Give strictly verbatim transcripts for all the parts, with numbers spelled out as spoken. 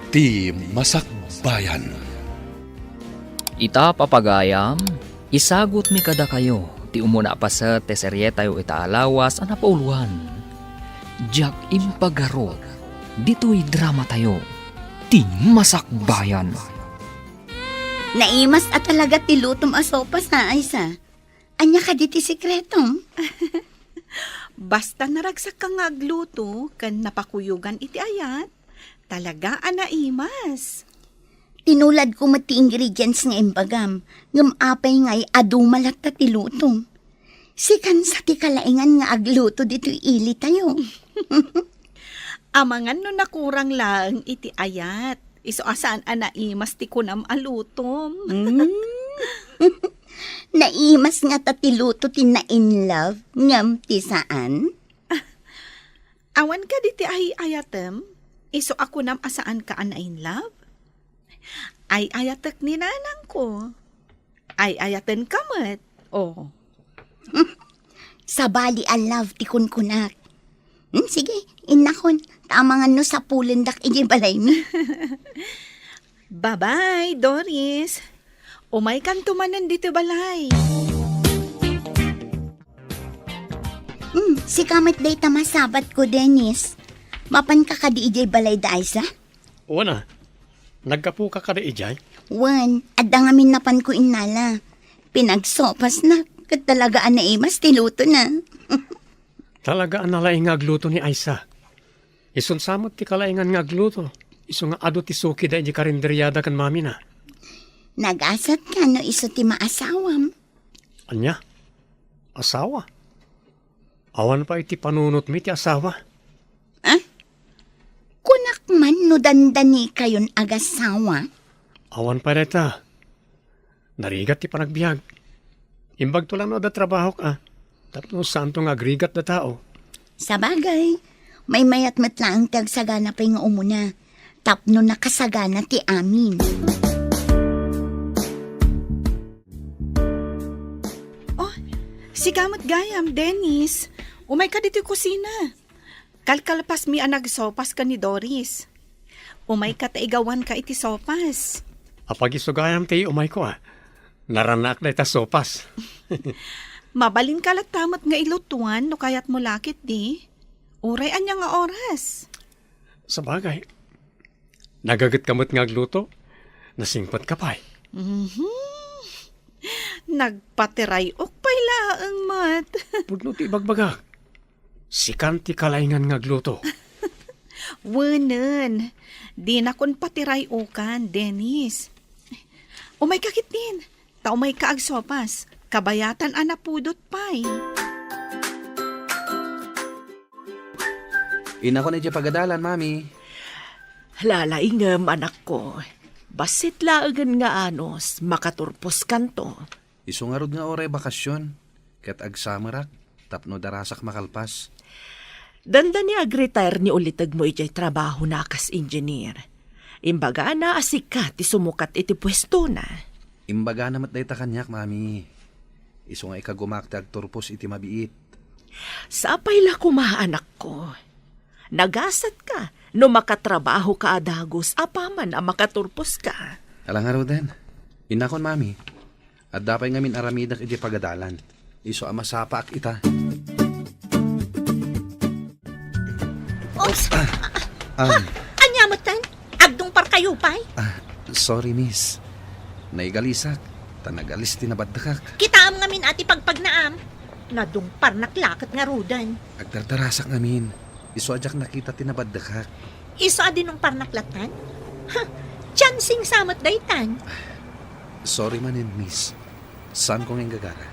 Ti Masakbayan. Ita, papagayam, isagutmi kadakayo ti umuna a paset ti serietayo ita a lawas a napauluan. Diak impagarop ditoy dramatayo, Ti Masakbayan. Naimas a talaga ti lutom a sopas, ha, Aisa? Ania kadi ti sekretom? Basta naragsakka nga agluto ken napakuyogan iti ayat, talaga a naimas. Tinuladko met ti ingredients nga imbagam, ngem apay ngay a duma latta ti lutom? Sikan sa ti kalaingan nga agluto ditoy ilitayo. Amangan no nakurang laeng iti ayat, isu a saan a naimas ti kunam a lutom. Mm. Naimas ngata ti luto ti na-in love ngem ti saan? Awan kadi ti ay-ayatem, isu a kunam a saanka a na-in love? Ay-ayatek ni nanangko. Ay-ayatenka met. Oh. Sabali a love ti kunkunak. Hmm, sige, innakon. Ta amangan no sapulendak idiay balaymi. Bye-bye, Doris. Umaykanto manen ditoy balay. Hmm, sika met dayta masabatko, Dennis. Mapanka kadi idiay balay da Aisa? Wen a, naggapuka kadi idiay? Wen, adda ngamin napanko innala. Pinagsopasna, ket talaga a naimas ti lutona. Talaga a nalaing nga agluto ni Aisa. Isun sa met ti kalaingan nga agluto, isu nga adu ti sukida idiay karinderiada ken mamina. Nagasatka no isu ti maasawam. Ania? Asawa? Awan pay ti panunotmi ti asawa. Ah? Kunak man no dandanikayon agasawa? Awan pay dayta. Narigat ti panagbiag. Imbagto lang no adda trabahok a. Tapno saanto nga agrigat da tao. Sabagay, maymayat met laeng ti agsagana pay nga umuna. Tapno nakasagana ti amin. Oh, sika met gayam, Dennis. Umayka ditoy kusina. Kalkalpasmi a nagsopas ken ni Doris. Umayka ta igawanka iti sopas. Apag-isu gayam ti umayko a. Naranaak dayta sopas. Mabalinka latta met nga ilutuan no kayatmo la ketdi. Uray ania nga oras? Sabagay, nagagetka met nga agluto. Nasingpetka pay. Mhm. Nagpatiray-ok pay laeng met. Pudno ti ibagbagak. Sikan ti kalaingan nga agluto. Wenen, dinakon patiray-okan, Dennis. Umayka ketdin, ta umayka agsopas, kabayatan a napudot pay. Innakon idiay pagadalan, Mami. Lalaingem, anakko. Bassit laengen nga anus, makaturposkanto. Isu ngarud nga uray bakasyon, ket agsamerak tapno darasak makalpas. Dandani agretire ni ulitegmo idiay trabahona a kas engineer. Imbagana a sika ti sumukat iti puestona. Imbagana met dayta kaniak, Mami. Isu nga ikagumak ti agturpos iti mabiit. Sapay la koma, anakko. Nagasatka no makatrabahoka a dagus apaman a makaturposka. Ala ngaruden, innakon, Mami. Adda pay ngamin aramidek idiay pagadalan. Isu a masapaak ita. Oops! Ah, ah. Ania metten? Agdungparkayo pay? Ah, sorry, miss. Naigalisak, ta nagalis ti nabaddekak. Kitaem ngamin a ti pagpagnaam. Nadungparnak la ket ngaruden. Agdardarasak ngamin. Isu a diak nakita ti nabaddekak. Isu a dinungparnak lattan? Ha, chancing sa met daytan. Sorry manen, miss. Saanko nga inggagara.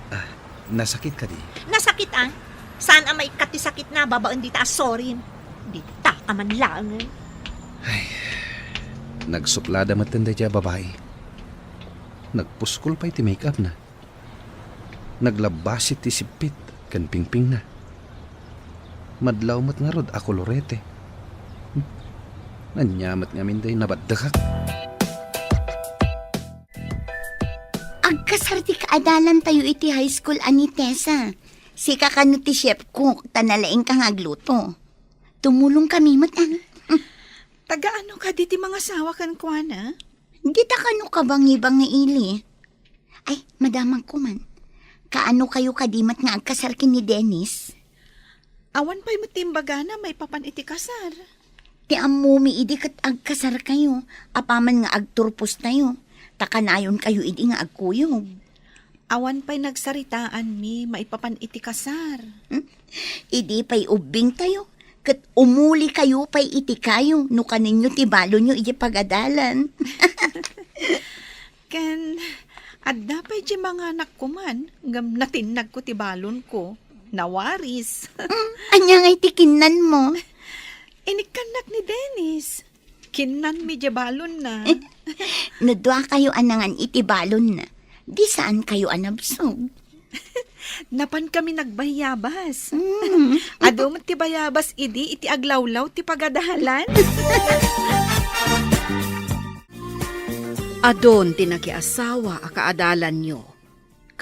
Ah, nasakit kadi? Nasakit, ah. Saan a maikkat ti sakitna babaen dita a sorry? Dita ka man laengen. Ay, nagsuplada metten daydiay a babai. Nagpuskol pay ti make-up na. Naglabbasit ti sippit ken pingpingna. Madlaw met ngarud a kolorete. Hmm. Ania met ngamin dayta nabaddekak. Agkasar ti kaadalantayo iti high school a ni Tessa. Sika kano ti chef cook, ta nalaingka nga agluto. Tumulongkami met, ah. Agaano kadi ti mangasawa kenkuana? Dita kano kabangibangi ili. Ay, madamagko man. Kaano kayo kadi met nga agkasar ken ni Dennis? Awan pay met ti imbagana maipapan iti kasar. Ti ammomi idi ket agkasar kayo, apaman nga agturpos tayo, ta kanayon kayo idi nga agkuyog. Awan pay nagsaritaanmi maipapan iti kasar. Hmm? Idi pay ubbing tayo, ket umuli kayo pay iti kayo no kanenyo ti balonyo iti pagadalan. Ken adda pay ti manganak ko man, ngem natinnagko ti balonko. Nawaris. Mm, ania ngay ti kinnanmo? Inikkannak ni Dennis. Kinnanmi diay balonna. No dua kayo a nangan iti balonna, di saan kayo a nabsog? Napan kami nagbayabas. Mm. Adu met ti bayabas idi iti aglawlaw ti pagadalan. Adun ti nakiasawa a kaadalanyo.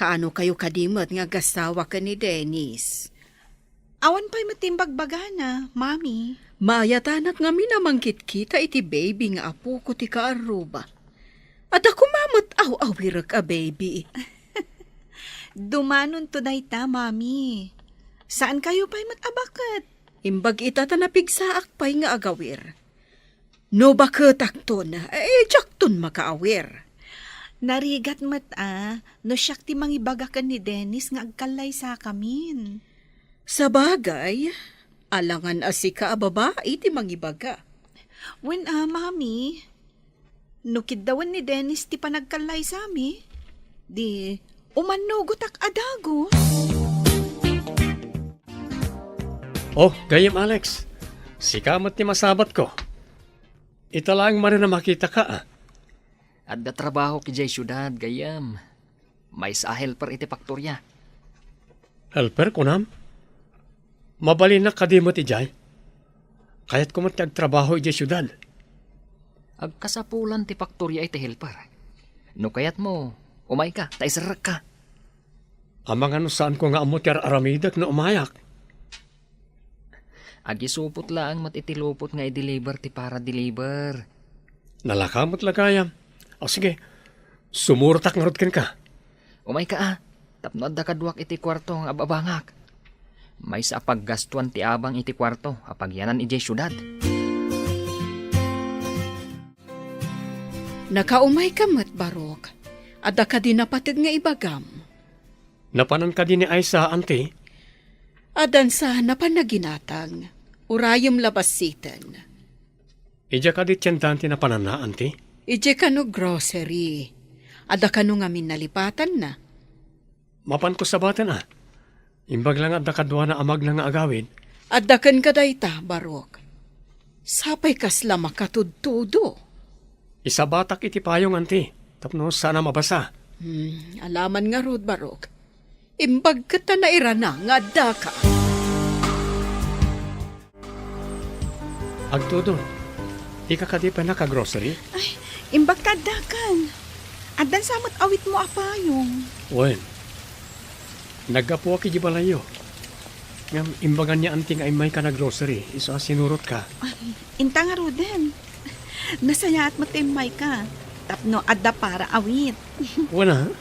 Kaano kayo kadi met nga agasawa ken ni Dennis? Awan pay met ti imbagbagana, Mami. Maayatanak ngamin a mangkitkita iti baby nga apoko ti kaarruba. Adda koma met aw-awirek a baby. Dumanonto dayta, Mami. Saan kayo pay met a baket? Imbag ita ta napigsaak pay nga agawir. No baketakton, eh, diakton makaawir. Narigat met a, no siak ti mangibaga ken ni Dennis nga agkallaysakamin. Sabagay, alangan a sika a babai ti mangibaga. Wen a, Mami, no kiddawen ni Dennis ti panagkallaysami, di umannugotak a dagus. Oh, gayyem, Alex. Sika met ti masabatko. Ita laeng manen a makitaka, a. Adda trabahok idiay siudad, gayyem. Maysa a helper iti faktoria. Helper, kunam? Mabalinnak kadi met idiay? Kayatko met ti agtrabaho idiay siudad. Agkasapulan ti faktoria iti helper. No kayatmo, umayka, ta iserrekka. Amangan no saanko nga ammo ti ar-aramidek no umayak. Agisupot laeng met iti lupot nga i-deliver ti para-deliver. Nalaka met la gayam. O sige, sumurotak ngarud kenka. Umayka a, tapno adda kaduak iti kuarto nga ababangak. Maysa a paggastuan ti abang iti kuarto a pagyanan idiay siudad. Nakaumayka met, Barok. Adda kadi napateg nga ibagam? Napanan kadi ni Aisa, anti? Addansa napan naginatang. Urayem la bassiten. Idiay kadi tiendaen ti napananna, anti? Idiay kano grocery. Adda kano ngamin nalipatanna? Mapanko sabaten a. Imbag la nga adda kaduana a magna nga agawid. Adda kenka dayta, Barok. Sapay kasla makatudtudo. Isabatak iti payong, anti, tapno saan a mabasa. Hmm, alaman ngarud, Barok. Imbag ket ta nairana nga addaka. Agtudon, dika kadi pay naka-grocery? Ay, imbag ta addakan. Addan sa met awitmo a payong. Wen, naggapuak idiay balayyo. Ngem imbagan ni anti nga immayka nag-grocery, isu a sinurotka. Ay, inta ngaruden. Nasayaat met ti immayka. Tapno adda para awit. Wen a.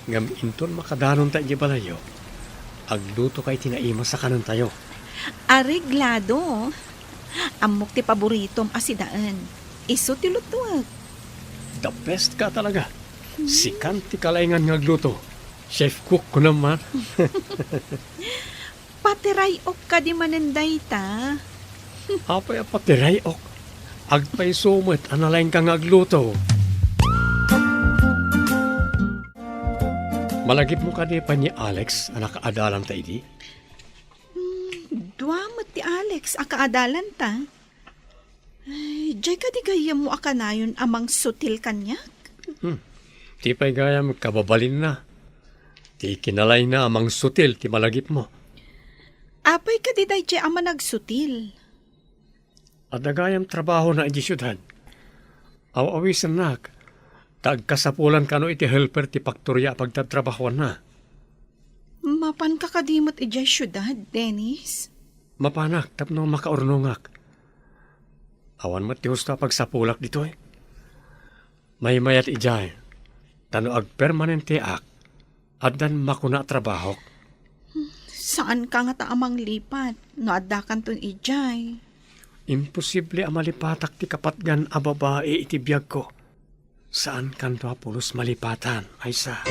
Ngem inton makadanonta idiay balayyo, aglutoka iti naimas a kanentayo. Areglado. Ammok ti paboritom a sidaen. Isu ti lutuek. The best ka talaga. Hmm. Sikan ti kalaingan nga agluto. Chef cook ko naman. Patiray-ok kadi manen dayta? Apay a patiray-ok? Agpayso met a nalaingka nga agluto. Malagipmo kadi pay ni Alex a nakaadalanta idi? Hmm, dua met ti Alex a kaadalanta. Ay, diay kadi gayyemmo a kanayon a mangsutil kaniak? Hmm. Ti pay gayam kababalinna. Ti kinalayna a mangsutil ti malagipmo. Apay kadi daydiay a managsutil? Adda gayam trabahona idiay siudad. Aw-awisennak, ta agkasapulan kano iti helper ti paktoria a pagtatrabahoanna. Mapanka kadi met idiay siudad, Dennis? Mapanak tapno makaurnongak. Awan met ti husto a pagsapulak ditoy. Maymayat idiay, ta no agpermanenteak, addan makuna a trabahok. Saanka ngata a manglipat no addakanton idiay. Imposible a malipatak ti kapatgan a babai iti biagko. Saankanto a pulos malipatan, Aisa.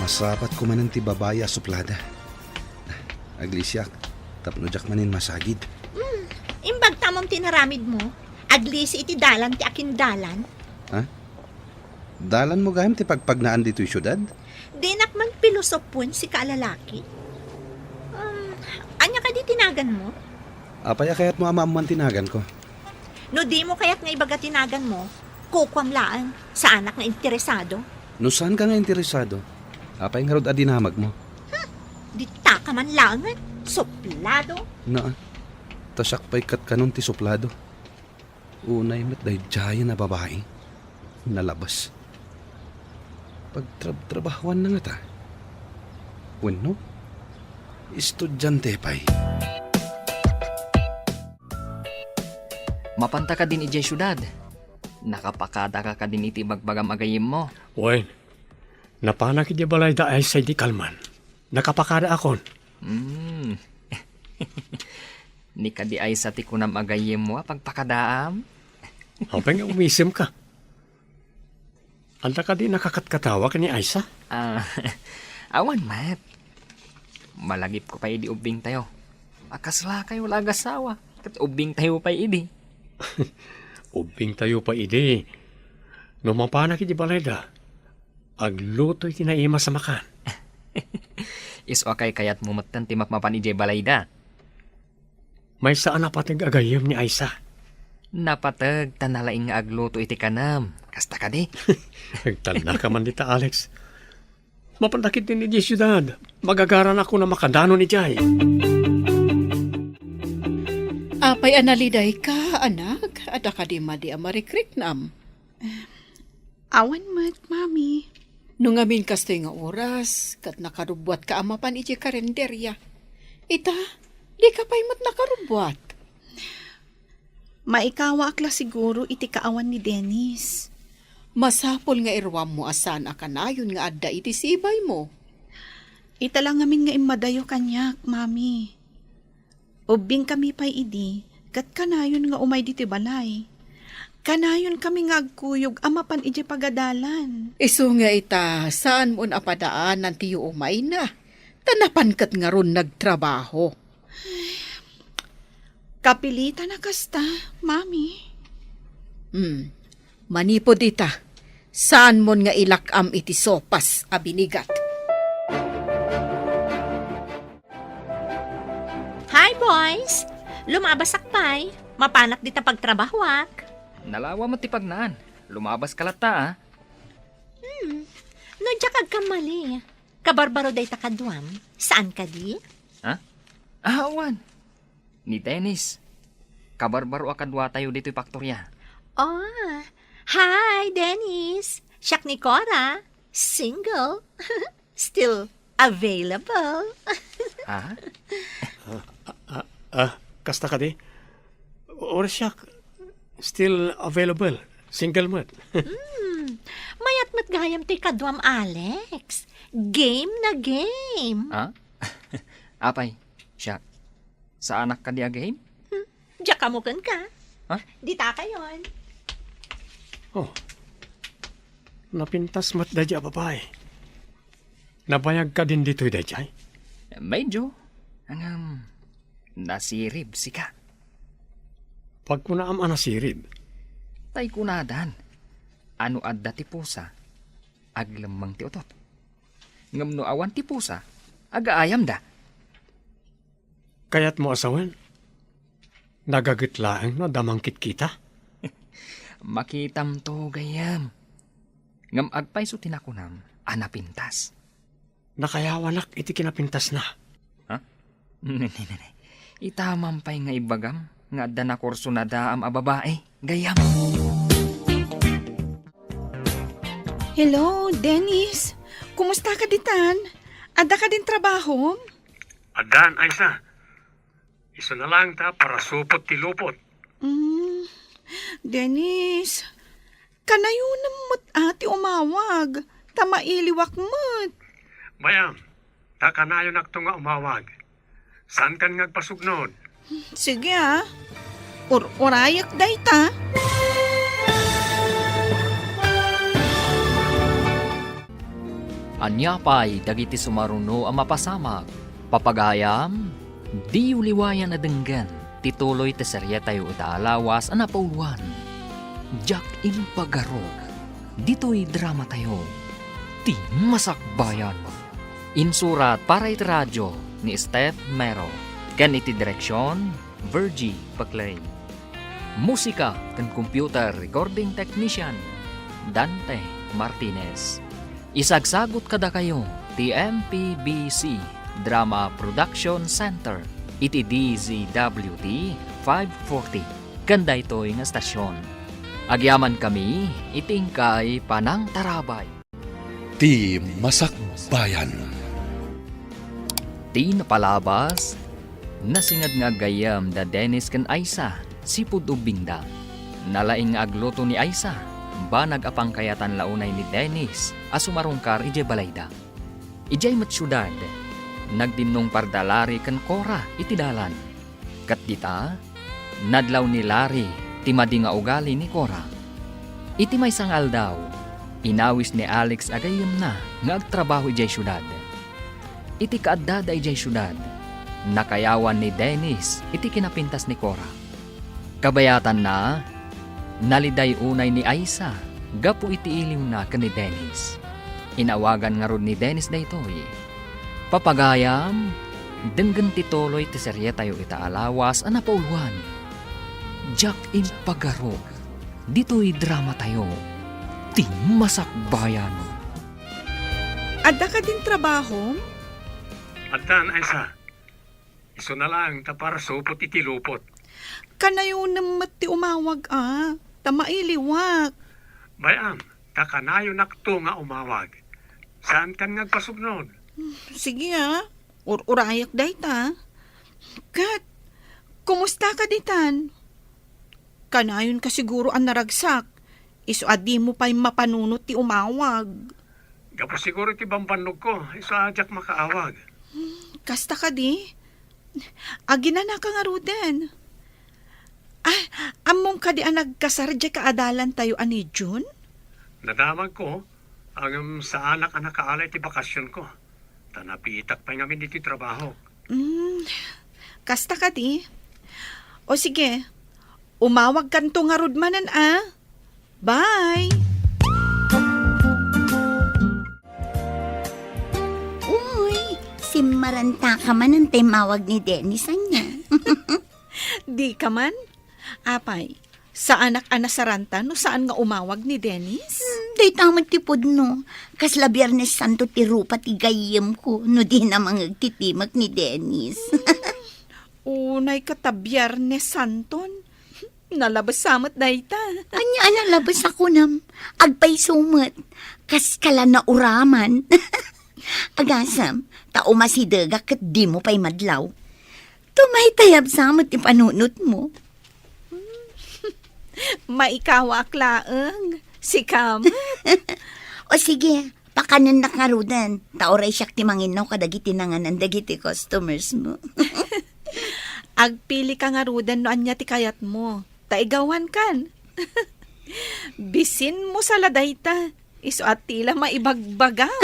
Masapatko manen ti babai a suplada. Aglisiak, tapno diak manen masagid. Hmm, imbag tamom ti naramidmo. Aglisi iti dalan ti akindalan. Ha? Dalanmo gayam ti pagpagnaan ditoy siudad? Dinak man pilosopoen sika a lalaki. Um, ania kadi ti naganmo? Apay a kayatmo a maammoan ti naganko? No dimo kayat nga ibaga ti naganmo, kukuam laeng. Saanak nga interesado. No saanka nga interesado, apay ngarud a dinamagmo? Hmm, ditaka man laengen. Suplado. Naa, ta siak pay ket kanon ti suplado. Unay met daydiayen a babai. Nalabas. Pagtrabtrabahoanna ngata? Wenno, estudiante pay? Mapanta kadin idiay siudad? Nakapakadaka kadin iti ibagbagam a gayyemmo? Wen, napanak idiay balay da Aisa idi kalman. Nakapakadaakon. Hmm. Ni kadi Aisa ti kunam a gayyemmo a pagpakadaam? Apay nga umisemka? Adda kadi nakakatkatawa ken ni Aisa? Ah, awan met. Malagipko pay idi ubbingtayo. A kaslakayo la agasawa, ket ubbingtayo pay idi. Ubbingtayo pay idi. No mapanak idiay balayda, aglutoy ti naimas a makan. Isu a kaykayatmo metten ti mapmapan idiay balayda. Maysa a napateg a gayyem ni Aisa. Napateg ta nalaing nga agluto iti kanem. Kasta kadi? Agtalnaka man dita, Alex. Mapantak iti idiay siudad. Magagaranakon a makadanon idiay. Apay a nalidayka, anak? Adda kadi madi a marikriknam? Awan met, Mami. No ngamin kastoy nga oras, ket nakarubbuatka a mapan idiay karinderia. Ita, dika pay met nakarubbuat. Maikawaak la siguro iti kaawan ni Dennis. Masapul nga iruammo a saan a kanayon nga adda iti sibaymo. Ita la ngamin nga immadayo kaniak, Mami. Ubbingkami pay idi, ket kanayon nga umay ditoy balay. Kanayonkami nga agkuyog a mapan idiay pagadalan. Isu nga ita, saanmon a padaanan ti umayna, ta napan ket ngarud nagtrabaho. Kapilitan a kasta, Mami. Hmm. Manipud ita, saanmon nga ilak-am iti sopas a binigat. Hi, boys! Lumabasak pay. Mapanak dita pagtrabahoak. Nalawa met ti pagnaan. Lumabaska latta, a. Hmm. No diak agkamali, kabarbaro dayta kaduam. Saan kadi? Ha? Ah, awan. Ni Dennis. Kabarbaro a kaduatayo ditoy paktoria. Oh, hi, Dennis. Siak ni Cora. Single. Still available. Ha? Ah, ah, kasta kadi? Or siak, still available. Single met. Hmm. Mayat met gayam ti kaduam, Alex. Game na game. Ha? Apay, siak. Saanak kadi a game? Hmm. Diak ammo kenka. Ha? Ditakayon. Oh. Napintas met daydiay a babai. Nabayag kadin ditoy daydiay? Medyo. Ngem, nasirib sika. Pagkunaam a nasirib? Tay kunadan, a no adda ti pusa, aglemmeng ti utot. Ngem no awan ti pusa, agaayamda. Kayatmo a sawen? Nagaget laeng no adda mangkitkita? Makitamto, gayyem. Ngem agpayso ti nakunam a napintas. Nakayawanak iti kinapintasna. Ha? Ne, ne, ne, ne. Ita man pay nga ibagam nga adda nakurso nadaam a babai, gayyem. Hello, Dennis. Kumusta ka ditan? Adda kadin trabahom? Addan, Aisa. Isuna laeng ta parasupot ti lupot. Mm, Dennis, kanayonem met a ti umawag, ta mailiwak met. Bay-am, ta kanayonakto nga umawag. Saankan nga agpasugnod? Sige, a. Ur-urayek dayta. Ania pay dagiti sumaruno a mapasamak? Papagayam, diyo liwayan a denggen ti tuloy ti serietayo ita a lawas a napauluan, Diak Impagarok. Ditoy dramatayo, Ti Masakbayan. Insurat para iti radio ni Steph Mero, ken iti direksion, Virgie Paclay. Musika ken computer recording technician, Dante Martinez. Isagsagut kadakayo ti M P B C Drama Production Center iti D Z W T five forty ken daytoy nga estasion. Agyamankami iti inkay panangtarabay. Ti Masakbayan. Ti napalabas, nasinged nga aggayyem da Dennis ken Aisa sipud ubbingda. Nalaing nga agluto ni Aisa, banag a pangkayatan la unay ni Dennis a sumarungkar idiay balayda. Idiay met siudad, nagdinnungparda Larry ken Cora iti dalan. Ket dita, nadlaw ni Larry ti madi nga ugali ni Cora. Iti maysa nga aldaw, inawis ni Alex a gayyemna nga agtrabaho idiay siudad. Iti kaaddada idiay siudad, nakayawan ni Dennis iti kinapintas ni Cora. Kabayatanna, naliday unay ni Aisa gapu iti iliwna ken ni Dennis. Inawagan ngarud ni Dennis daytoy. Papagayam, denggen ti tuloy ti serietayo ita a lawas a napauluan, Diak Impagarok. Ditoy dramatayo, Ti Masakbayan. Adda kadin trabahom? Addan, Aisa. Isuna laeng ta parasupot iti lupot. Kanayonem met ti umawag a, ta mailiwak. Bay-am, ta kanayonakto nga umawag. Saankan nga agpasugnod? Sige a, ur-urayek dayta. Ket, kumusta ka ditan? Kanayonka siguro a naragsak, isu a dimo pay mapanunot ti umawag. Gapu siguro iti bambannogko, isu a diak makaawag. Hmm, kasta kadi? Aginanaka ngaruden. Ah, ammom kadi a nagkasar diay kaadalantayo a ni June? Nadamagko, ngem saanak a nakaala iti bakasionko. Ta nabiitak pay ngamin iti trabahok. Hmm, kasta kadi? O sige, umawagkanto ngarud manen a. Bye! Uy, simmarantaka manen ta immawag ni Dennis ania. Dika man? Apay, saanak a nasaranta no saan nga umawag ni Dennis? Hmm, dayta met ti pudno. Kasla Biernes Santo ti rupa ti gayyemko no dina mangeg ti timek ni Dennis. Unay ka ta Biernes Santon. Nalabes sa met dayta. Ania a nalabes a kunam? Agpayso met. Kaskala nauraman. Agasem, ta umasidegak ket dimo pay madlaw. Tumaytayab sa met ti panunotmo. Maikawaak laeng. Sika met. O sige, pakanennak ngaruden, ta uray siak ti manginnaw kadagiti nanganan dagiti customers mo. Agpili ka ngaruden no ania ti kayatmo, ta igawankan. Bisin mo sa la dayta, isu a ti la maibagbagam.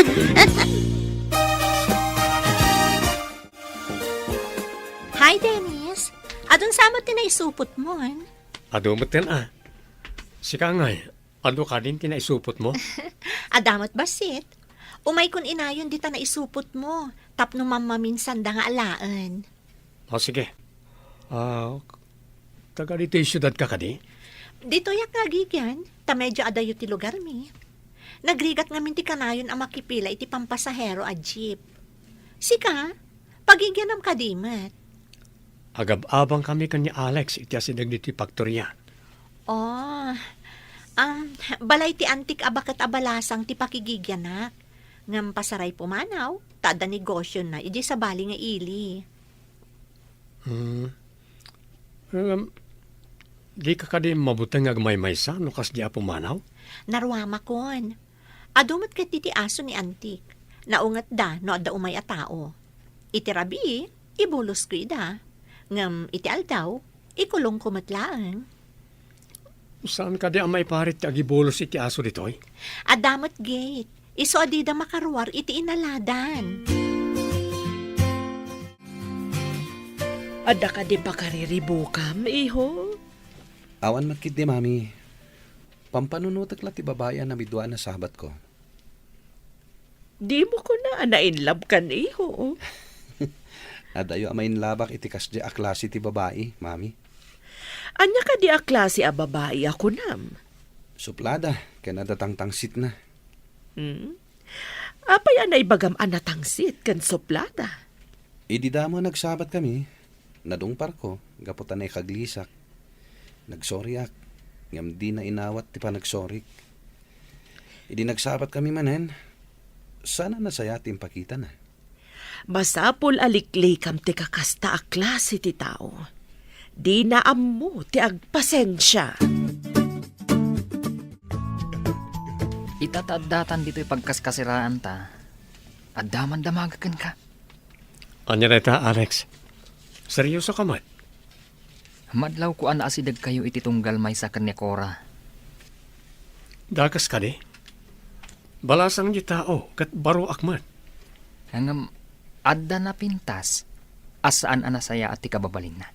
Hi, Dennis. Adun sa met ti naisupotmon? Adu metten a. Sika ngay, adu kadin ti naisupotmo? Adda met bassit. Umaykon inayon dita naisupotmo, tapno mammaminsanda nga alaen. O, sige. Ah, taga ditoy siudad ka kadi? Ditoyak nga agigian, ta medyo adayo ti lugarmi. Nagrigat ngamin ti kanayon a makipila iti pampasahero a jeep. Sika, pagigianam kadi met? Agab-abangkami ken ni Alex iti asideg ditoy faktoria. Oh, um, balay ti antik a baket a balasang ti pakigigianak. Ngem pasaray pumanaw, ta adda negosiona idiay sabali nga ili. Hmm. Ngem, dika kadi mabuteng nga agmaymaysa no kasdi a pumanaw? Naruamakon. Adu met ketdi ti aso ni Antik. Naungetda no adda umay a tao. Iti rabii, ibulosko ida. Ngem iti aldaw, ikulongko met laeng. Saan kadi a maiparit ti agibulos iti aso ditoy? Adda met gate. Isu a dida makaruar iti inaladan. Adda kadi pakariribukam, iho? Awan met ketdi, Mami. Pampanunotek la ti babai a namidua a nasabatko. Dimo kuna a na-in love kan, iho? Adayo a ma-in love-ak iti kasdi a klase ti babai, Mami. Ania kadi a klase a babai a kunam? Suplada ken adda tangtangsitna. Hmm? Apay a naibagam a natangsit ken suplada? Idi damo a nagsabatkami, nadungparko gapu ta naikaglisak. Nagsoriak, ngem dina inawat ti panagsorik. Idi nagsabatkami manen, saan a nasayaat ti impakitana. Masapul a liklikam ti kakasta a klase ti tao. Dina ammo ti agpasensia. Ita ta addatan ditoy pagkaskasiraanta, adda man damaga kenka. Ania dayta, Alex? Seryoso ka met? Madlawko a naasidegkayo iti tunggal maysa ken ni Cora. Dakes kadi? Balasang ti tao ket baroak met. Ngem adda napintas a saan a nasayaat ti kababalinna.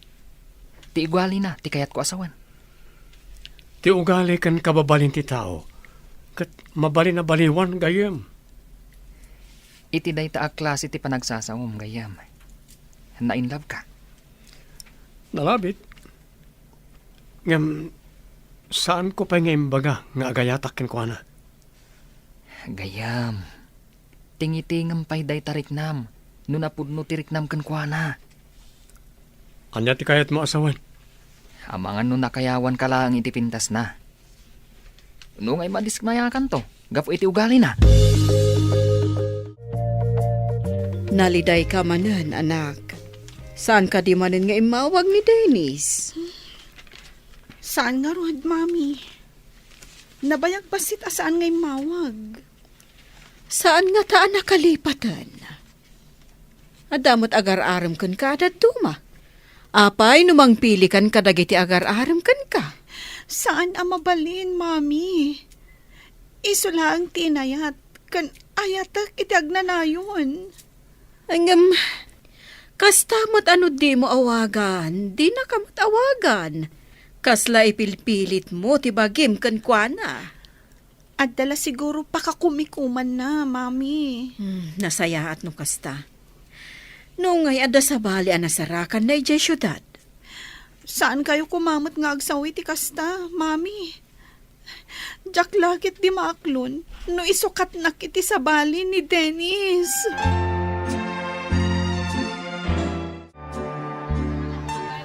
Ti ugalina ti kayatko a sawen. Ti ugali ken kababalin ti tao ket mabalin a baliwan, gayyem. Iti dayta a klase ti panagsasawem, gayyem, na-in love ka? Nalabit. Ngem, saanko pay nga imbaga nga agayatak kenkuana. Gayyem, tingitingem pay dayta riknam no napudno ti riknam kenkuana. Ania ti kayatmo a sawen? Amangan no nakayawanka laeng iti pintasna. No ngay madismayakanto gapu iti ugalina. Nalidayka manen, anak. Saan kadi manen nga immawag ni Dennis? Saan ngarud, Mami. Nabayag bassit a saan nga immawag. Saan ngata a nakalipaten? Adda met agar-arem kenka a dadduma. Apay no mangpilikan kadagiti agar-arem kenka? Saan a mabalin, Mami. Isu laeng ti inayat ken ayatek iti agnanayon. Ngem, kasta met a no dimo awagan, dinaka met awagan. Kasla ipilpilitmo ti bagim kenkuana. Adda la siguro pakakumikumanna, Mami. Hmm, nasayaat no kasta. No ngay adda sabali a nasarakanna idiay siudad. Saankayo koma met nga agsaw iti kasta, Mami. Diak la ketdi maaklon no isukatnak iti sabali ni Dennis.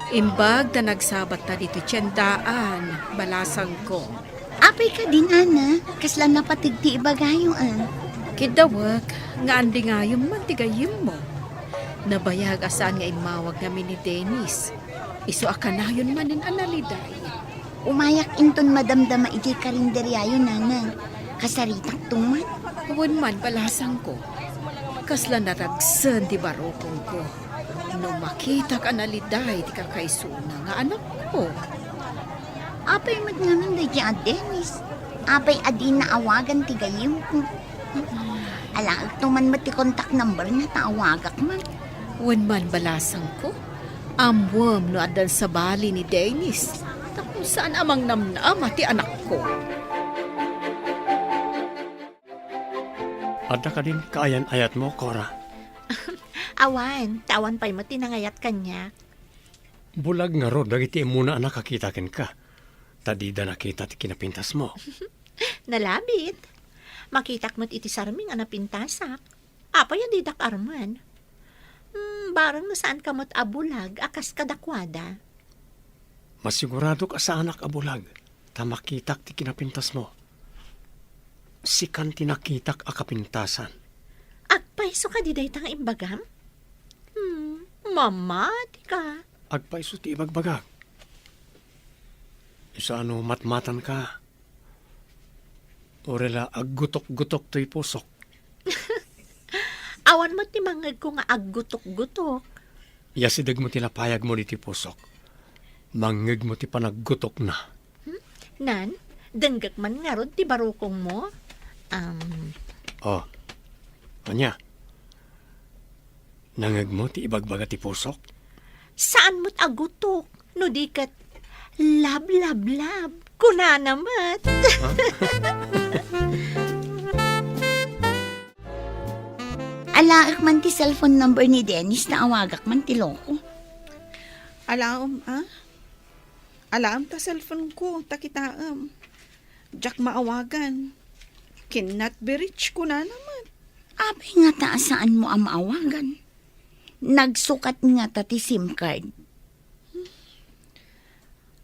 Imbag ta nagsabatta ditoy tiendaan, balasangko. Apay kadi, nana, kasla napateg ti ibagayo, a? Kiddawek nga andingayem man ti gayyemmo. Nabayag a saan nga immawag ngamin ni Dennis. Isu a kanayon manen a naliday. Umayak inton madamdama idiay karinderiayo, nana. Kasaritakto man. Wen man, balasangko. Kasla natagsen ti barukongko no makitak a naliday ti kakaisuna nga anakko. Apay met ngamin daydiay a Dennis? Apay a dina awagan ti gayyemko? Alaekto man met ti contact number na ta awagak man. Wen man, balasangko, ammoem no addan sabali ni Dennis tapno saan a mangnamnama ti anakko. Adda kadin kaayan-ayatmo, Cora? Awan, ta awan pay met ti nangayat kaniak. Bulag ngarud dagiti immuna a nakakita kenka, ta dida nakita ti kinapintasmo. Nalabit. Makitak met iti sarming a napintasak. Apay a didak armen? Hmm, bareng no saanka met a bulag a kas kadakuada. Masiguradok a saanak a bulag ta makitak ti kinapintasmo. Sikan ti nakitak a kapintasan. Agpayso kadi dayta nga imbagam? Hmm, mamati ka. Agpayso ti ibagbagak. Isu a no matmatanka, uray la aggutok-gutok toy pusok. Awan met ti mangngegko nga aggutok-gutok. Yasidegmo ti napayagmo ditoy pusok. Mangngegmo ti panaggutokna. Hmm? Nan, denggek man ngarud ti barukongmo? Um. Oh. Ania? Nangngegmo ti ibagbaga ti pusok? Saan met a gutok, no di ket love, love, love, kunana met. Ha? Alaek man ti cellphone number ni Dennis ta awagak man ti loko. Alaem, a? Alaem ta cellphone ko, ta kitaem. Diak maawagan. Cannot be reached, kunana met. Apay ngata a saanmo a maawagan? Nagsukat ngata ti SIM card.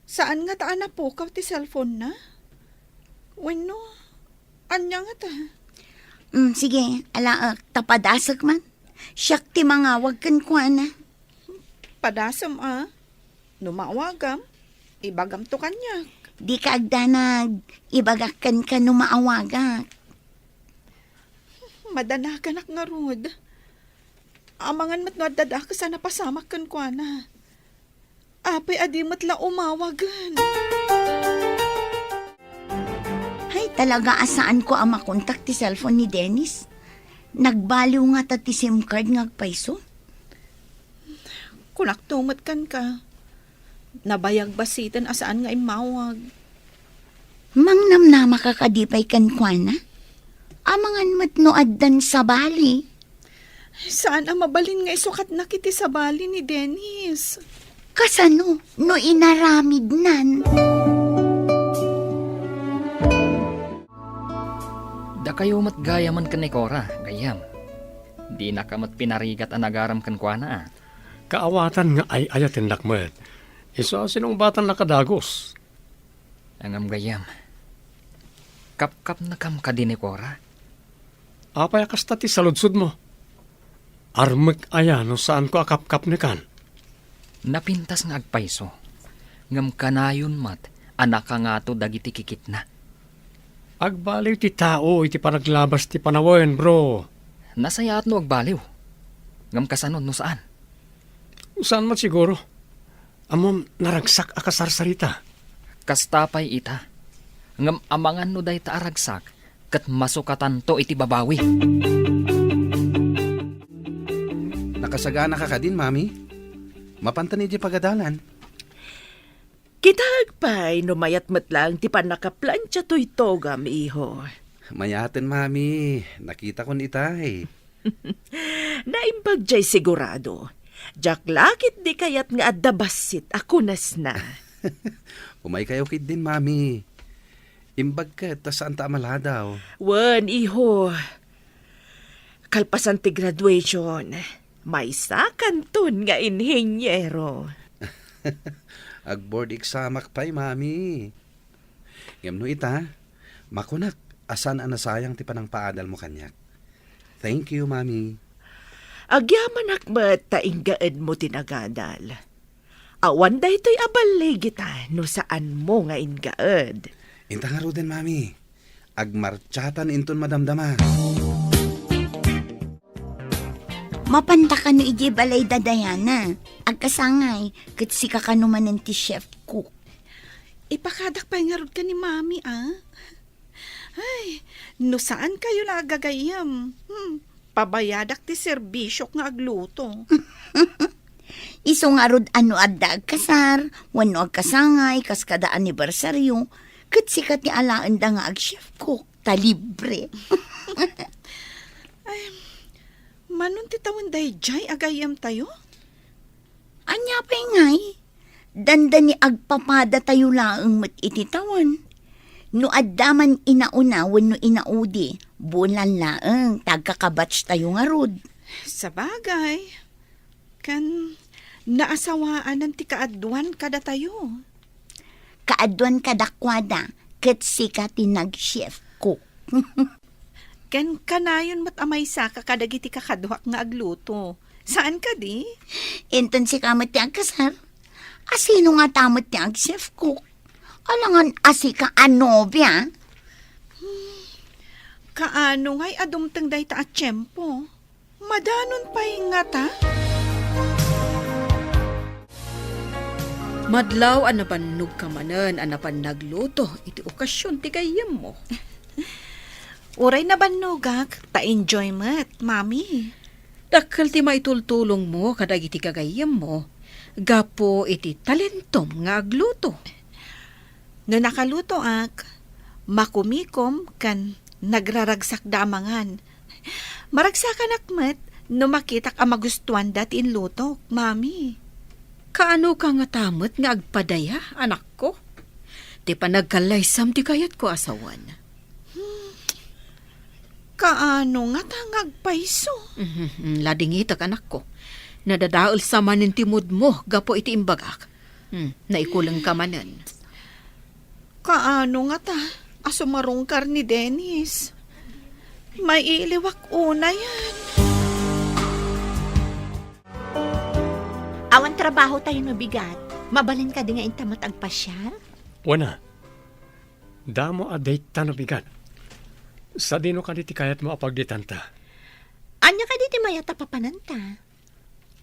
Saan ngata a napukaw ti cellphone na? Wenno, ania ngata? Mm, sige, alaek, ta padasek man. Siak ti mangawag kenkuana. Padasem a. No maawagam, ibagamto kaniak. Dika agdanag, ibagak kenka no maawagak. Madanaganak ngarud. Amangan met no adda dakes a napasamak kenkuana. Apay a di met la umawagen? Hay, talaga a saanko a makontak ti cellphone ni Dennis. Nagbaliw ngata ti SIM card nga agpayso. Kunakto met kenka. Nabayag basiten a saan nga immawag. Mangnamnamaka kadi pay kenkuana? Amangan met no addan sabali. Saan a mabalin nga isukatnak iti sabali ni Dennis. Kasano no inaramidnan? Dakayo met gayamen ken ni Cora, gayyem. Dinaka met pinarigat a nagaram kenkuana, a. Kaawatan nga ay-ayatennak met. Isu a sinungbatannaka dagus. Ngem gayyem, kapkapnekam kadi ni Cora? Apay a kasta ti saludsodmo? Armek aya no saanko a kapkapnekan? Napintas nga agpayso, ngem kanayon met a nakangato dagiti kikitna. Agbaliw ti tao iti panaglabas ti panawen, bro. Nasayaat no agbaliw. Ngem kasano no saan? Saan met siguro? Ammom, naragsak a kasarsarita. Kasta pay ita. Ngem amangan no dayta a ragsak ket masukatanto iti babawi. Nakasaganaka kadin, Mami? Mapantan idiay pagadalan. Kitaek pay no mayat met laeng ti pannakaplantia toy togam, iho. Mayaten, Mami. Nakitakon itay. Naimbag jay sigurado. Diak la ketdi kayat nga adda bassit a kunasna. Umaykayo ketdin, Mami. Imbag ket ta saanta a maladaw. Wen, iho. Kalpasan ti graduation, maysakanton nga inheniero. Ag-board examak pay, Mami. Ngem no ita, makunak a saan a nasayang ti panangpaadalmo kaniak. Thank you, Mami. Agyamanak met ta inggaedmo ti nagadal. Awan daytoy a balligita no saanmo nga inggaed. Inta ngaruden, Mami. Agmartiatan inton madamdama. Mapanta kano idiay balay da Diana. Agkasangay, ket sika kano manen ti chef cook. Ipakadak pay ngarud ken ni Mami, a? Ay, no saan kayo la agagayyem, hmm, pabayadak ti serbisyok nga agluto. Isu ngarud a no adda agkasar, wenno agkasangay, kas kada anibersaryo, ket sika ti alaenda nga ag-chef cook, ta libre. Ay, manon ti tawen daydiay a gayyemtayo? Ania pay ngay? Dandani agpapadatayo laeng met iti tawen. No adda man inauna wenno inaudi, bulan laeng ta agkakabatchtayo ngarud. Sabagay, ken naasawaanan ti kaaduan kadatayo. Kaaduan kadakuada, ket sika ti nag-chef cook. Ken kanayon met a maysaka kadagiti kakaduak nga agluto. Saan kadi? Inton sika met ti agkasar, A sino ngata met ti ag-chef cook? Alangan a sika a nobia? Kaano ngay a dumteng dayta a tiempo? Madanon pay ngata? Madlaw a nabannogka manen a napan nagluto iti okasion ti gayyemmo. Uray nabannogak, ta enjoy met, Mami. Dakkel ti maitultulongmo kadagiti gagayyemmo gapu iti talentom nga agluto. No nakalutoak, makumikom ken nagraragsakda a mangan. Maragsakanak met no makitak a magustuanda ti inlutok, Mami. Kaanoka ngata met nga agpadaya, anakko? Ti panagkallaysam ti kayatko a sawen. Hmm. Kaano ngata nga agpayso? Mhm, ladingitek, anakko. Nadadael sa manen ti moodmo gapu iti imbagak. Hmm, naikulengka manen. Kaano ngata a sumarungkar ni Dennis? Maiiliwak unayen. Awan trabaho tayo no bigat. Mabalin kadi nga inta met agpasiar? Wen a. Damo a date ta no bigat. Sadino kadi ti kayatmo a pagdetenta? Ania kadi ti mayat a papananta?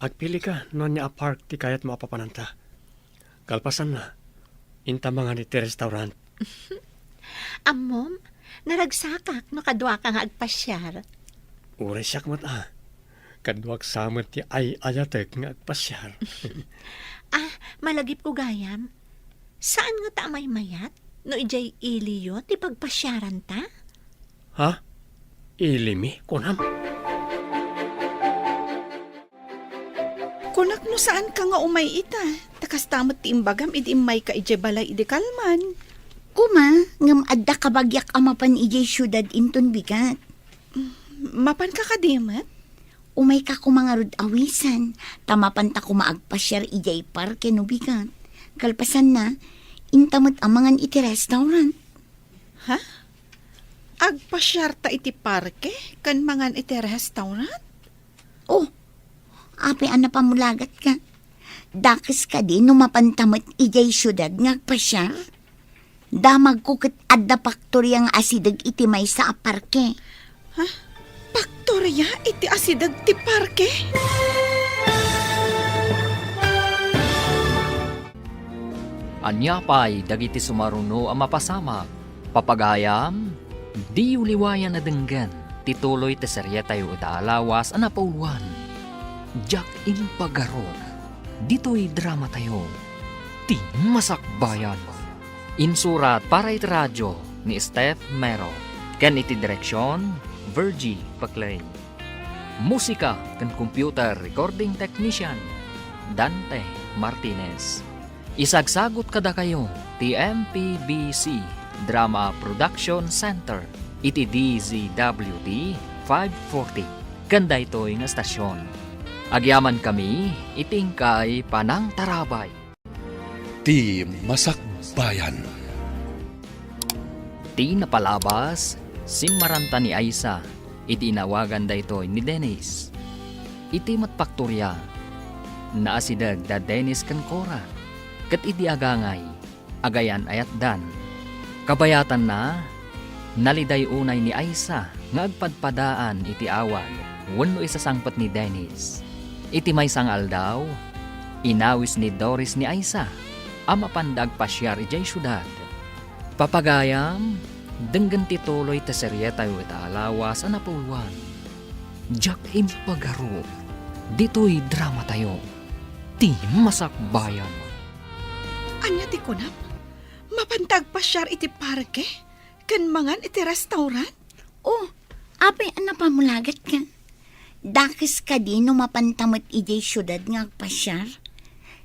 Agpilika no ania a park ti kayatmo a papananta. Kalpasanna, inta mangan iti restaurant. Ammom, naragsakak no kaduaka nga agpasiar. Uray siak met a. Kaduak sa met ti ay-ayatek nga agpasiar. Ah, malagipko gayam. Saan ngata a maymayat no idiay iliyo ti pagpasiaranta? Ha? Ilimi, kunam? Kunak no saanka nga umay ita, ta kasta met ti imbagam idi immayka idiay balay idi kalman. Kuma, ngem adda kabagiak a mapan idiay siudad inton bigat. Mapanka kadi met? Umayka koma ngarud awisan, ta mapanta koma agpasiar idiay parke no bigat. Kalpasanna, inta met a mangan iti restaurant. Ha? Agpasiarta iti parke ken mangan iti restaurant? Oh, apay a napamulagat ka? Dakes kadi no mapanta met idiay siudad nga agpasiar? Damagko ket adda paktoria nga asideg iti maysa a parke. Ha? Paktoria iti asideg ti parke? Ania pay dagiti sumaruno a mapasamak? Papagayam, diyo liwayan a denggen ti tuloy ti serietayo ita a lawas a napauluan, Diak Impagarup. Ditoy dramatayo, Ti Masakbayan. Insurat para iti radio ni Steph Mero, ken iti direksion, Virgie Paclay. Musika ken computer recording technician, Dante Martinez. Isagsagut kadakayo ti M P B C Drama Production Center iti D Z W T five forty ken daytoy nga estasion. Agyamankami iti inkay panangtarabay. Ti Masakbayan. Ti napalabas, simmaranta ni Aisa idi inawagan daytoy ni Dennis. Iti met paktoria, naasideg da Dennis ken Cora, ket idi agangay, agayan-ayatdan. Kabayatanna, naliday unay ni Aisa nga agpadpadaan iti awag wenno isasangpet ni Dennis. Iti maysa nga aldaw, inawis ni Doris ni Aisa a mapanda agpasiar idiay siudad. Papagayam, denggen ti tuloy ti serietayo ita a lawas a napauluan, Diak Impagarup, ditoy dramatayo, Ti Masakbayan. Ania ti kunam? Mapanta agpasiar iti parke ken mangan iti restaurant? Oh, apay a napamulagat ka? Dakes kadi no mapanta met idiay siudad nga agpasiar?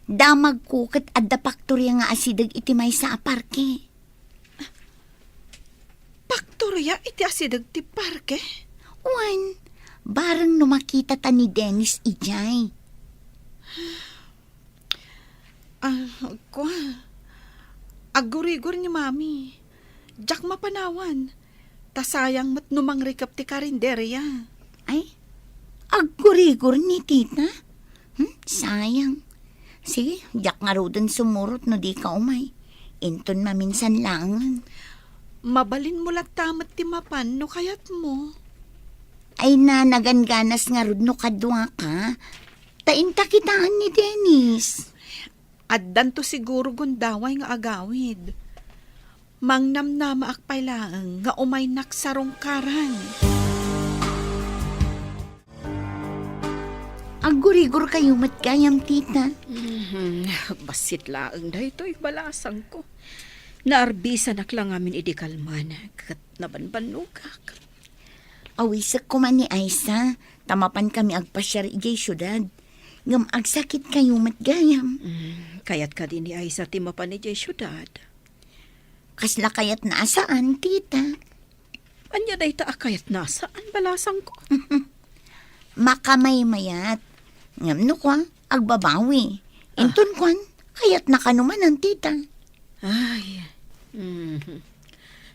Damagko ket adda paktoria nga asideg iti maysa a parke. Paktoria iti asideg ti parke? Wen, bareng no makitata ni Dennis idiay. Ah, kua. Aggurigor ni Mami. Diak mapanawan. Ta sayang met no mangrikep ti karinderia. Ay, aggurigor ni Tita? Hmm, sayang. Sige, diak ngaruden sumurot no dika umay. Inton maminsan laengen. Mabalinmo latta met ti mapan no kayatmo. Ay na, nagangganas ngarud no kaduaka. Ta inta kitaen ni Dennis. Addanto siguro gundaway nga agawid. Mangnamnamaak pay laeng nga umaynak sarungkaran. Aggurigor kayo met gayam, tita. Mhm. Bassit laeng daytoy, balasangko. Naarbisanak la ngamin idi kalman, ket nabanbannogak. Awisek koma ni Aisa, ta mapan kami agpasiar idiay siudad. Ngem agsakit kayo met gayam. Mm, kayat kadi ni Aisa ti mapan idiay siudad? Kasla kayatna a saan, tita. Ania dayta a kayatna a saan, balasangko? Makamaymayat. Ngem no kua, agbabawi. Ah. Inton kuan, kayatna kano manen, tita. Ay. Mhm.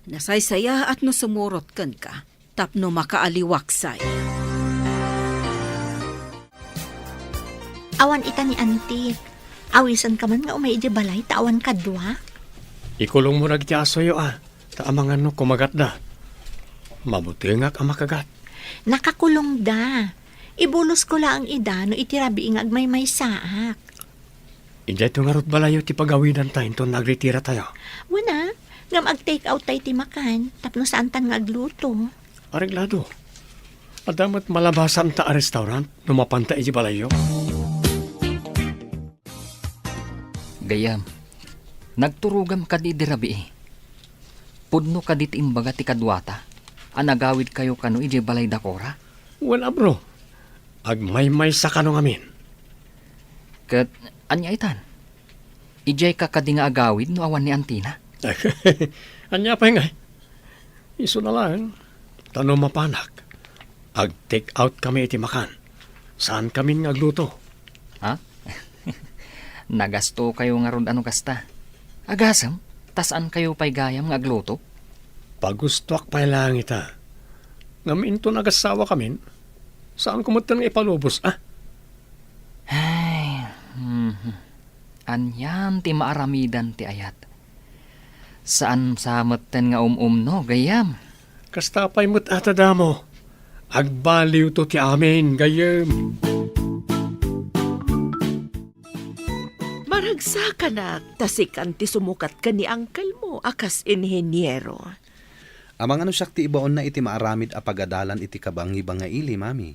Nasaysayaat no sumurot kenka tapno makaaliwaksay. Awan ita ni Anti. Awisenka man nga umay idiay balay ta awan kadua? Ikulongmo dagiti asoyo a, ta amangan no kumagatda. Mabutengak a makagat. Nakakulongda. Ibulosko laeng ida no iti rabii nga agmaymaysaak. Idiayto ngarud balayyo ti pagawidanta inton nagritiratayo. Wen a, ngem ag-take out tay ti makan, tapno saantan nga agluto. Areglado. Adda met malabasanta a restaurant no mapanta idiay balayyo. Gayyem, nagturogam kadi idi rabii. Pudno kadi ti imbaga ti kaduata a nagawidkayo kano idiay balay da Cora? Wen a, bro. Agmaymaysa kano ngamin. Ket ania itan? Idiayka kadi nga agawid no awan ni Antina? Ania pay ngay? Isuna laeng, ta no mapanak, ag-take out kami iti makan. Saan kami nga agluto. Ha? Nagastokayo ngarud a no kasta. Agasem, ta saankayo pay gayam nga agluto? Pagustoak pay laeng ita. Ngem inton agassawa kamin, saanko metten nga ipalubos, a? Ay, mhm. Anian ti maaramidan ti ayat? Saan sa metten nga um-umno, gayyem? Kasta pay met a ta damo. Agbaliwto ti amin, gayyem. Maragsakanak, ta sikan ti sumukat ken ni angkelmo a kas inheniero. Amangan no siak ti ibaonna iti maaramid a pagadalan iti kabangibangaili, Mami.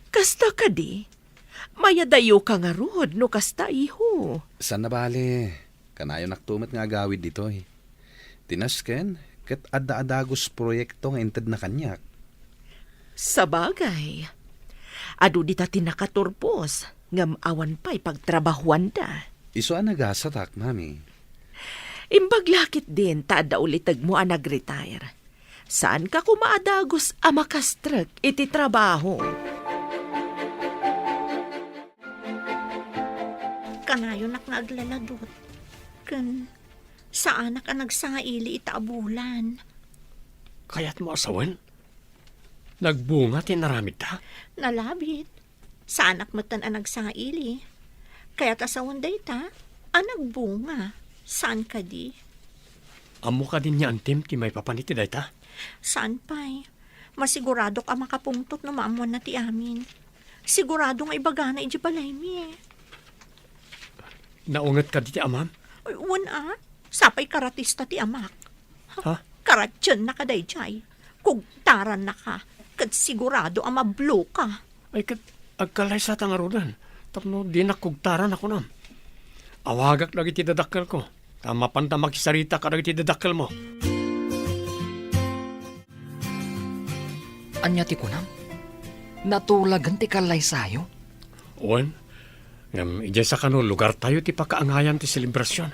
Kasta kadi? Mayadayoka ngarud no kasta, iho. Saan a bale, kanayonakto met nga agawid ditoy. Ti nasken, ket adda a dagus proyekto nga intedna kaniak. Sabagay, adu dita ti nakaturpos, ngem awan pay pagtrabahuanda. Isu a nagasatak, Mami. Imbag la ketdin ta adda ulitegmo a nag-retire. Saanka koma a dagus a makastrek iti trabaho. Kanayonak nga aglaladot. Ken saanak a nagsangaili ita a bulan. Kayatmo a sawen? Nagbunga ti inaramidta? Nalabit. Saanak metten a nagsangaili. Kayat a sawen dayta a nagbunga. Saan kadi? Ammo kadi ni Antim ti maipapan iti dayta? Saan pay. Masiguradok a makapungtot no maammoanna ti amin. Sigurado nga ibagana idiay balaymi. Naunget kadi ti amam? Ay, wen a. Sapay karatista ti amak. Ha? Karatiennaka daydiay. Kugtarannaka. Ket sigurado a mabloka. Ay, ket agkallaysata ngaruden tapno dinak kugtaran a kunam. Awagak dagiti dadakkelko, ta mapanta makisarita kadagiti dadakkelmo. Ania ti kunam? Natulagen ti kallaysayo? Wen, ngem idiay sakano lugartayo ti pakaangayan ti selebrasion.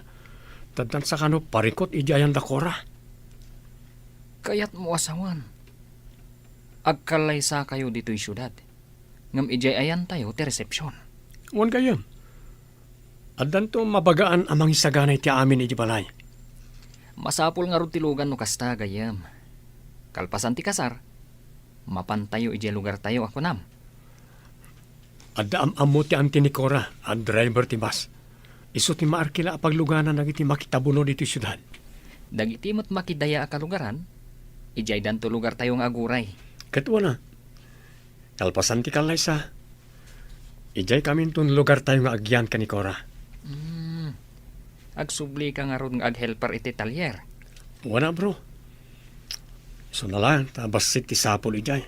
Taddan sakano parikut idi ayan da Cora. Kayatmo a sawen, agkallaysakayo ditoy siudad, ngem idiay ayantayo ti resepsion. Wen gayyem, addanto mabagaan a mangisagana iti amin iti balay. Masapul ngarud ti lugan no kasta, gayyem. Kalpasan ti kasar, mapantayo idiay lugartayo a kunam. Adda am-ammo ti anti ni Cora a driver ti bus. Isu ti maarkila a pagluganan dagiti makitabuno ditoy siudad. Dagiti met makidaya a kalugaran, idiaydanto lugartayo nga aguray. Ket wana, kalpasan ti kallaysa, idiaykaminton lugartayo nga agyan ken ni Cora. Hmm. Agsublika ngarud nga aghelper iti talyer? Wana, bro. Isuna laeng ta bassit ti sapul idiay.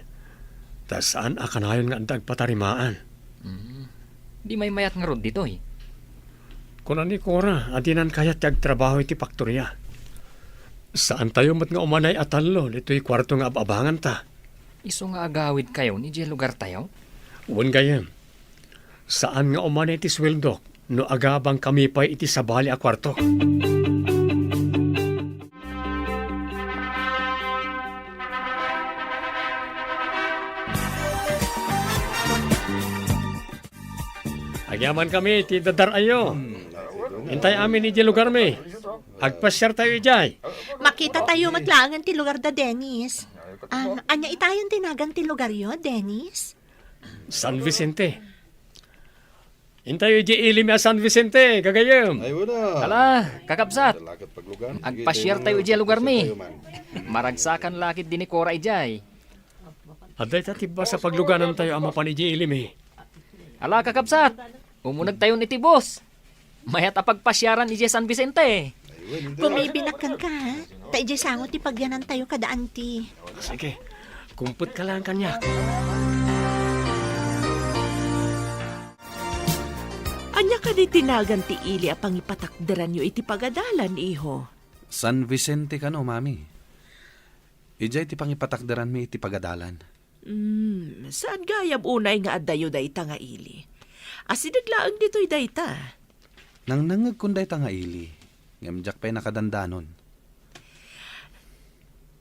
Ta saan a kanayon nga adda agpatarimaan. Hmm. Di maymayat ngarud ditoy? Kuna ni Cora a dinan kayat ti agtrabaho iti faktoria. Saantayo met nga umanay a tallo ditoy kuarto nga ab-abanganta. Isu nga agawidkayon idiay lugartayo? Wen gayyem. Saan nga umanay ti suweldok no agabangkami pay iti sabali a kuarto. Agyamankami iti daddar-ayo. Intay amin idiay lugarmi. Agpasiartayo idiay. Makitatayo met laengen ti lugar da Dennis. Ah, ania itayon ti nagan ti lugaryo, Dennis? San Vicente. Intayo idiay ili mi a San Vicente, gagayyem. Ay, wala. Ala, kakabsat. Agpasiartayo idiay lugarmi. Maragsakan la ketdi ni Cora idiay. Adda ita ti bus a pagluganantayo a mapan idiay ili mi. Ala, kakabsat. Umunegtayon iti bus. Mayat a pagpasiaran idiay San Vicente. Kumibinak kenka, ha? Ta idiay sango ti pagyanantayo kada anti. Sige, kumpetka laeng kaniak. Ania kadi ti nagan ti ili a pangipatakderanyo iti pagadalan, iho? San Vicente kano, Mami. Idiay ti pangipatakderanmi iti pagadalan. Hmm, saan gayam unay nga addayo dayta nga ili? Asideg laeng ditoy dayta. Nangnangngegkon dayta nga ili, ngem diak pay nakadandanon.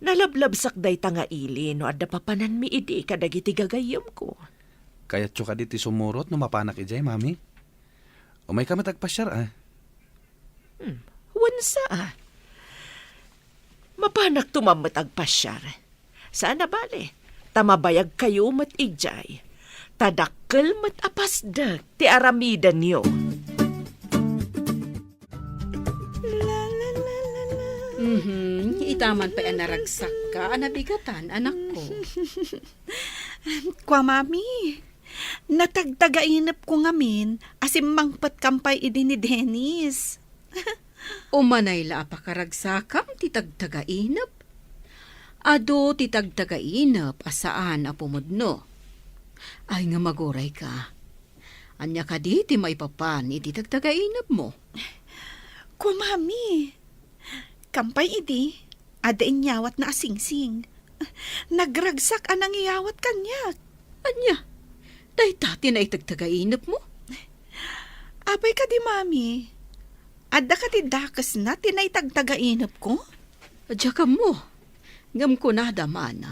Nalablabsak dayta nga ili no adda papananmi idi kadagiti gagayyemko. Kayatyo kadi ti sumurot no mapanak idiay, Mami? Umayka met agpasiar, a? Hmm, wen sa, a? Mapanakto man met agpasiar. Saan a bale, ta mabayagkayo met idiay. Ta dakkel met a pasdek ti aramidenyo. Mhm, ita man pay a naragsakka a nabigatan, anakko. Kua, Mami, natagtagainepko ngamin a simmangpetkam pay idi ni Dennis. Umanay la a pakaragsakam ti tagtagainep? Adu ti tagtagainep a saan a pumudno. Ay nga magurayka. Ania kadi ti maipapan iti tagtagainepmo? Kua, Mami, kam pay idi, adda inyawatna a singsing. Nagragsak a nangiyawat kaniak. Ania? Dayta ti naitagtagainepmo? Apay kadi, Mami? Adda kadi dakesna ti naitagtagainepko? Diak ammo. Ngem kunada man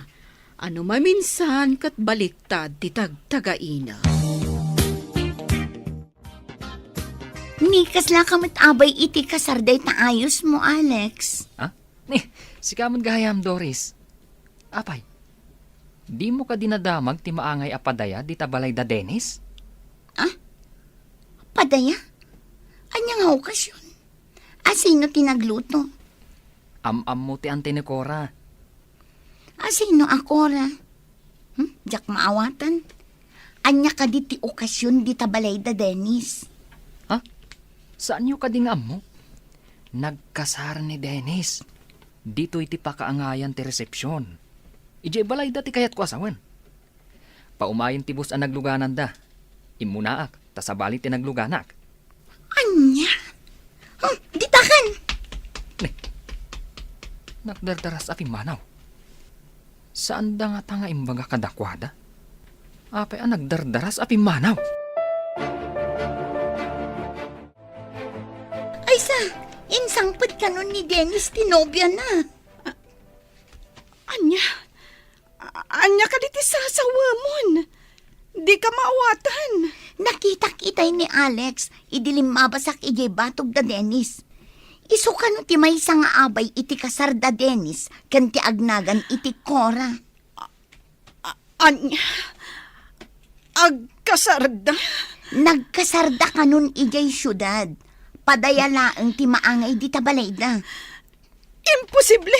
a no maminsan ket baliktad ti tagtagainep. Ni, kaslaka met abay iti kasar dayta ayosmo, Alex? Ha? Ni, sika met gayam, Doris. Apay, dimo kadi nadamag ti maangay a padaya dita balay da Dennis? Ah? Padaya? Ania nga okasyon? Asino ti nagluto? Am-ammo ti anti ni Cora. Asino a Cora? Hmm? Diak maawatan. Ania kadi ti okasyon dita balay da Dennis? Ha? Saanyo kadi nga ammo? Nagkasar ni Dennis. Ditoy ti pakaangayan ti resepsyon. Idiay balayda ti kayatko a sawen. Paumayen ti bus a naglugananda. Immunaak, ta sabali ti nagluganak. Ania? Hmm, ditakan! Ne, nagdardaras a pimmanaw. Saanda ngata nga imbaga kadakuada? Apay a nagdardaras a pimmanaw? Aysa, insangpet kanon ni Dennis ti nobiana. A-, ania? A-, ania kadi ti sasawemon? Dika maawatan. Nakitak itay ni Alex idi limmabasak idiay batog da Dennis. Isu kano ti maysa nga abay iti kasar da Dennis ken ti agnagan iti Cora. A-, ania? Agkasarda? Nagkasarda kanon idiay siudad. Padaya laeng ti maangay dita balayda. Imposible!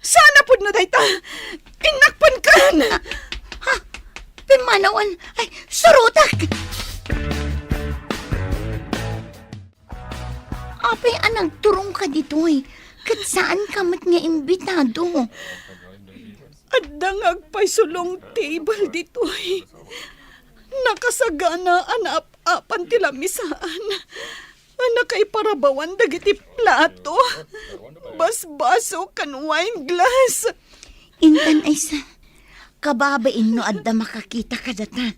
Saan a pudno dayta? Innakpankan! Ah, ha? Pimmanawan! Ay, surotak! Apay a nagturongka ditoy, ket saanka met nga imbitado? Adda nga agpayso long table ditoy. Nakasagana a naap-apan ti lamisaan. A nakaiparabawan dagiti plato, basbaso, ken wine glass. Intan, Aysa, kababain no adda makakita kadata.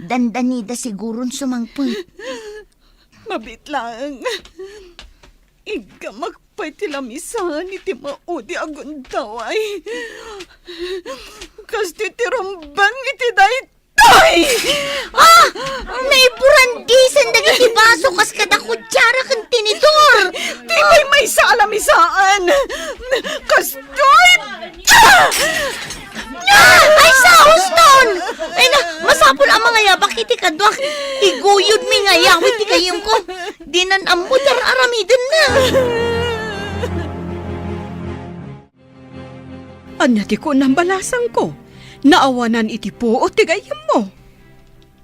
Dandanida siguron sumangpet. Mabiit laeng. Iggamak pay ti lamisaan iti maudi a gundaway. Kastoy ti rumbeng iti daytoy. Ay! Ah! Naiburandisan dagiti baso kas kada kutsara ken tinidor. Ti maymaysa a lamisaan. Kastoy. Ah! Ah! Aysa, huston! Ay na, masapul a mangayabak iti kaduak. Iguyodmi nga iyawid ti gayyemko. Dinan ammo ti ar-aramidenna. Ania ti kunam, balasangko? Naawanan iti puot ti gayyemmo.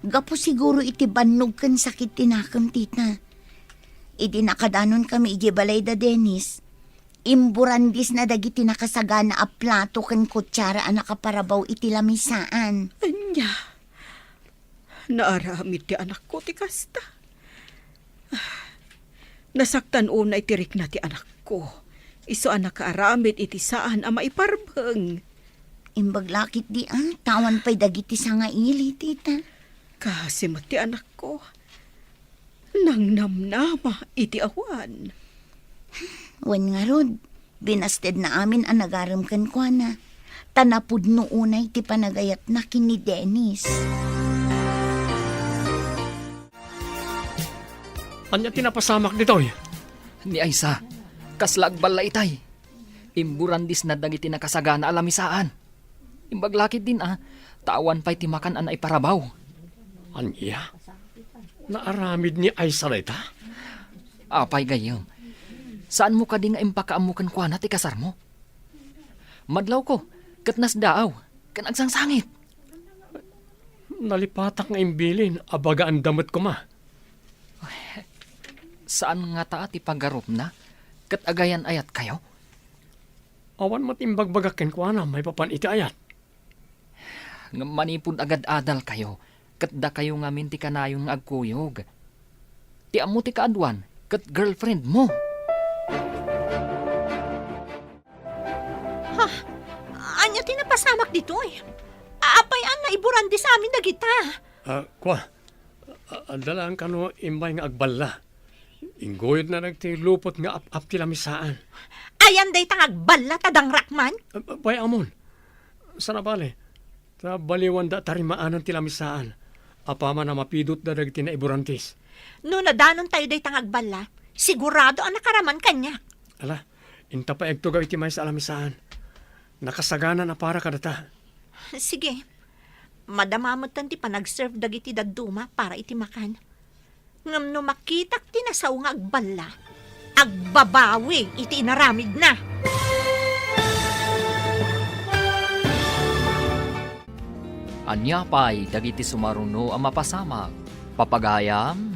Gapu siguro iti bannog ken sakit ti nakem, tita. Idi nakadanon kami idiay balay da Dennis, imburandisna dagiti nakasagana a plato ken kutsara a nakaparabaw iti lamisaan. Ania? Naaramid ti anakko ti kasta. Ah, nasaktan unay ti rikna ti anakko. Isu a nakaaramid iti saan a maiparbeng. Imbag la ketdi a, ta awan pay dagiti sangaili, tita. Kaasi met ti anakko. Nangnamnama iti awan. Wen ngarud, binastedna amin a nagarem kenkuana, ta napudno unay ti panagayatna ken ni Dennis. Ania ti napasamak ditoy? Ni Aysa, kasla agballa itay. Imburandisna dagiti nakasagana a lamisaan. Imbag la ketdin a, ta awan pay ti makan a naiparabaw. Ania? Naaramid ni Aysa dayta? Apay gayyem, saanmo kadi nga impakaammo kenkuana ti kasarmo? Madlawko, ket nasdaaw, ken agsangsangit. Nalipatak nga imbilin a bagaanda met koma. Saan ngata ti pagarupna, ket agayan-ayatkayo? Awan met imbagbagak kenkuana maipapan iti ayat. Ngem manipud agad-adalkayo, ket dakayo ngamin ti kanayon nga agkuyog. Ti ammo ti kaaduan, ket girlfriendmo. Ha? Ania ti napasamak ditoy? Apay a naiburandisamin dagita? Ah, kua, a-, adda laeng kano immay nga agballa. Ingguyodna dagiti lupot nga ap-ap ti lamisaan. Ayan dayta nga agballa ta dangrakman? Ah, bay-amon. Sana bale, ta baliwanda a tarimaanan ti lamisaan. Apaman a mapidotda dagiti naiburantis. No nadanontayo dayta nga agballa, sigurado a nakaraman kaniak. Ala, inta pay agtugaw iti maysa a lamisaan. Nakasagana a para kadata. Sige. Madama metten ti panagserve dagiti dadduma para iti makan. Ngem no makitak ti nasao nga agballa, agbabawi iti inaramidna. Ania pay dagiti sumaruno a mapasamak? Papagayam,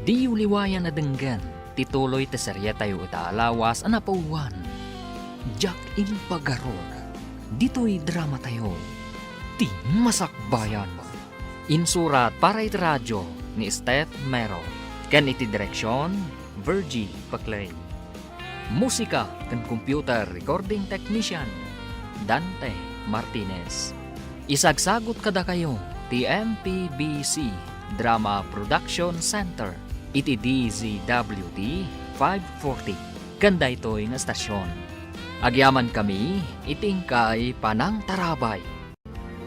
diyo liwayan a denggen ti tuloy ti serietayo ita a lawas a napauluan, Diak Impagarok. Ditoy dramatayo, Ti Masakbayan. Insurat para iti radio ni Steph Mero, ken iti direksion, Virgie Paclay. Musika ken computer recording technician, Dante Martinez. Isagsagut kadakayo ti M P B C Drama Production Center iti D Z W T five forty ken daytoy nga estasion. Agyamankami iti inkay panangtarabay.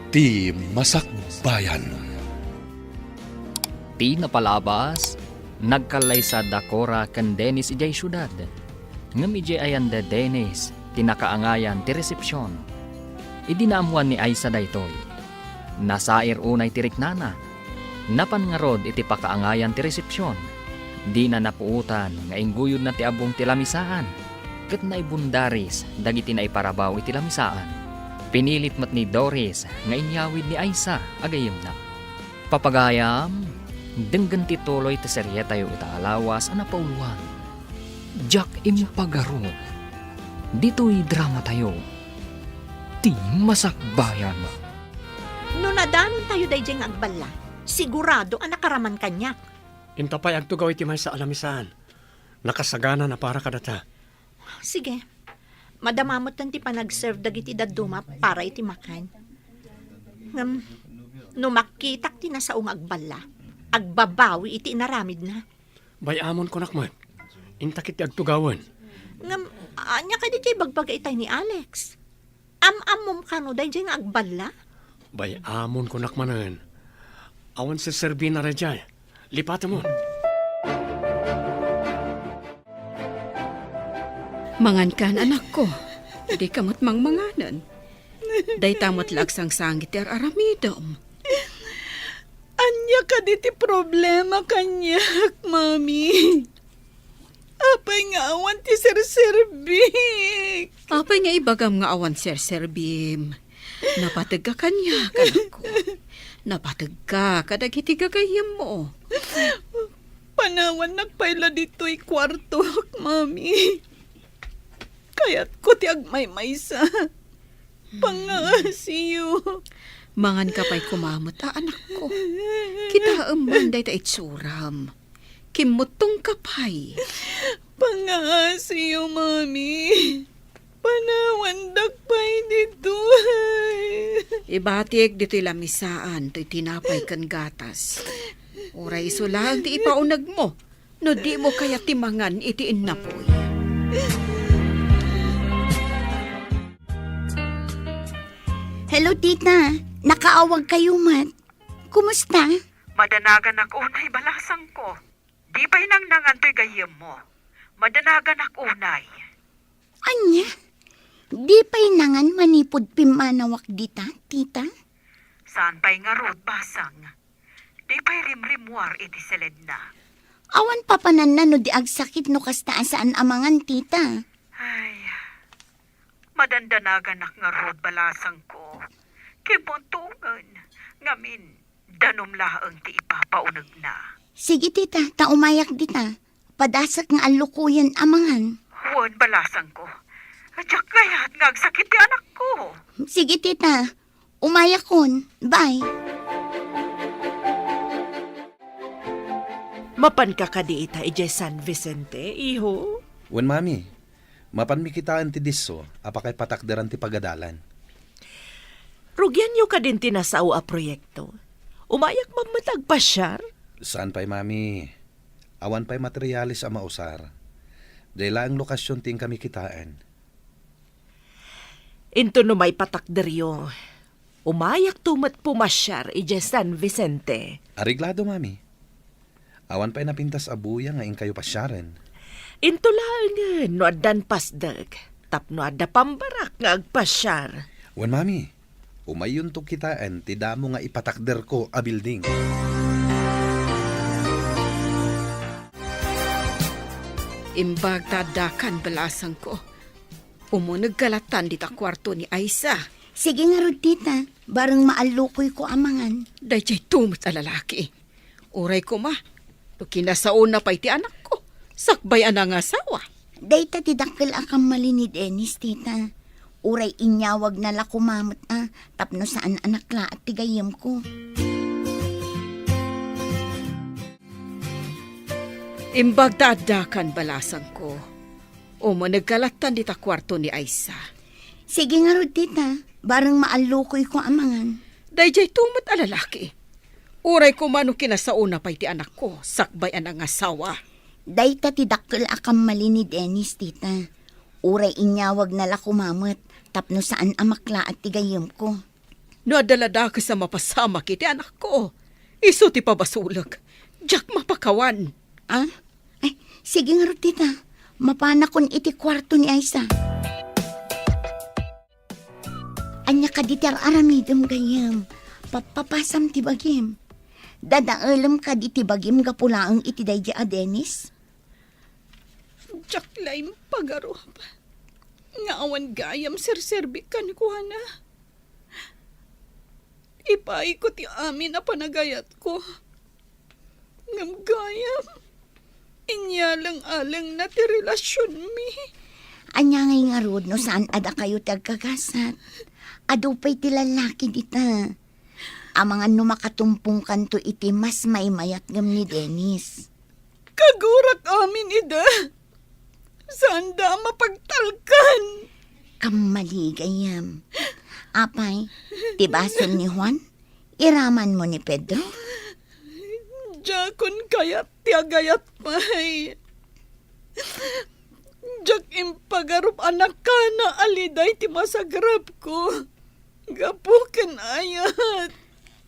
Ti Masakbayan. Ti napalabas, nagkallaysa da Cora ken Dennis idiay siudad. Ngem idiay ayan da Dennis ti nakaangayan ti resepsion. Idi naammuan ni Aisa daytoy, nasair unay ti riknana. Napan ngarud iti pakaangayan ti resepsion. Dina napuotan nga ingguyodna ti abbong ti lamisaan, ket naibundaris dagiti naiparabaw iti lamisaan. Pinilit met ni Doris nga inyawid ni Aisa a gayyemna. Papagayam, denggen ti tuloy ti serietayo ita a lawas a napauluan. Diak impagarud. Ditoy dramatayo, ti masakbayan. No nadanontayo daydiay nga agballa, sigurado a nakaraman kaniak. Inta pay agtugaw iti maysa a lamisaan. Nakasagana a para kadata. Sige. Madama metten ti panagserve dagiti dadduma para iti makan. Ngem, no makitak ti nasao nga agballa, agbabawi iti inaramidna. Bay-amon kunak met. Inta ketdi agtugawen. Ngem, ania kadi ti ibagbaga itay ni Alex? Am-ammom kano daydiay nga agballa? Bay-amon kunak manen. Awan serserbina daydiay. Lipatemon. Mangankan, anakko. Dika met mangmanganen. Dayta met la agsangsangit ti ar-aramidem. Ania kadi ti problema kaniak, Mami? Apay nga awan ti serserbik? Apay nga ibagam nga awan serserbim? Napategka kaniak, anakko. Napategka kadagiti gagayyemmo. Panawannak pay la ditoy kuartok, Mami. Kayatko ti agmaymaysa. Pangaasiyo. Manganka pay koma met a, anakko. Kitaem man dayta itsuram. Kimmuttongka pay. Pangaasiyo, Mami. Panawandak pay ditoy. Ibatik ditoy lamisaan toy tinapay ken gatas. Uray isu laeng ti ipaunegmo no dimo kayat ti mangan iti innapoy. Hello, tita. Nakaawagkayo met. Kumusta? Madanaganak unay, balasangko. Di pay nangnangan toy gayyemmo. Madanaganak unay. Ania? Di pay nangan manipud pimmanawak dita, tita? Saan pay ngarud, basang. Di pay rimrimmuar iti seledna. Awan papananna no di agsakit no kasta a saan a mangan, tita. Ay, madandanaganak ngarud, balasangko. Kimmuntongen, ngamin, danum laeng ti ipapaunegna. Sige, tita, ta umayak dita. Padasek nga allukoyen a mangan. Wen, balasangko. Diak kayat nga agsakit ti anakko. Sige, tita. Umayakon. Bye. Mapanka kadi ita idiay San Vicente, iho? Wen, Mami. Mapanmi kitaen ti disso a pakaipatakderan ti pagadalan. Rugianyo kadin ti nasao a proyekto? Umayak man met agpasiar? Saan pay, Mami. Awan pay materiales a mausar. Diay laeng lokasion ti inkami kitaen. Inton no maipatakderyo, umayakto met pumasiar idiay San Vicente. Areglado, Mami. Awan pay napintas a buya nga inkayo pasiaren. Into laengen no addan pasdek, tapno adda pambarak nga agpasiar. Wen, Mami, umayyonto kitaen ti damo nga ipatakderko a building. Imbag ta addakan, balasangko. Umunegka lattan dita kuarto ni Aisa. Sige ngarud, tita. Bareng maallukoyko a mangan. Daydiay tumet a lalaki. Uray koma, no kinasaona pay ti anakko, sakbay a nangasawa. Dayta ti dakkel a kammali ni Dennis, tita. Uray inyawagna la koma met a, tapno saan a naklaat ti gayyemko. Imbag ta addakan, balasangko. Umunegka lattan dita kuarto ni Aisa. Sige ngarud, tita. Bareng maallukoyko a mangan. Daydiay tumet a lalaki. Uray koma no kinasaona pay ti anakko, sakbay a nangasawa. Dayta ti dakkel a kammali ni Dennis, tita. Uray inyawagna la koma met, tapno saan a maklaat ti gayyemko. No adda la dakes a mapasamak iti anakko, isu ti pabasolek. Diak mapakawan. Ah? Ay, sige ngarud, tita. Mapanakon iti kuarto ni Aisa. Ania kadi ti ar-aramidem, gayyem? Papapasam ti bagim. Dadaelem kadi ti bagim gapu laeng iti daydi a Dennis? Diak la impagarup nga awan gayam serserbi kenkuana. Ipaayko ti amin a panagayatko. Ngem gayam, inyaleng-alengna ti relasionmi. Ania ngay ngarud no saan a dakayo ti agkagasat? Adu pay ti lallaki dita. Amangan no makatumpongkanto iti mas maimayat ngem ni Dennis. Kagurak amin ida. Saanda a mapagtalkan. Kammali gayam. Apay, ti basol ni Juan, iramanmo ni Pedro? Diakon kayat ti agayat pay. Diak impagarup a nakana a Liday ti masagrapko. Gapu ken ayat.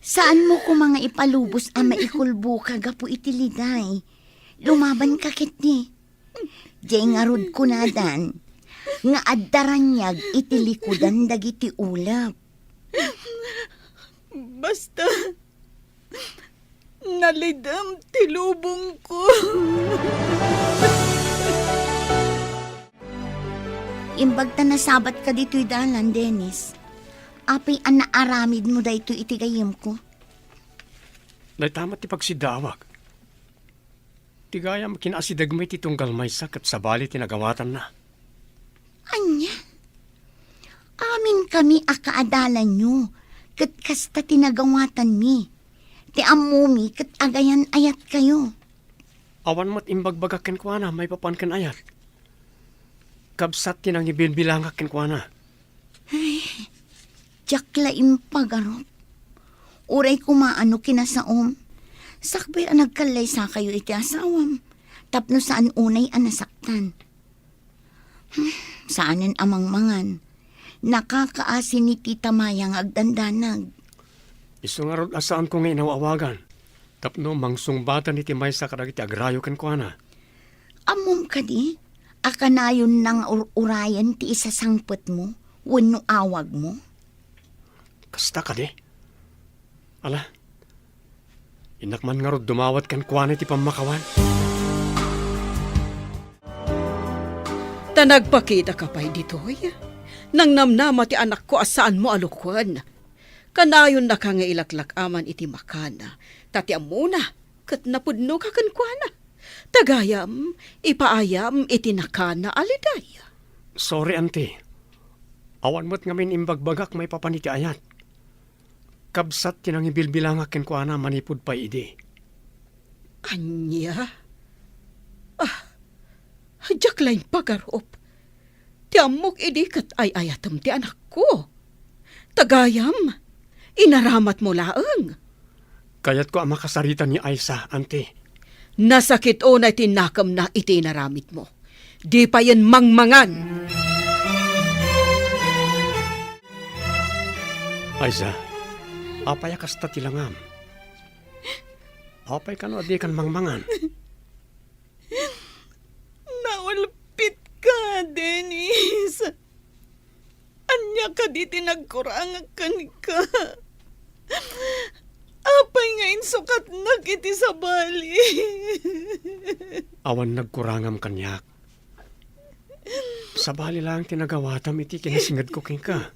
Saanmo koma nga ipalubos a maikulboka gapu iti Liday. Lumabanka ketdi. Diay ngarud kunadan nga adda raniag iti likudan dagiti ulep. Basta, nalidem ti lubongko. Imbag ta nasabatka ditoy dalan, Dennis. Apay a naaramidmo daytoy iti gayyemko? Dayta met ti pagsiddaawak. Ti gayam, kinaasidegmi ti tunggal maysa ket sabali ti nagawatanna. Ania? Aminkami a kaadalanyo, ket kasta ti nagawatanmi. Ti ammomi ket agayan-ayatkayo. Awan met imbagbagak kenkuana maipapan ken ayat. Kabsat ti nangibilbilangak kenkuana. Ay, diak la impagarup. Uray koma no kinasaom, sakbay a nagkallaysakayo iti asawam, tapno saan unay a nasaktan. Hmm, saanen a mangmangan. Nakakaasi ni Tita Maya nga agdandanag. Isu ngarud a saanko nga inaw-awagan, tapno mangsungbatan iti maysa kadagiti agrayo kenkuana. Ammom kadi a kanayonna nga ur-urayen ti isasangpetmo wenno awagmo? Kasta kadi? Ala, innak man ngarud dumawat kenkuana iti pammakawan. Ta nagpakitaka pay ditoy, nangnamnama ti anakko a saanmo a lukuen. Kanayonnaka nga ilaklak-aman iti makana, ta ti ammona, ket napudnoka kenkuana. Ta gayam, ipaayam iti nakana a Liday. Sorry, Auntie. Awan met ngamin imbagbagak maipapan iti ayat. Kabsat ti nangibilbilangak kenkuana manipud pay idi. Ania? Ah, diak la impagarup. Ti ammok idi ket ay-ayatem ti anakko. Ta gayam, inaramatmo laeng. Kayatko a makasarita ni Aisa, Auntie. Nasakit unay ti nakemna iti inaramidmo. Di payen mangmangan. Aisa, apay a kasta ti langam? Apay kano a dikan mangmangan? Naulpitka, Dennis. Ania kadi ti nagkurangak kenka? Apay nga insukatnak iti sabali? Awan nagkurangam kaniak. Sabali laeng ti nagawatam iti kinasingedko kenka.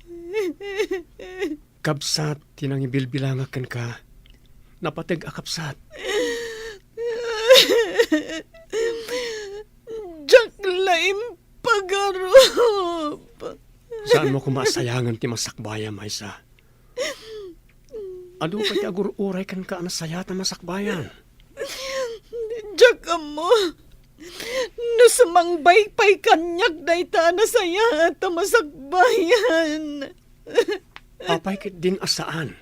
Kabsat ti nangibilbilangak kenka, napateg a kabsat. Diak la impagarup. Saanmo koma a sayangen ti masakbayam, Aisa. Adu pay ti agur-uray kenka a nasayaat a masakbayan. Diak ammo no sumangbay pay kaniak dayta a nasayaat a masakbayan. Apay ketdin a saan?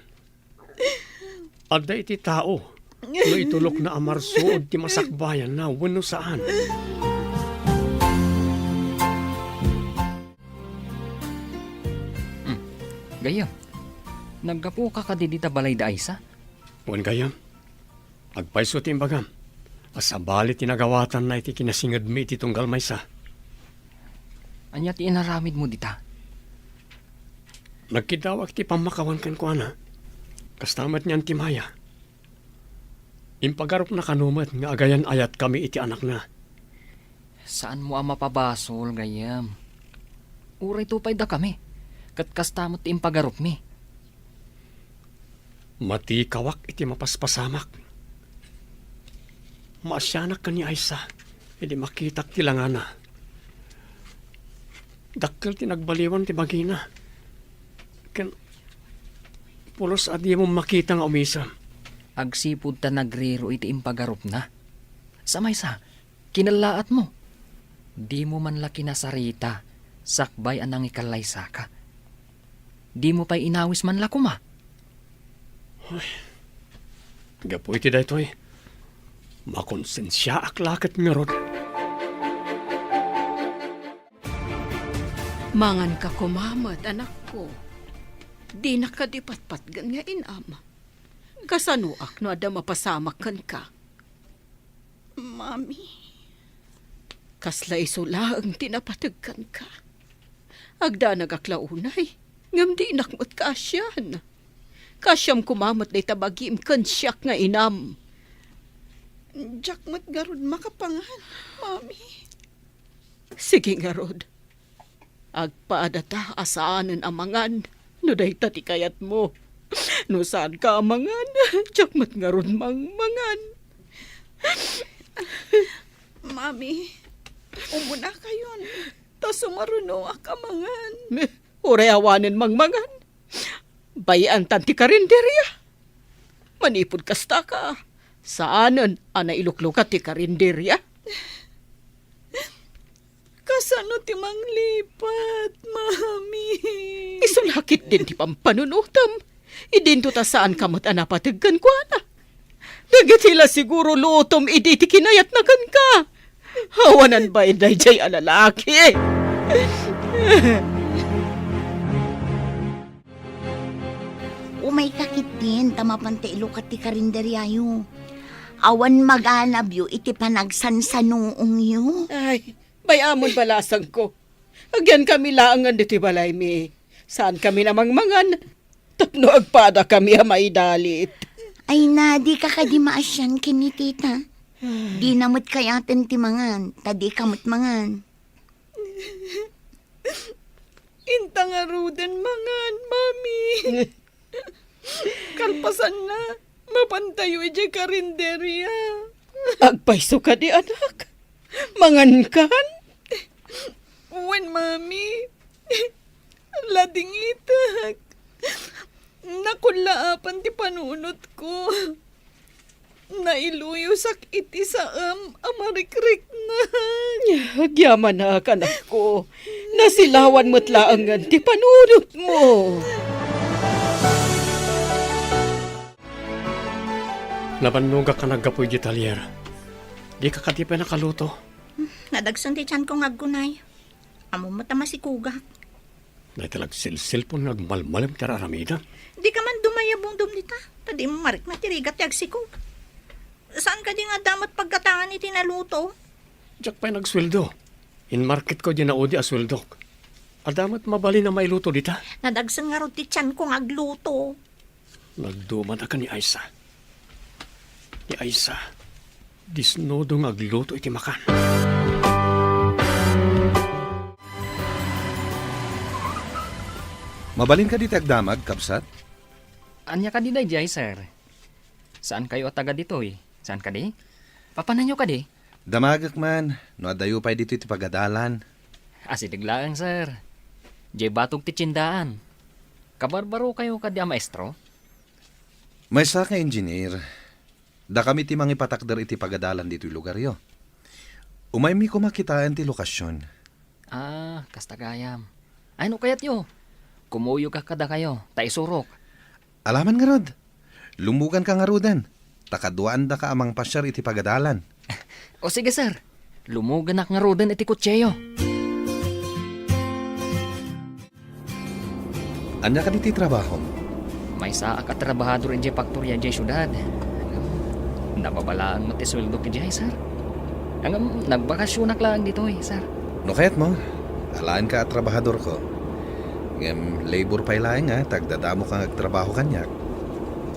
Adda iti tao no itulokna a marsuod ti masakbayanna wenno saan. Hmm. Gayyem, naggapuka kadi dita balay da Aisa? Wen gayyem, agpayso ti imbagam a sabali ti nagawatanna iti kinasingedmi iti tunggal maysa. Ania ti inaramidmo dita? Nagkiddawak iti pammakawan kenkuana. Kasta met ni Auntie Maya. Impagarupna kano met nga agayan-ayatkami iti anakna. Saanmo a mapabasol, gayyem. Uray to pay dakami, ket kasta met ti impagarupmi. Matikawak iti mapaspasamak. Maasianak ken ni Aisa idi makitak ti langana. Dakkel ti nagbaliwan ti bagina. Ken pulos a dimo makita nga umisem. Agsipud ta nagriro iti impagarupna. Sa maysa, kinallaatmo. Dimo man la kinasarita sakbay a nangikallaysaka. Dimo pay inawis man la koma. Ay, gapu iti daytoy, makonsensiaak la ket ngarud. Manganka koma met, anakko. Dinak kadi patpatgen nga inam. Kasanoak no adda mapasamak kenka? Mami. Kasla isu laeng ti napateg kenka. Agdanagak la unay, ngem dinak met kaasian. Kaasiam koma met dayta bagim ken siak nga inam. Diak met ngarud makapangan, Mami. Sige ngarud. Agpadata a saanen a mangan no dayta ti kayatmo. No saanka a mangan, diak met ngarud mangmangan. Mami, umunakayon, ta sumarunoak a mangan. Uray awanen mangmangan. Bay-antan ti karinderia. Manipud kastaka, saanen a nailuklukat ti karinderia. Kasano ti manglipat, Mami? Isu la ketdin ti pampanunotem. Idinto ta saanka met a napateg kenkuana. Dagiti la siguro lutom idi ti kinayatna kenka. Awanan bain daydiay a lalaki. Umayka ketdin ta mapanta ilukat ti karinderiayo. Awan maganabyo iti panagsansanuongyo. Ay, bay-amon balasangko. Agyankami laengen ditoy balaymi. Saankami a mangmangan tapno agpadakami a maidalit. Ay na, dika kadi maasian ken ni tita. Dina met kayaten ti mangan, ta dika met mangan. Inta ngaruden mangan, Mami. Kalpasanna, mapantayo idiay karinderia. Agpayso kadi, anak? Mangankan? Wen, Mami. Ladingitek. Nakullaapan ti panunotko. Nailuyosak iti saem a marikriknag. Agyamanak, anakko. Nasilawan met laengen ti panunotmo. Nabannogak a naggapu idiay talyer. Dika kadi pay nakaluto? Nadagsen ti tianko nga aggunay. Ammom met a masikogak. Dayta la agselselpon nga agmalmalem ti ar-aramidem. Dika man dumayabungdom dita, ta dimo marikna ti rigat ti agsikog. Saan kadi nga adda met paggatangan iti naluto? Diak pay nagsueldo. Inmarketko diay naudi a sueldok. Adda met mabalin a mailuto dita. Nadagsen ngarud ti tianko nga agluto. Nagdumadak ken ni Aisa. Ni Aisa, disnudo nga agluto iti makan. Mabalin kadi ti agdamag, kabsat? Ania kadi daydiay, sir? Saan kayo a taga ditoy? Saan kadi? Papananyo kadi? Damagek man, no addayo pay ditoy ti pagadalan. Asideg laeng, sir. Diay batog ti tiendaan. Kabarbaro kayo kadi a maestro? Maysa nga engineer. Dakami ti mangipatakder iti pagadalan ditoy lugaryo. Umaymi koma kitaen ti lokasion. Ah, kasta gayam. Ay, no kayatyo, kumuyogka kadakayo, ta isurok. Alaman ngarud. Lumuganka ngaruden, ta kaduaandaka a mangpasiar iti pagadalan. O sige, sir. Lumuganak ngaruden iti kotseo. Ania kadi ti trabahom? Maysaak a trabahador idiay faktoria idiay siudad. Nababalaang met ti sueldok idiay, sir. Ngem nagbakasionak laeng ditoy, sir. No kayatmo, alaenka a trabahadorko. Ngem labor pay laeng, a, ta agdadamoka nga agtrabaho kaniak.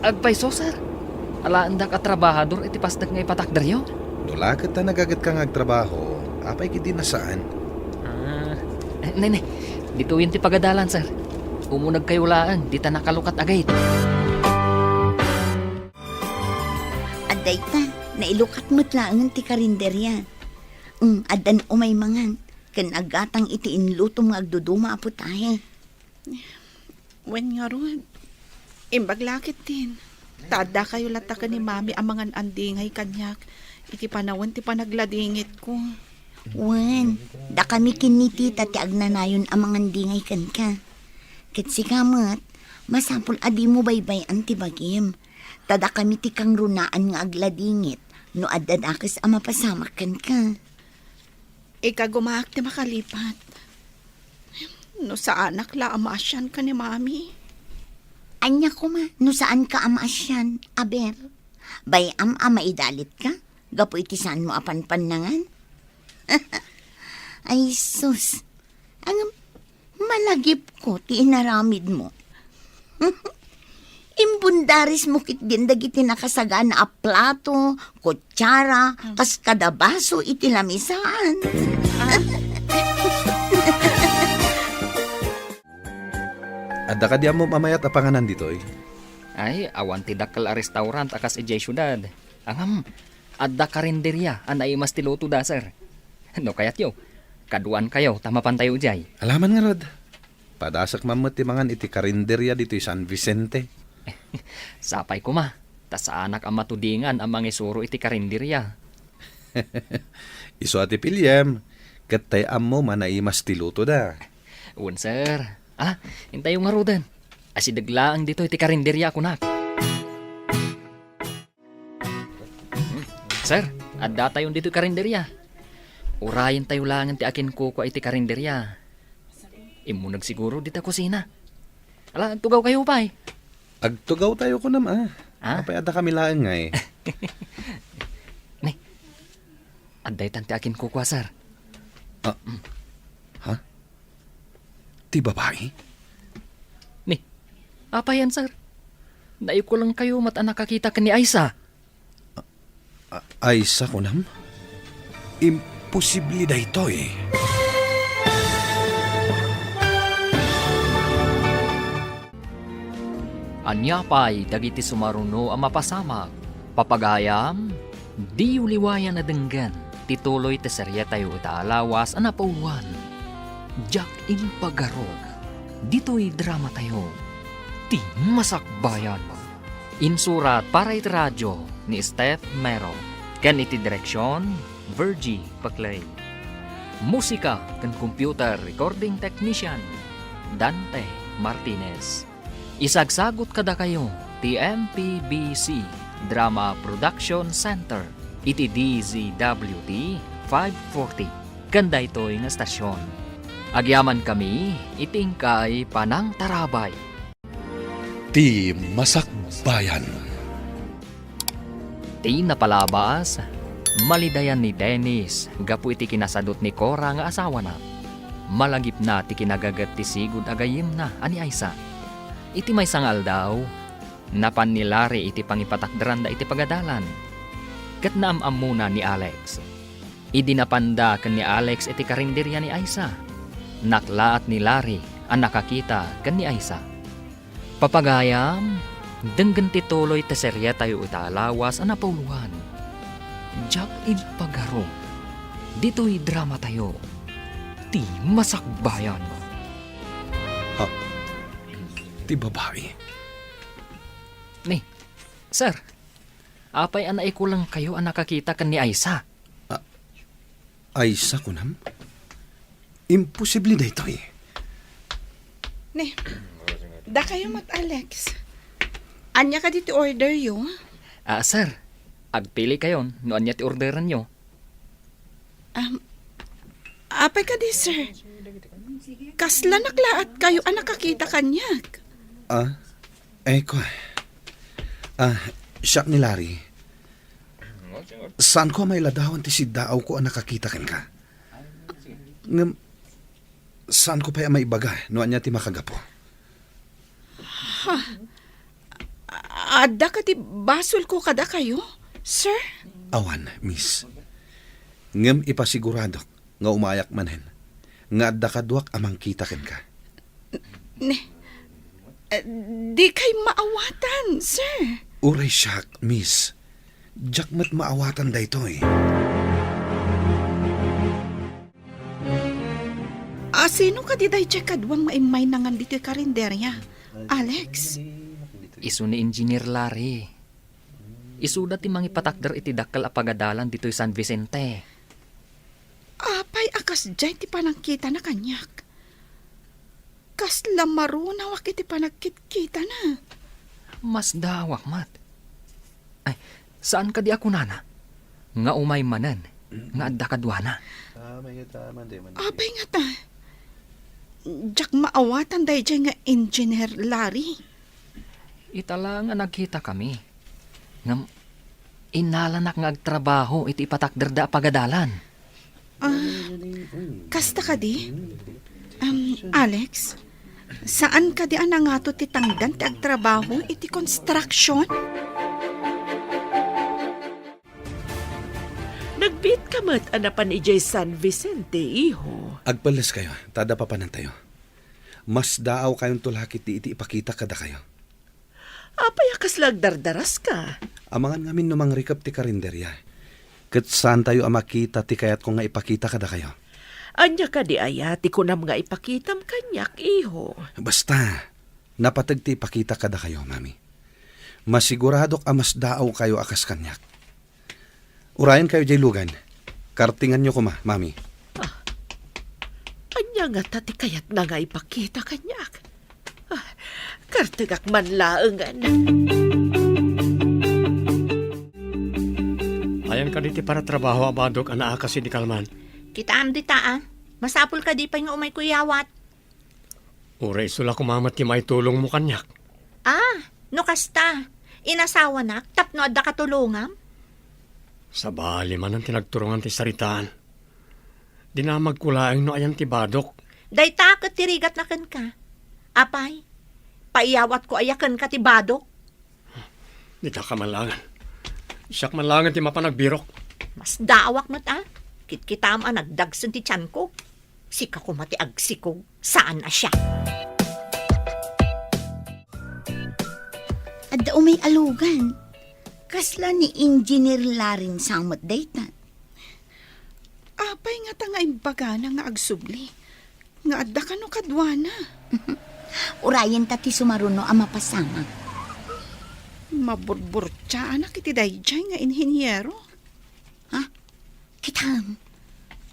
Agpayso, sir. Alaendak a trabahador iti pastek nga ipatakderyo? No la ket ta nagagetka nga agtrabaho, apay ketdi a saan? Ah, eh, ne, ne. Ditoyen ti pagadalan, sir. Umunegkayo laeng dita nakalukat a gate. Adda ita, nailukat met laengen ti karinderia. Mm, addan umay mangan, ken aggatang iti inlutom nga agduduma a putahe. Wen ngarud, imbag la ketdin. Ta addakayo latta ken ni Mami a mangan-andingay kaniak iti panawen ti panagladingitko. Wen, dakami ken ni Tita ti agnanayon a mangan-andingay kenka. Ket sika met, masapul a dimo baybay-an ti bagim. Ta dakami ti kangrunaan nga agladingit no adda dakes a mapasamak kenka. Ikagumaak ti makalipat. No saanak la a maasian ken ni Mami. Ania koma no saanka a maasian, aber? Bay-am a maidalitka gapu iti saanmo a panpannangan? Ay sus, ngem malagipko ti inaramidmo. Imbundarismo ketdin dagiti nakasagana a plato, kutsara, kas kada baso iti lamisaan. Adda kadi ammom a mayat a panganan ditoy? Ay, awan ti dakkel a restaurant a kas idiay siudad. Ngem, adda karinderia a naimas ti lutoda, sir. No kayatyo, kaduankayo ta mapantayo idiay. Alaman ngarud. Padasek man met ti mangan iti karinderia ditoy San Vicente. Sapay koma, ta saanak a matudingan a mangisuro iti karinderia. Isu a ti piliem, ket tay ammom a naimas ti lutoda. Wen, sir. Ala, intayo ngaruden. Asideg laeng ditoy ti karinderia a kunak. Sir, addatayon ditoy karinderia. Urayentayo laengen ti akinkukua iti karinderia. Immuneg siguro dita kusina. Ala, agtugawkayo pay. Agtugawtayo kunam, a. Ha? Apay, addakami laeng ngay. Ni, adda itan ti akinkukua, sir. Ah, ha? Ti babai? Ni, apay yan, sir? Naikulengkayo met a nakakita ken ni Aisa. A-, Aisa, kunam? Imposible daytoy. Ania pay dagiti sumaruno a mapasamak? Papagayam, diyo liwayan a denggen ti tuloy ti serietayo ita a lawas a napauluan, Diak Impagarok. Ditoy dramatayo, Ti Masakbayan. Insurat para iti radio ni Steph Mero, ken iti direksion, Virgie Paclay. Musika ken computer recording technician, Dante Martinez. Isagsagut kadakayo ti M P B C Drama Production Center iti D Z W T five forty ken daytoy nga estasion. Agyamankami iti inkay panangtarabay. Ti Masakbayan. Ti napalabas, malidayan ni Dennis gapu iti kinasadut ni Cora nga asawana. Malagipna ti kinagaget ti sigud a gayyemna a ni Aisa. Iti maysa nga aldaw, napan ni Larry iti pangipatakderanda iti pagadalan, ket naam-ammona ni Alex. Idi napanda ken ni Alex iti karinderia ni Aisa, naklaat ni Larry a nakakita ken ni Aisa. Papagayam, denggen ti tuloy ti serietayo ita a lawas a napauluan, Diak Impagarok. Ditoy dramatayo, Ti Masakbayan. Ha? Ti babai? Ni, sir, apay a naikulengkayo a nakakita ken ni Aisa? A-, Aisa, kunam? Imposible daytoy. Ni, dakayo met, Alex. Ania kadi ti orderyo? Ah, sir, agpilikayon no ania ti orderanyo. Um, apay kadi, sir? Kasla naklaatkayo a nakakita kaniak? Ah, eh, ko. Ah, siak ni Larry. Saanko a mailadawan ti siddaawko a nakakita kenka. Ngem, saanko pay a maibaga no ania ti makagapu. Ha? Adda kadi basolko kadakayo, sir? Awan, miss. Ngem ipasiguradok nga umayak manen, nga adda kaduak a mangkita kenka. Ne, eh, dikay maawatan, sir. Uray siak, miss. Diak met maawatan daytoy. A, sino kadi daydiay kaduam nga immay nangan ditoy karinderia, Alex? Isu ni Engineer Larry. Isuda ti mangipatakder iti dakkel a pagadalan ditoy San Vicente. Apay a kasdiay ti panangkitana kaniak? Kasla marunawak iti panagkitkitana. Masdaawak met. Ay, saan kadi a kunana nga umay manen nga adda kaduana? Apay ngata, diak maawatan daydiay nga Engineer Larry. Ita la nga nagkitakami. Ngem innalanak nga agtrabaho iti ipatakderda a pagadalan. Ah, kasta kadi? Um, Alex, saan kadi a nangato ti tangdan ti agtrabaho iti construction? Nagbiit ka met a napan idiay San Vicente, iho. Agpelleskayo, ta adda papanantayo. Masdaawkayonto la ketdi iti ipakita kadakayo. Apay a kasla agdardaraska? Amangan ngamin no mangrikep ti karinderia. Ket saantayo a makita ti kayatko nga ipakita kadakayo. Ania kadi aya ti kunam nga ipakitam kaniak, iho? Basta, napateg ti ipakita kadakayo, Mami. Masiguradok a masdaawkayo a kas kaniak. Urayenkayo diay lugan. Kartinganyo koma, Mami. Ah, ania ngata ti kayatna nga ipakita kaniak? Ah, kartengak man laengen. Ayan kadi ti paratrabaho a badok a naakas idi kalman? Kitaem dita, a. Masapul kadi pay nga umayko iyawat? Uray isu la koma met ti maitulongmo kaniak. Ah, no kasta, inasawanak tapno adda katulongam? Sabali manen ti nagturongan ti saritaan. Dinamagko laeng no ayan ti badok. Dayta ket ti rigatna kenka. Apay, paiyawatko aya kenka ti badok? Dita ka man laengen. Siak man laengen ti mapan agbirok. Masdaawak met, a. Kitkitaem a nagdagsen ti tianko. Sika koma ti agsikog, saan a siak. Adda umay a lugan. Kasla ni Engineer Larry sa met dayta. Apay ngata nga imbagana nga agsubli? Nga adda kano kaduana? Urayenta ti sumaruno a mapasamak. Maburburtiaanak iti daydiay nga inhiniero. Ha? Kitaem,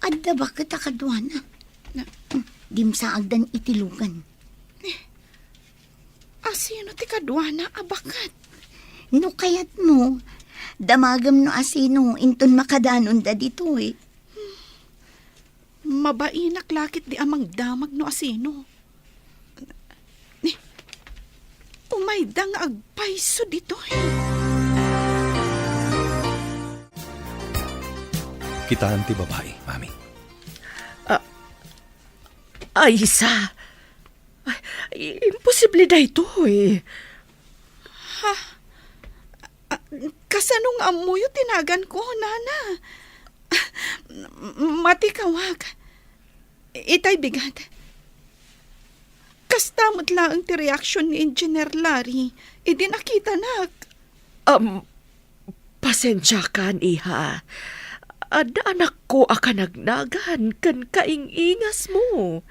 adda baket a kaduana. Na- Hmm, dimsaagdan iti lugan. Asino ti kaduana a baket? No kayatmo, damagem no asino inton makadanonda ditoy. Mabainak la ketdi a mangdamag no asino. Ni, umayda nga agpayso ditoy. Kitaem ti babai, Mami. Ah, Aisa. Ay, imposible daytoy. Ha? Ah, kasano nga ammoyo ti naganko, Nana? Matikawak. Itay bigat. Kasta met laeng ti reaksion ni Engineer Larry idi nakitanak. Am, pasensiakan, iha. Adda anakko a kanagnagan ken kaing-ingasmo.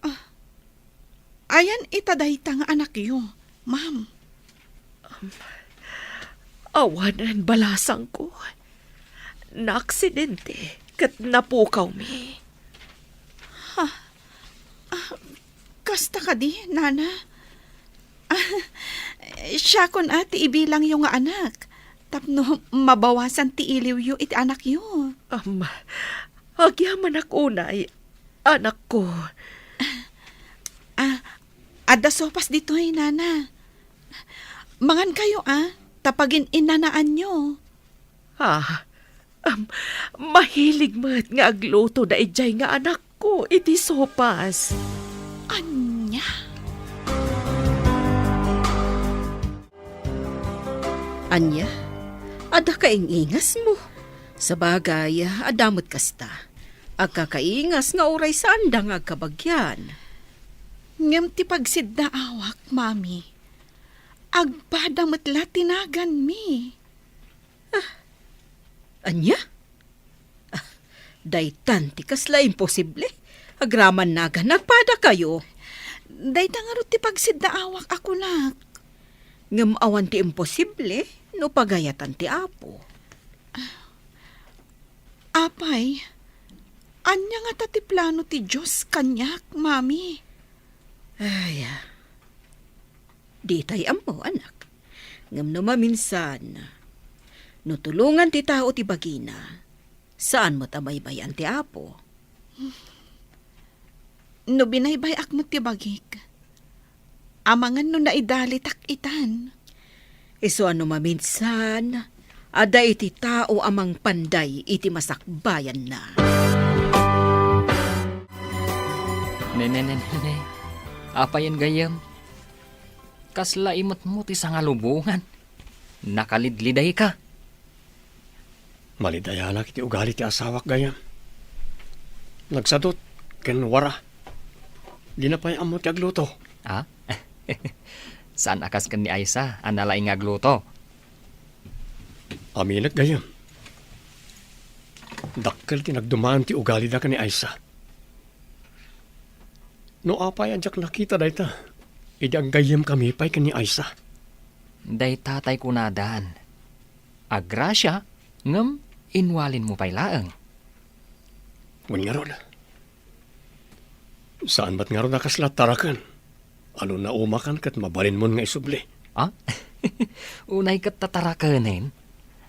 Ah, ayan ita dayta nga anakyo, ma'am? Awanen balasangko. Naaksidente ket napukawmi. Ha? Ah, kasta kadi, Nana? Ah, siakon a ti ibilangyo nga anak, tapno mabawasan ti iliwyo iti anakyo. Am, agyamanak unay, anakko. Ah, adda sopas ditoy, Nana. Mangankayo, a, ta pagin-innanaanyo. Ah, am, mahilig met nga agluto daydiay nga anakko iti sopas. Ania? Ania? Adda kaing-ingasmo? Sabagay, adda met kasta. Agkakaingas nga uray saanda nga agkabagian. Ngem ti pagsiddaawak, Mami, agpada met la ti naganmi. Ah, ania? Ah, daytan ti kasla imposible. Agraman nagan, agpadakayo. Dayta ngarud ti pagsiddaawak a kunak. Ngem awan ti imposible no pagayatan ti Apo. Apay, ania ngata ti plano ti Dios kaniak, Mami? Ay, ah. Ditay ammo, anak. Ngem no maminsan, no tulongan ti tao ti bagina, saan met a baybay-an ti Apo. No binaybay-ak met ti bagik, amangan no naidalitak itan. Isu a no maminsan, adda iti tao a mangpanday iti masakbayanna. Ne, ne, ne, ne, ne. Apayen gayyem? Kasla imetmo ti sangalubongan. Nakalidlidayka. Malidayanak iti ugali ti asawak gayyem. Nagsadut ken wara. Dina pay ammo ti agluto. Ah? Saan a kas ken ni Aisa a nalaing nga agluto? Aminek gayyem. Dakkel ti nagdumaen ti ugalida ken ni Aisa. No apay a diak nakita dayta, idi aggayyemkami pay ken ni Aisa. Dayta tay kunadan. Agrasia, ngem inwalinmo pay laeng. Wen ngarud, saan met ngarud a kasla taraken. Ano naumakan ket mabalinmon nga isubli? Ah? Unay ket tatarakenen?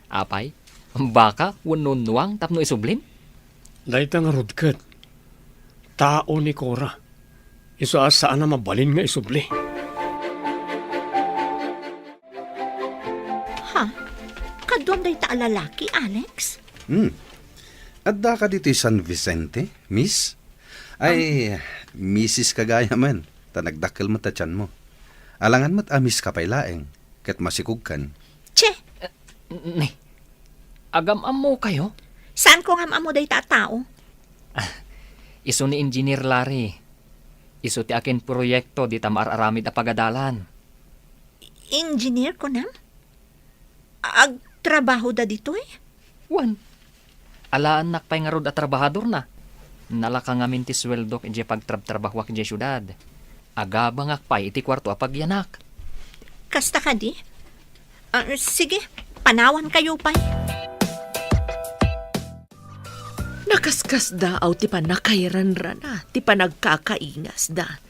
Apay, baka wenno nuang tapno isublim? Dayta ngarud ket tao ni Cora. Isu a saan a mabalin nga isubli. Ha? Kaduam dayta a lalaki, Alex? Hmm. Adda ka ditoy San Vicente, miss? Ay, misis ka gayamen, ta nagdakkel met ta tianmo. Alangan met a miss ka pay laeng, ket masikogkan. Che! Eh, ne. Agam-ammokayo? Saan ko ngam-ammo dayta a tao? Ah, isu ni Engineer Larry. Isu ti akin proyekto dita maar-aramid a pagadalan. Engineer, kunam? Agtrabahoda ditoy? Wen, alaennak pay ngarud a trabahadorna. Nalaka ngamin ti sueldok idiay pagtrabtrabahoak idiay siudad. Agabangak pay iti kuarto a pagyanak. Kasta kadi? Ah, sige, panawankayo pay. Nakaskasdaaw ti pannakairanrana ti panagkakaingasda,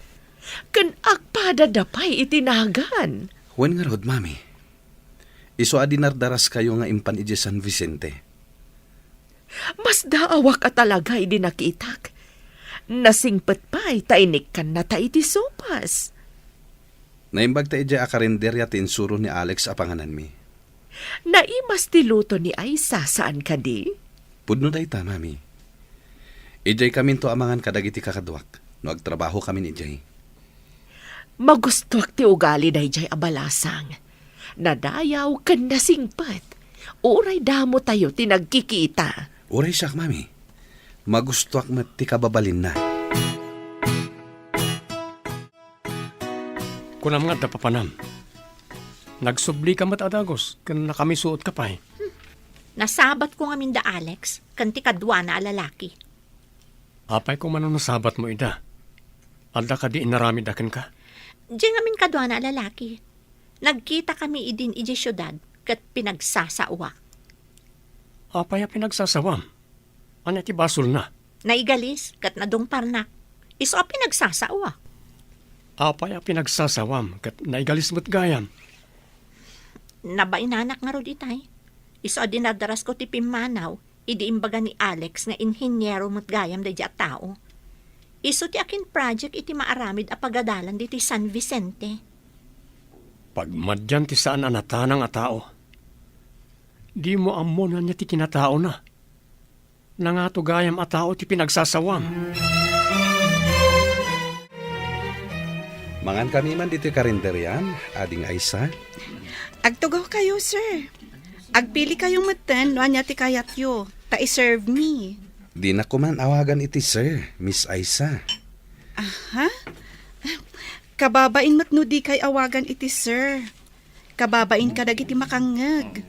ken agpadada pay iti nagan. Wen ngarud, Mami. Isu a dinardaraskayo nga impan idiay San Vicente. Masdaawak a talaga idi nakitak. Nasingpet pay ta inikkannata iti sopas. Naimbag ta idiay a karinderia ti insuro ni Alex a pangananmi. Naimas ti luto ni Aisa, saan kadi? Pudno dayta, Mami. Idiay kaminto a mangan kadagiti kakaduak no agtrabahokamin idiay. Magustuak ti ugali daydiay a balasang. Nadayaw ken nasingpet. Uray damotayo ti nagkikita. Uray siak, Mami. Magustuak met ti kababalinna. Kunam nga adda papanam. Nagsubli ka met a dagus, ken nakamisuot ka pay. Hmm. Nasabat ko ngamin da Alex, ken ti kaduana a lalaki. Apay ko man no nasabat mo ida? Adda kadi inaramid a kenka? Diay ngamin kaduana a lalaki. Nagkita kami idin idiay siudad, ket pinagsasaoak. Apay a pinagsasawam? Ania ti basolna? Naigalis ket nadungparnak. Isu a pinagsasaoak. Apay a pinagsasawam ket naigalis met gayam? Nabainanak ngarud itay. Isu a dinardarasko ti pimmanaw idi imbaga ni Alex nga inhiniero met gayam daydiay a tao. Isu ti akin project iti maaramid a pagadalan ditoy San Vicente. Pagmadian ti saan a natanang a tao. Dimo ammo no ania ti kinataona. Nangato gayam a tao ti pinagsasawam. Mangankami man ditoy karinderian, Ading Aisa. Agtugaw kayo, sir. Agpili kayo metten no ania ti kayatyo, ta i-serve mi. Dinak koma awagan iti sir, Miss Aisa. Aha? Kababain met no di kay awagan iti sir. Kababain kadagiti makangngeg.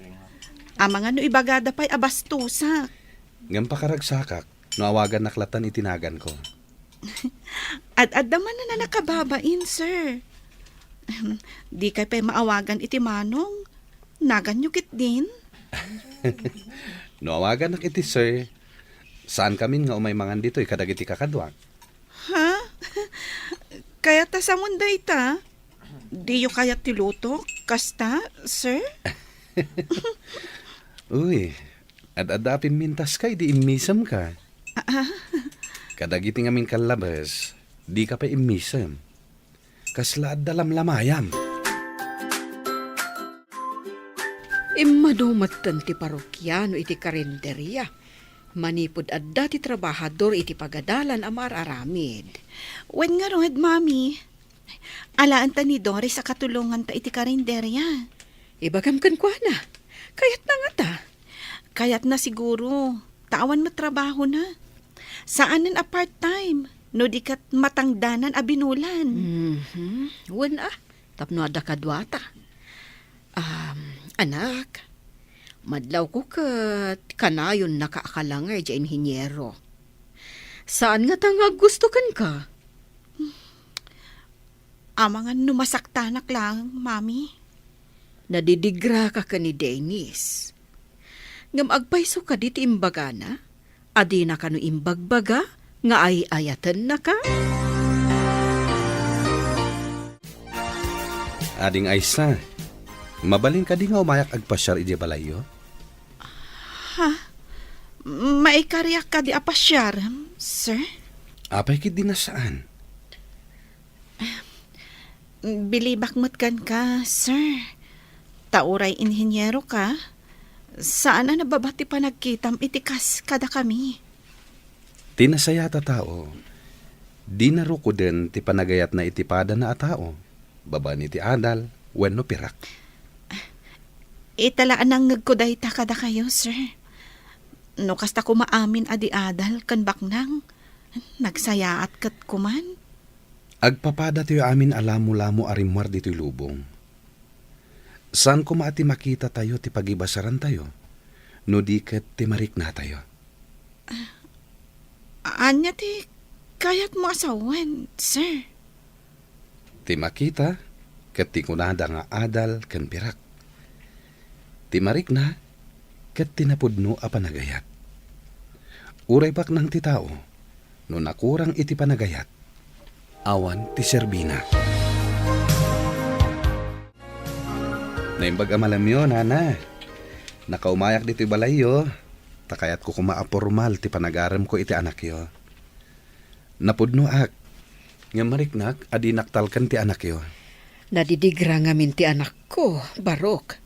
Amangan no ibagada pay a bastosak. Ngem pakaragsakak no awagannak lattan iti naganko. Ad-adda man a nakababain, sir. Di kay pay maawagan iti manong. Naganyo ketdin? No awagannak iti sir, saan kamin nga umay mangan ditoy kadagiti kakaduak. Ha? Kayat ta samon dayta? Diyo kayat ti lutok? Kasta, sir? Uy, ad-adda a pimmintaska idi immisemka. Ah, ah. Kadagiti ngamin kallabes, dika pay immisem. Kasla adda lamlamayam. Immadu metten ti parokiano iti karinderia. Manipud adda ti trabahador iti pagadalan a maar-aramid. Wen ngarud, Mami. Alaenta ni Doris a katulonganta iti karinderia. Ibagam kenkuana. Kayatna ngata. Kayatna siguro. Ta awan met trabahona. Saanen a part-time. No di ket matangdanan a binulan. Mhm. Wen a. Tapno adda kaduata. Um, anak, madlawko ket kanayonnaka a kalangay diay inhiniero. Saan ngata nga aggusto kenka? Amangan no masaktanak laeng, Mami. Nadidigraka ken ni Dennis. Ngem agpayso kadi ti imbagana? A dina kano imbagbaga nga ay-ayatennaka? Ading Aisa, mabalin kadi nga umayak agpasiar idiay balayyo? Ha? Maikariak kadi a pasiar, sir? Apay ketdi a saan? Bilibak met kenka, sir. Ta uray inhiniero ka, saan a nababa ti panagkitam iti kas kadakami. Ti nasayaat a tao, dina rukoden ti panagayatna iti padana a tao, babaen iti adal wenno pirak. Ita la a nangngegko dayta kadakayo, sir. No kasta koma amin a di adal ken baknang, nagsayaat ket koman. Agpapadatayo amin a lamolamo a rimmuar ditoy lubong. Saan koma a ti makitatayo ti pagibasarantayo, no di ket ti mariknatayo. Ah, ania ti kayatmo a sawen, sir? Ti makita, ket ti kunada nga adal ken pirak. Ti marikna, ket ti napudno a panagayat. Uray baknang ti tao, no nakurang iti panagayat, awan ti serbina. Naimbag a malamyo, nana. Nakaumayak ditoy balayyo, ta kayatko koma a pormal ti panagaremko iti anakyo. Napudnoak, ngem mariknak a dinak talken ti anakyo. Nadidigra ngamin ti anakko, Barok.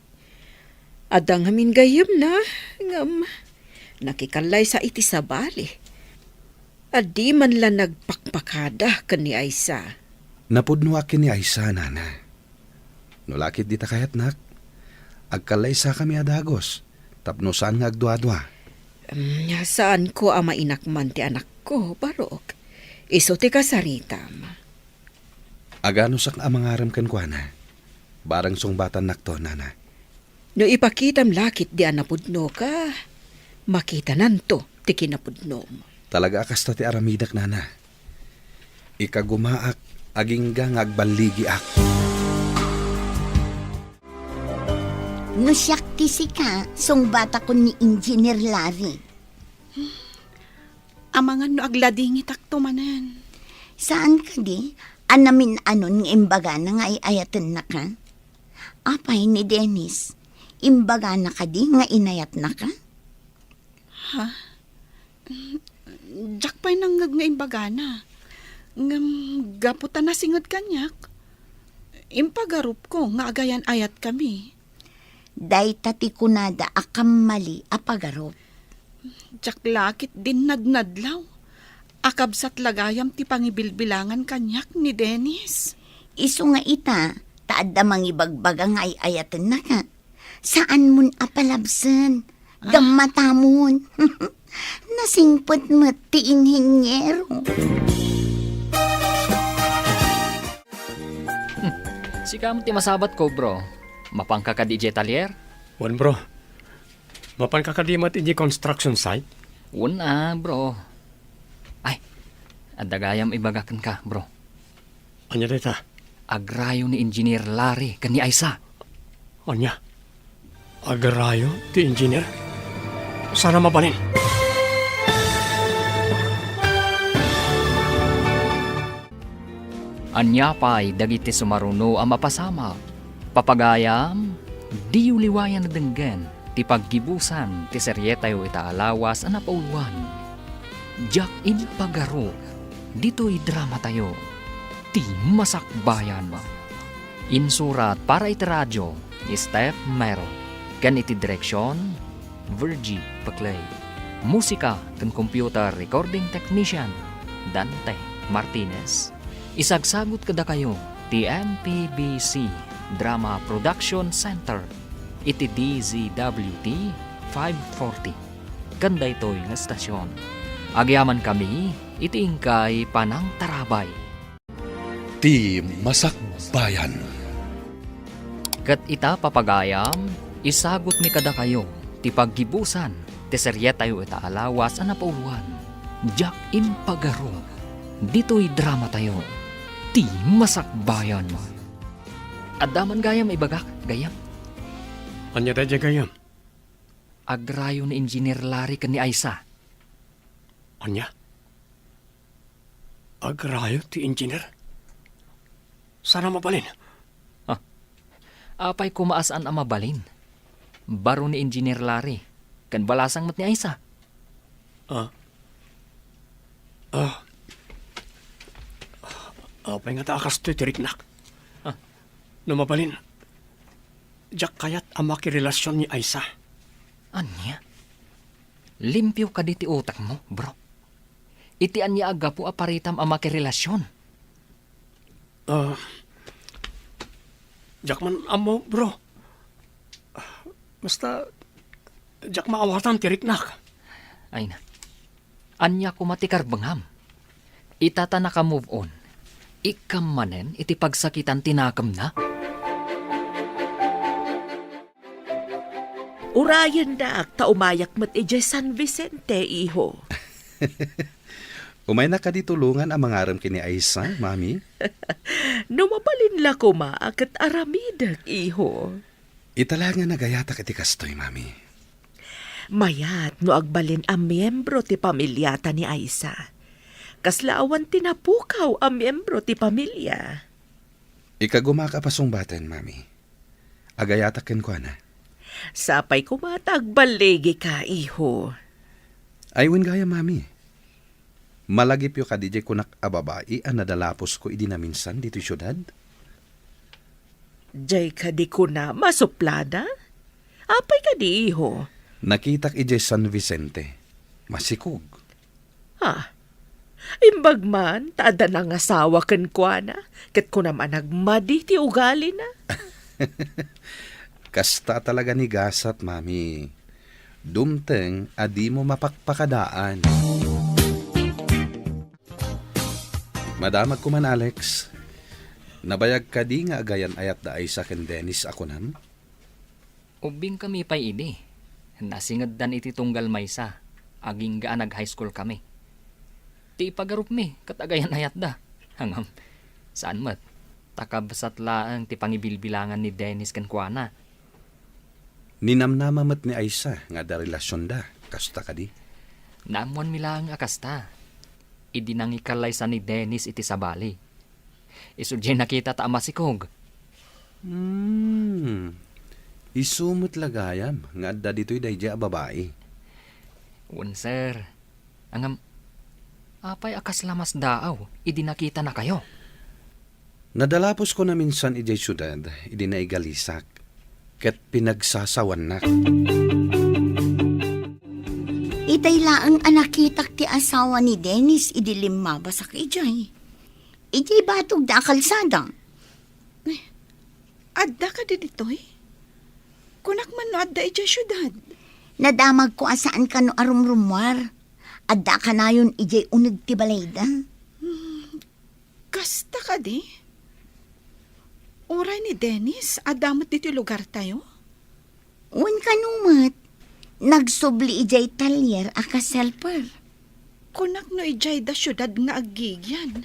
Adda ngamin gayyemna, ngem nakikallaysa iti sabali. A di man la nagpakpakada ken ni Aisa. Napudnoak ken ni Aisa, nana. No la ketdi ta kayatnak, agkallaysakami a dagus, tapno saan nga agduadua. Em, saanko a mainakman ti anakko, Barok. Isu ti kasaritam. Aganusak a mangarem kenkuana. Bareng sungbatannakto, nana. No ipakitam la ketdi a napudnoka, makitananto ti kinapudnom. Talaga a kasta ti aramidek, nana. Ikagumaak, agingga nga agballigiak. No siak ti sika, sungbatakon ni Engineer Larry. Amangan no agladingitakto manen. Saan kadi a namin-anon nga imbagana nga ay-ayatennaka? Apay ni Dennis, imbagana kadi nga inayatnaka? Ha? Diak pay nangngeg nga imbagana. Ngem gapu ta nasinged kaniak, impagarupko nga agayan-ayatkami. Dayta ti kunada a kammali a pagarup. Diak la ketdin nadnadlaw. Akabsat la gayam ti pangibilbilangan kaniak ni Dennis. Isu nga ita, Ta adda mangibagbaga nga ay-ayatennak. Saanmon a palabsen. Ah. Gammatamon. Nasingpet met ti inhinyero. Hmm. Sika met ti masabatko, bro. Mapanka kadi idiay talyer? Wen, bro. Mapanka kadi met idiay construction site? Wen a, bro. Ay, adda gayam ibaga kenka, bro. Ania dayta? Agrayo ni Engineer Larry ken ni Aisa. Ania? Agrayo ti engineer? Saan a mabalin? Ania pay dagiti sumaruno a mapasamak? Papagayam, diyo liwayan a denggen ti paggibusan ti serietayo ita a lawas a napauluan. Diak impagarok ditoy dramatayo, ti Masakbayan. Insurat para iti radio ni Steph Mero, ken iti direksion, Virgie Peclay. Musika ken computer recording technician, Dante Martinez. Isagsagut kadakayo ti M P B C Drama Production Center iti D Z W T five forty. Ken daytoy nga estasion, agyamankami iti inkay panangtarabay. Ti Masakbayan. Ket ita, papagayam, isagutmi kadakayo ti paggibusan ti serietayo ita a lawas a napauluan, Diak Impagarok, ditoy dramatayo, Ti Masakbayan. Adda man gayam ibagak, gayyem. Ania daydiay, gayyem? Agrayo ni Engineer Larry ken ni Aisa. Ania? Agrayo ti engineer? Saan a mabalin? Ah, apay koma a saan a mabalin? Baro ni Engineer Larry, ken balasang met ni Aisa. Ah. Ah. Apay ngata a kastoy ti riknak? Ah. No mabalin, diak kayat a makirelasion ni Aisa. Ania? Limpio kadi ti utekmo, bro? Iti ania a gapu a paritam a makirelasion? Ah, diak man ammo, bro. Basta, diak maawatan ti riknak. Ay na. Ania koma ti karbengam? Ita ta naka-move on, ikkam manen iti pagsakitan ti nakemna? Urayendak ta umayak met idiay San Vicente, iho. Umaynak kadi tulongan a mangarem ken ni Aisa, Mami? No mabalin la koma a ket aramidek, iho. Ita la nga nagayatak iti kastoy, Mami. Mayat no agbalin a miyembro ti pamiliata ni Aisa. Kasla awan ti napukaw a miyembro ti pamilia. Ikagumak a pasungbaten, Mami. Agayatak kenkuana. Sapay koma ta agballigika, iho. Ay, wen gayam, Mami. Malagipyo kadi diay kunak a babai a nadalapusko idi naminsan ditoy siudad? Diay kadi kunam a suplada? Apay kadi, iho? Nakitak idiay San Vicente. Masikog. Ah, imbag man ta adda nangasawa kenkuana, ket kunam a nagmadi ti ugalina. Kasta talaga ni gasat, Mami. Dumteng a dimo mapakpakadaan. Madamagko man, Alex. Nabayag kadi nga agayan-ayat da Aisa ken Dennis a kunam? Ubbingkami pay idi. Nasingeddan iti tunggal maysa, agingga a nag-high school kami. Ti ipagarupmi ket agayan-ayatda. Ngem, saan met. Ta kabsat laeng ti pangibilbilangan ni Dennis kenkuana. Ninamnama met ni Aisa nga adda relasionda, kasta kadi? Naammoanmi laeng a kasta. Idi nangikallaysa ni Dennis iti sabali. Isu diay nakitata a masikog. Hmm. Isu met la gayam nga adda ditoy daydiay a babai. Wen, sir. Ngem, apay a kasla masdaaw idi nakitanakayo? Nadalapusko naminsan idiay siudad idi naigalisak, ket pinagsasawannak. Itay laeng a nakitak ti asawa ni Dennis idi limmabasak idiay. Idiay batogda a kalsada. Eh, Adda kadi ditoy? Kunak man no adda idiay siudad. Nadamagko a saan kano a rumrummuar. Adda kanayon idiay uneg ti balayda. Hmm, kasta kadi? Uray ni Dennis, adda met ditoy lugartayo? Wen kano met, nagsubli idiay talyer a kas-helper. Kunak no idiay da siudad nga aggigyan.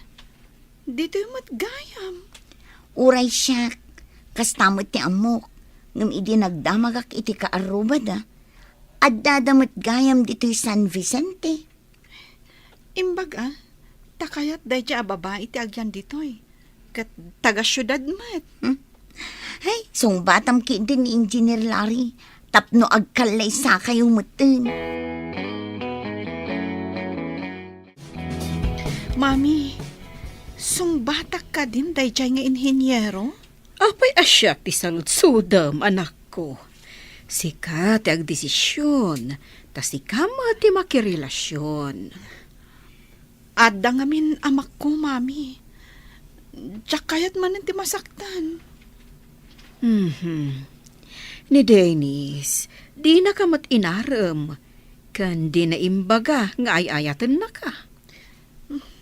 Ditoy met gayam. Uray siak, kasta met ti ammok, ngem idi nagdamagak iti kaarrubada, addada met gayam ditoy San Vicente. Imbag a, ta kayat daydiay a babai ti agyan ditoy. Ket taga-siudad met. Hmm? Ay, sungbatam ketdi ni Engineer Larry tapno agkallaysakayo metten. Mami, sungbatak kadin daydiay nga inhiniero? Apay a siak ti saludsodem, anakko? Sika ti agdesision, ta sika met ti makirelasion. Adda ngamin amakko, Mami. Diak kayat manen ti masaktan. Mhm. Ni Dennis, dinaka met inarem, ken dina imbaga nga ay-ayatennaka.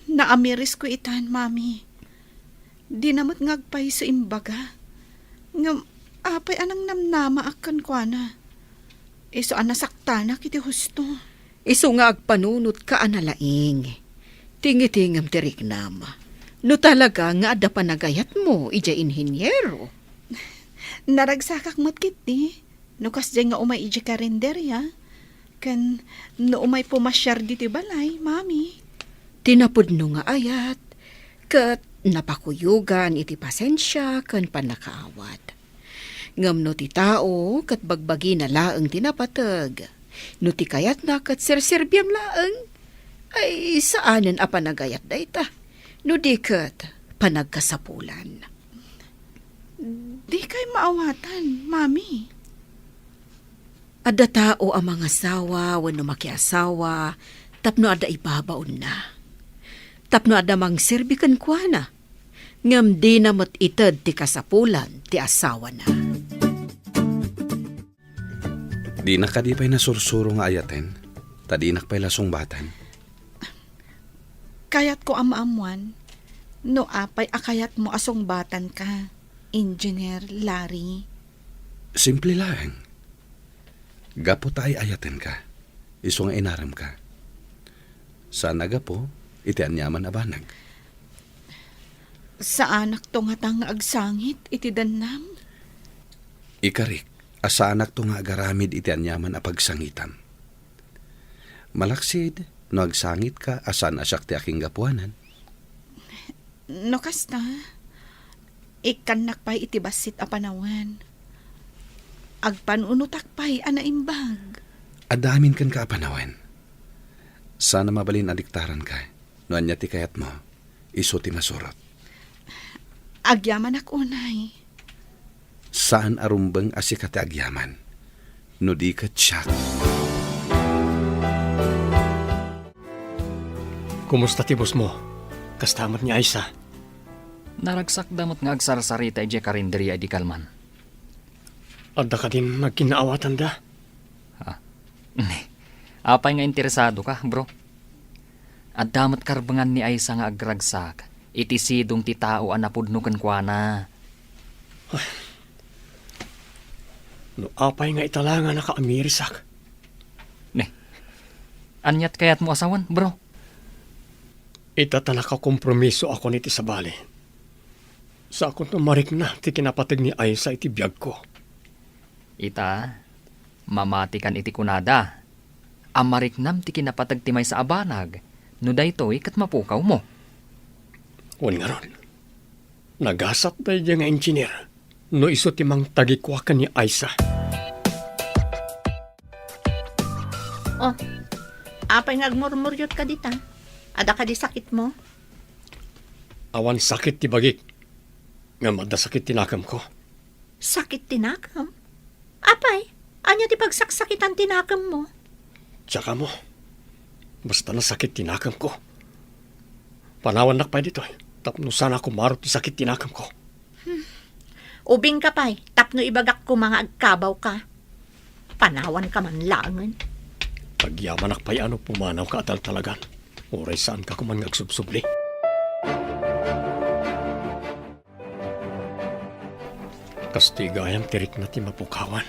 Naamirisko itan, Mami. Dina met nga agpayso imbaga. Ngem apay a nangnamnamaak kenkuana? Isu a nasaktanak iti husto. Isu nga agpanunotka a nalaing. Tingitingem ti riknam. No talaga nga adda panagayatmo idiay inhiniero. Naragsakak met ketdi. No kasdiay nga umay idiay karinderia, ken no umay pumasiar ditoy balay, Mami. Ti napudno nga ayat, ket napakuyogan iti pasensia ken pannakaawat. Ngem no ti tao ket bagbagina laeng ti napateg, no ti kayatna ket serserbiam laeng, ay saanen a panagayat dayta, no di ket panagkasapulan. Dikay maawatan, Mami. Adda tao a mangasawa wenno makiasawa tapno adda ibabaonna. Tapno adda mangserbi kenkuana, ngem dina met ited ti kasapulan ti asawana. Dina kadi pay nasursuro nga ayaten, ta dinak pay la sungbatan. Kayatko a maammuan no apay a kayatmo a sungbatanka, Engineer Larry. Simple laeng. Gapu ta ay-ayatenka, isu nga inaremka. Saan a gapu iti aniaman a banag. Saanakto ngata nga agsangit iti dennam? Ikarik a saanakto nga agaramid iti aniaman a pagsangitam. Malaksid no agsangitka a saan a siak ti akinggapuanan. No kasta, ikkannak pay iti bassit a panawen. Agpanunotak pay a naimbag. Adda amin kenka a panawen. Saan a mabalin a diktaranka no ania ti kayatmo. Isu ti masurot. Agyamanak unay. Saan a rumbeng a sika ti agyaman, no di ket siak. Kumusta ti bossmo? Kasta met ni Aisa? Naragsakda met nga agsarsarita idiay karinderia idi kalman. Adda kadin nagkinnaawatanda? Ah. Apay nga interesadoka, bro? Adda met karbengan ni Aisa nga agragsak iti sidong ti tao a napudno kenkuana. Ay. No apay nga ita la nga nakaamirisak? Ne. Aniat kayatmo a sawen, bro? Ita ta nakakompromisoakon iti sabali. Saakon no marikna ti kinapateg ni Aisa iti biagko. Ita, mamatikan iti kunada a mariknam ti kinapateg ti maysa a banag, no daytoy ket mapukawmo. Wen ngarud, nagasat daydiay nga engineer no isu ti mangtagikua ken ni Aisa. Oh, apay nga agmurmuriotka dita? Adda kadi sakitmo? Awan sakit ti bagik, ngem adda sakit ti nakemko. Sakit ti nakem? Apay, ania ti pagsaksakitan ti nakemmo? Diak ammo. Basta nasakit ti nakemko. Panawannak pay ditoy, tapno saan a kumaro ti sakit ti nakemko. Hmm. Ubingka pay, tapno ibagak koma nga agkabawka. Panawanka man laengen. Agyamanak pay a no pumanawka a taltalagan. Uray saanka koman nga agsubsubli. Kastoy gayam ti rikna ti mapukawan.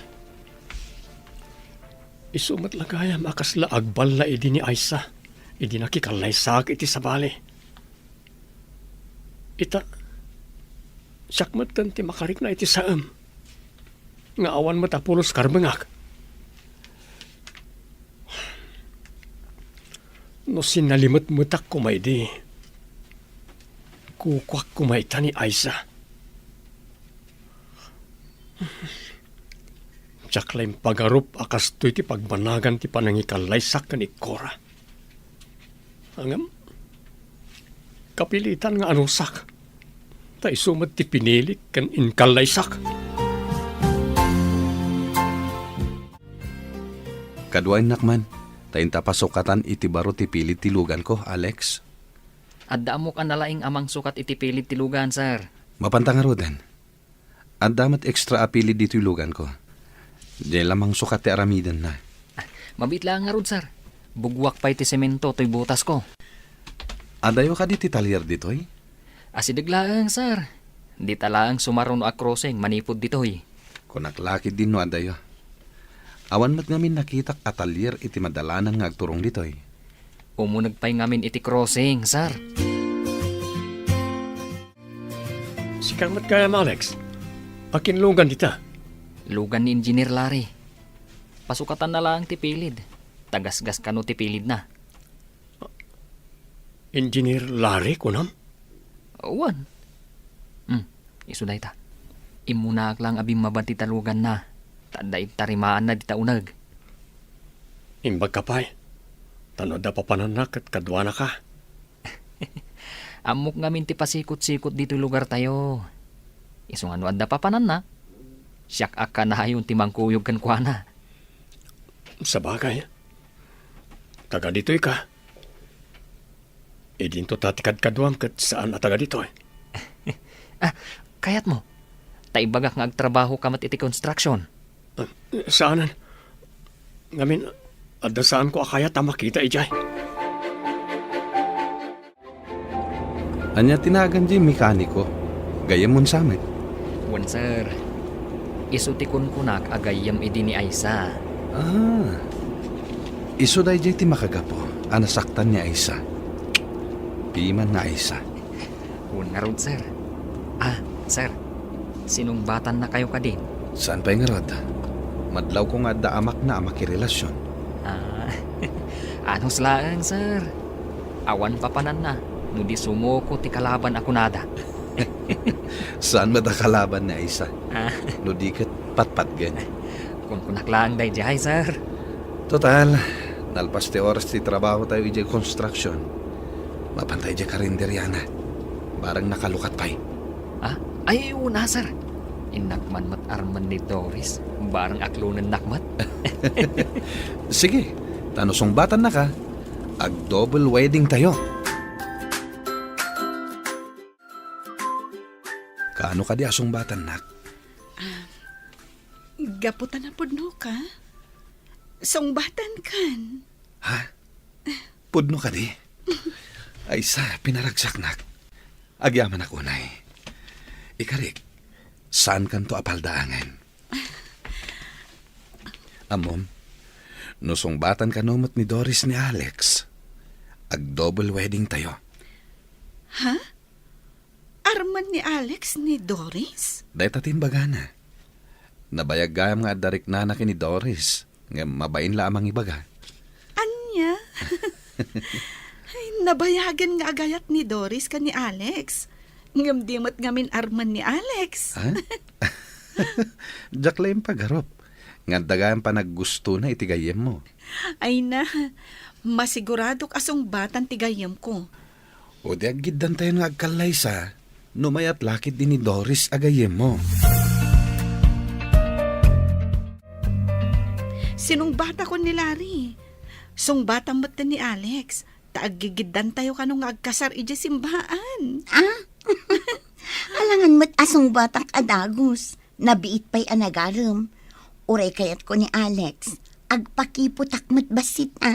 Isu met la gayam a kasla agballa idi ni Aisa, idi nakikallaysaak iti sabali. Ita, siak met ken ti makarikna iti saem, nga awan met a pulos karbengak. No sinalimetmetak koma idi, kukuak koma ita ni Aisa. Diak la impagarup a kastoy ti pagbanagan ti panangikallaysak ken ikkora. Ngem, kapilitan nga anusak, ta isu met ti pinilik ken inkallaysak. Kaduaennak man, ta inta pasukatan iti baro ti pilid ti luganko, Alex. Adda ammok a nalaing a mangsukat iti pilid ti lugan, sir. Mapanta ngaruden. Adda met extra a pilid ditoy luganko. Diay la mangsukat ti aramidenna. Ah, mabiit laeng ngarud, sir. Buguak pay ti semento toy butasko. Adayo kadi ti talyer ditoy? Asideg laeng, sir. Dita laeng sumaruno a crossing manipud ditoy. Kunak la ketdin no adayo. Awan met ngamin nakitak a talyer iti madalanan nga agturong ditoy. Umuneg pay ngamin iti crossing, sir. Sika met gayam, Alex. Akin lugan dita? Lugan ni Engineer Larry. Pasukatanna laeng ti pilid. Tagasgas kano ti pilidna. Engineer Larry, kunam? Wen. Hmm, isu dayta. Immunaak laeng a bimmaba ti taluganna, ta adda intarimaanna dita uneg. Imbagka pay, ta no adda papananna ket kaduanaka. Ammok ngamin ti pasikot-sikot ditoy lugartayo. Isu nga no adda papananna, siak a kanayon ti mangkuyog kenkuana. Sabagay, taga ditoy ka. Idinto ta ti kadkaduam ket saan a taga ditoy. Ah, kayatmo? Ta ibagak nga agtrabaho ka met iti construction. Ah, saanen. Ngamin, adda saanko a kayat a makita idiay. Ania ti nagan diay mekaniko? Gayyemmo sa met? Wen, sir. Isu ti kunkunak a gayyem idi ni Aisa. Ah. Isu daydiay ti makagapu a nasaktan ni Aisa. Piman nga Aisa. Wen ngarud, sir. Ah, sir. Sinungbatannakayo kadin? Saan pay ngarud? Madlawko nga adda amakna a makirelasion. Ah, anus laeng, sir. Awan papananna no di sumuko ti kalaban a kunada. Saan met a kalaban ni Aisa? Ah. No di ket patpatgen. Kunkunak laeng daydiay, sir. Total, nalpas ti oras ti trabaho tayo idiay construction. Mapanta idiay karinderiana. Barang nakalukat pay. Ah? Ay, una, sir. Innak man met armen ni Doris. Barang aklonennak met. Sige, ta no sungbatannaka, ag-double wedding tayo. Kaano kadi a sungbatannak? Ah, gapu ta napudnoka, sungbatankan. Ha? Pudno kadi? Aisa, pinaragsaknak. Agyamanak unay. Ikarik, saankanto a paldaangen. Ammom, no sungbatan kano met ni Doris ni Alex, ag-double wedding tayo. Ha? Armen ni Alex ni Doris? Dayta ti imbagana. Nabayag gayam nga adda riknana ken ni Doris, ngem mabain la a mangibaga. Ania? Ay, nabayagen nga agayat ni Doris ken ni Alex. Ngem di met ngamin armen ni Alex. Ha? Diak la impagarup nga adda gayam panaggustona iti gayyemmo. Ay na, masiguradok a sungbatan ti gayyemko. O di aggiddantayon nga agkallaysa, no mayat la ketdi ni Doris a gayyemmo. Sinungbatakon ni Larry. Sungbatam met ni Alex, ta aggigiddantayo kano nga agkasar idiay simbaan. Ah? Alangan met a Sungbatak a dagus, nabiit pay a nagarem. Uray kayatko ni Alex, agpakiputak met bassit, a?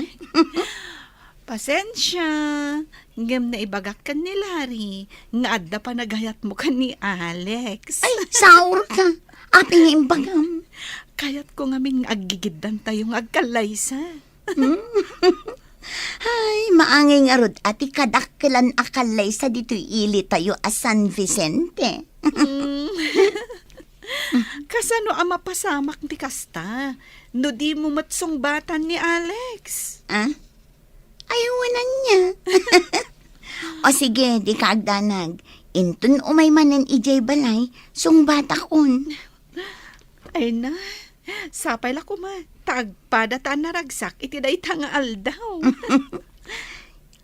Pasensia, ngem naibagak ken ni Larry nga adda panagayatmo ken ni Alex. Ay, saurka. Apay nga imbagam? Kayatko ngamin nga aggigiddantayo nga agkallaysa. Hmm? Ay, maangay ngarud a ti kadakkelan a kallaysa ditoy ilitayo a San Vicente. Hmm. Kasano a mapasamak ti kasta? No dimo met sungbatan ni Alex? Ah? Ay, awan ania. O sige, dika agdanag. Inton umay manen idiay balay, sungbatakon. Ay na, sapay la koma, ta agpada ta a naragsak iti dayta nga aldaw.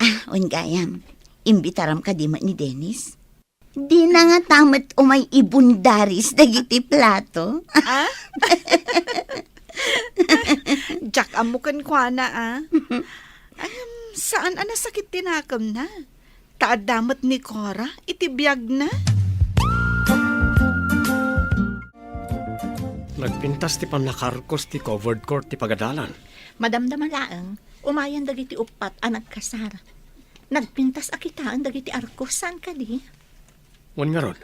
Ah, wen gayam, imbitaram kadi met ni Dennis? Dina ngata met umay ibundaris dagiti plato. Ah? Diak ammo kenkuana, a. Em, saan a nasakit ti nakemna? Ta adda met ni Cora iti biagna. Nagpintas ti pannakaarkos ti covered court ti pagadalan. Madamdama laeng, umayen dagiti uppat a nagkasar. Nagpintas a kitaen dagiti arkos, saan kadi? Wen ngarud,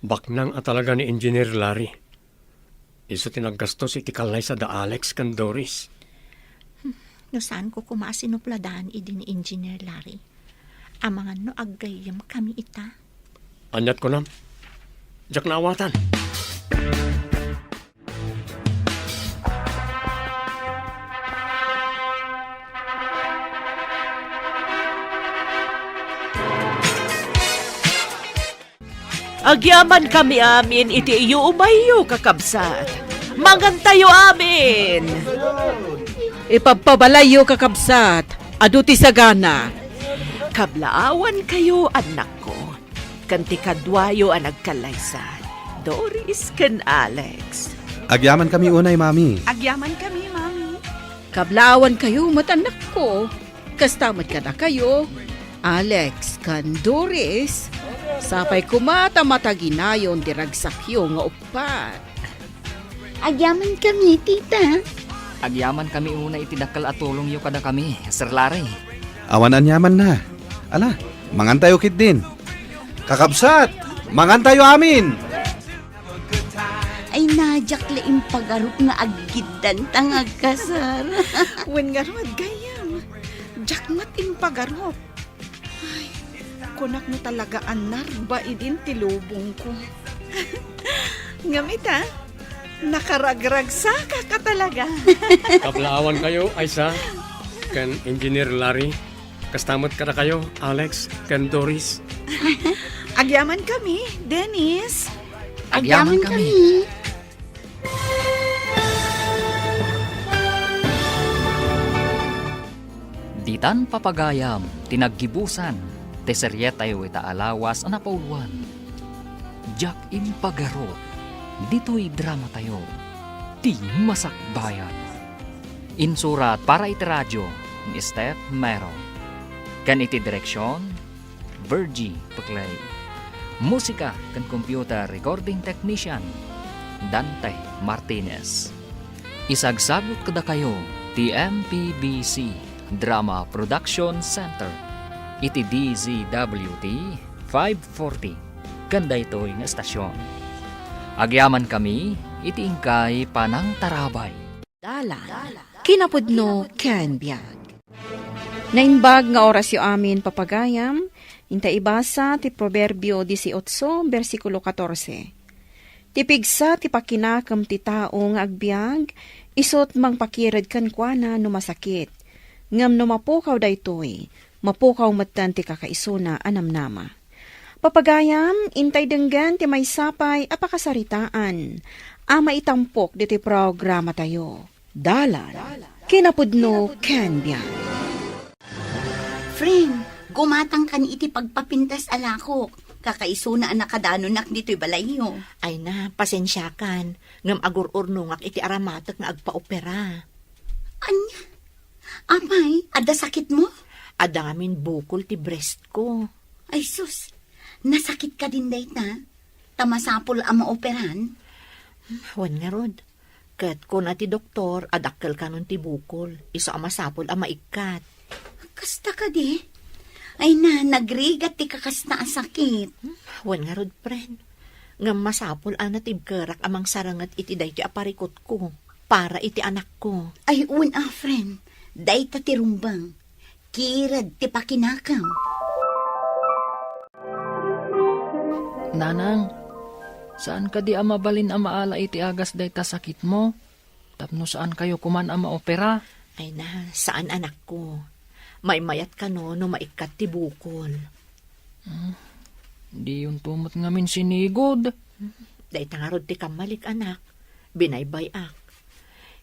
baknang a talaga ni Engineer Larry. Isu ti naggastos iti kallaysa da Alex ken Doris. Hmm, no saanko koma a sinupladan idi ni Engineer Larry. Amangan no aggayyemkami ita. Aniat kunam? Diak naawatan. Agyamankami amin iti iyuumayyo, kakabsat. Mangantayo amin. Ipabpabalayyo, kakabsat, adu ti sagana. Kablaawankayo, annakko, ken ti kaduayo a nagkallaysa, Doris ken Alex. Agyamankami unay, Mami. Agyamankami, Mami. Kablaawankayo met, annakko. Kasta met kadakayo, Alex ken Doris. Sapay koma ta mataginayon ti ragsakyo nga uppat. Agyamankami, tita. Agyamankami unay iti dakkel a tulongyo kadakami, Sir Larry. Awan aniamanna. Ala, mangantayo ketdin. Kakabsat, mangantayo amin! Ay, na, diak la impagarup nga aggiddanta nga agkasar. Wen ngarud, gayyem, diak met impagarup. Ay, kunak no talaga a narba idin ti lubongko. Ngem ita, nakaragragsakak a talaga. Kablaawankayo, Aisa, ken Engineer Larry. Kasta met kadakayo, Alex ken Doris. Agyamankami, Dennis. Agyamankami. Ditan papagayam ti naggibusan ti serietayo ita a lawas a napauluan. Diak impagarup ditoy dramatayo, Ti Masakbayan. Insurat para iti radio ni Steph Mero. Ken iti direksion, Virgie Peclay. Musika ken computer recording technician, Dante Martinez. Isagsagut kadakayo ti M P B C Drama Production Center iti D Z W T five forty ken daytoy nga estasion. Agyamankami iti inkay panangtarabay. Dalan, kinapudno ken biag. Naimbag nga orasyo amin, papagayam, inta ibasa ti Proverbio dieciocho, bersikulo catorce. Ti pigsa ti pakinakem ti tao nga agbiag, isut' mangpakired kenkuana no masakit. Ngem no mapukaw daytoy, mapukaw metten ti kakaisuna a namnama. Papagayam, intay denggen ti maysa pay a pakasaritaan a maitampok ditoy programatayo. Dalan, kinapudno ken biag. Friend, gumatangkan iti pagpapintas a lakok. Kakaisuna a nakadanonak ditoy balayyo. Ay na, pasensiakan, ngem agur-urnongak iti aramatek nga agpaopera. Ania? Apay, adda sakitmo? Adda ngamin bukol ti breastko. Ay sus, nasakit kadin dayta? ta masapul a maoperan? Wen ngarud, ket kuna ti doktor a dakkel kanon ti bukol, isu a masapul a maikkat. Kasta kadi? Ay na, nagrigat ti kakasta a sakit. Wen ngarud, friend. Ngem masapul a natibkerak a mangsaranget iti daytoy a parikutko para iti anakko. Ay, wen a, friend. Dayta ti rumbeng. Kired ti pakinakem. Nanang, saan kadi a mabalin a maala iti agas dayta sakitmo? Tapno saan kayo kuman a maopera? Ay na, saan, anakko. Maymayat kano no maikkat ti bukol. Hmm, diyonto met ngamin sinigod. Dayta ngarud ti kammalik, anak. Binaybay-ak.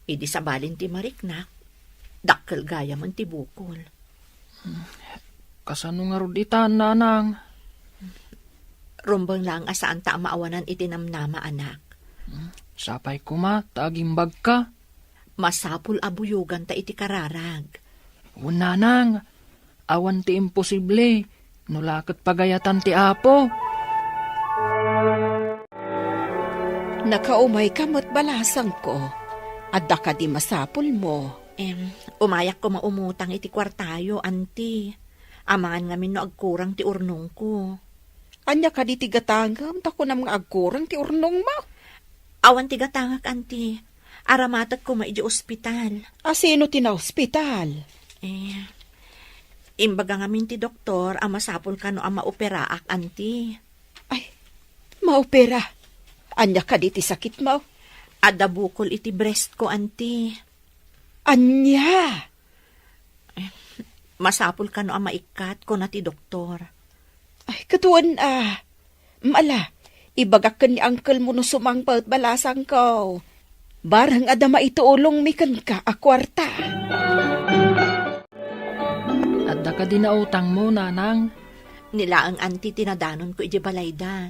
Idi sabalin ti mariknak, dakkel gayamen ti bukol. Kasano ngarud ita, nanang? Rumbeng laeng a saanta a maawanan iti namnama, anak. Sapay koma ta agimbagka. Masapul a buyoganta iti kararag. Wen, nanang, awan ti imposible, no la ket pagayatan ti Apo. Nakaumayka met, balasangko. Adda kadi masapulmo? Em, umayak koma umutang iti kuartayo, anti. Amangan ngamin no agkurang ti urnongko. Ania kadi ti gatangem ta kunam nga agkurang ti urnongmo? Awan ti gatangek, anti. Aramatek koma iti ospital. A sino ti naospital? Eh, imbaga ngamin ti doktor a masapul kano a maoperaak, anti. Ay, maopera? Ania kadi ti sakitmo? Adda bukol iti breastko, anti. Ania? Eh, masapul kano a maikkat, kuna ti doktor. Ay, ket wen a. Mala, ibagak ken ni uncle mo no sumangpet, balasangko. Bareng adda maitulongmi kenka a kuarta. Adda kadi nautangmo, nanang? Ni laeng, anti, ti nadanonko idiay balayda.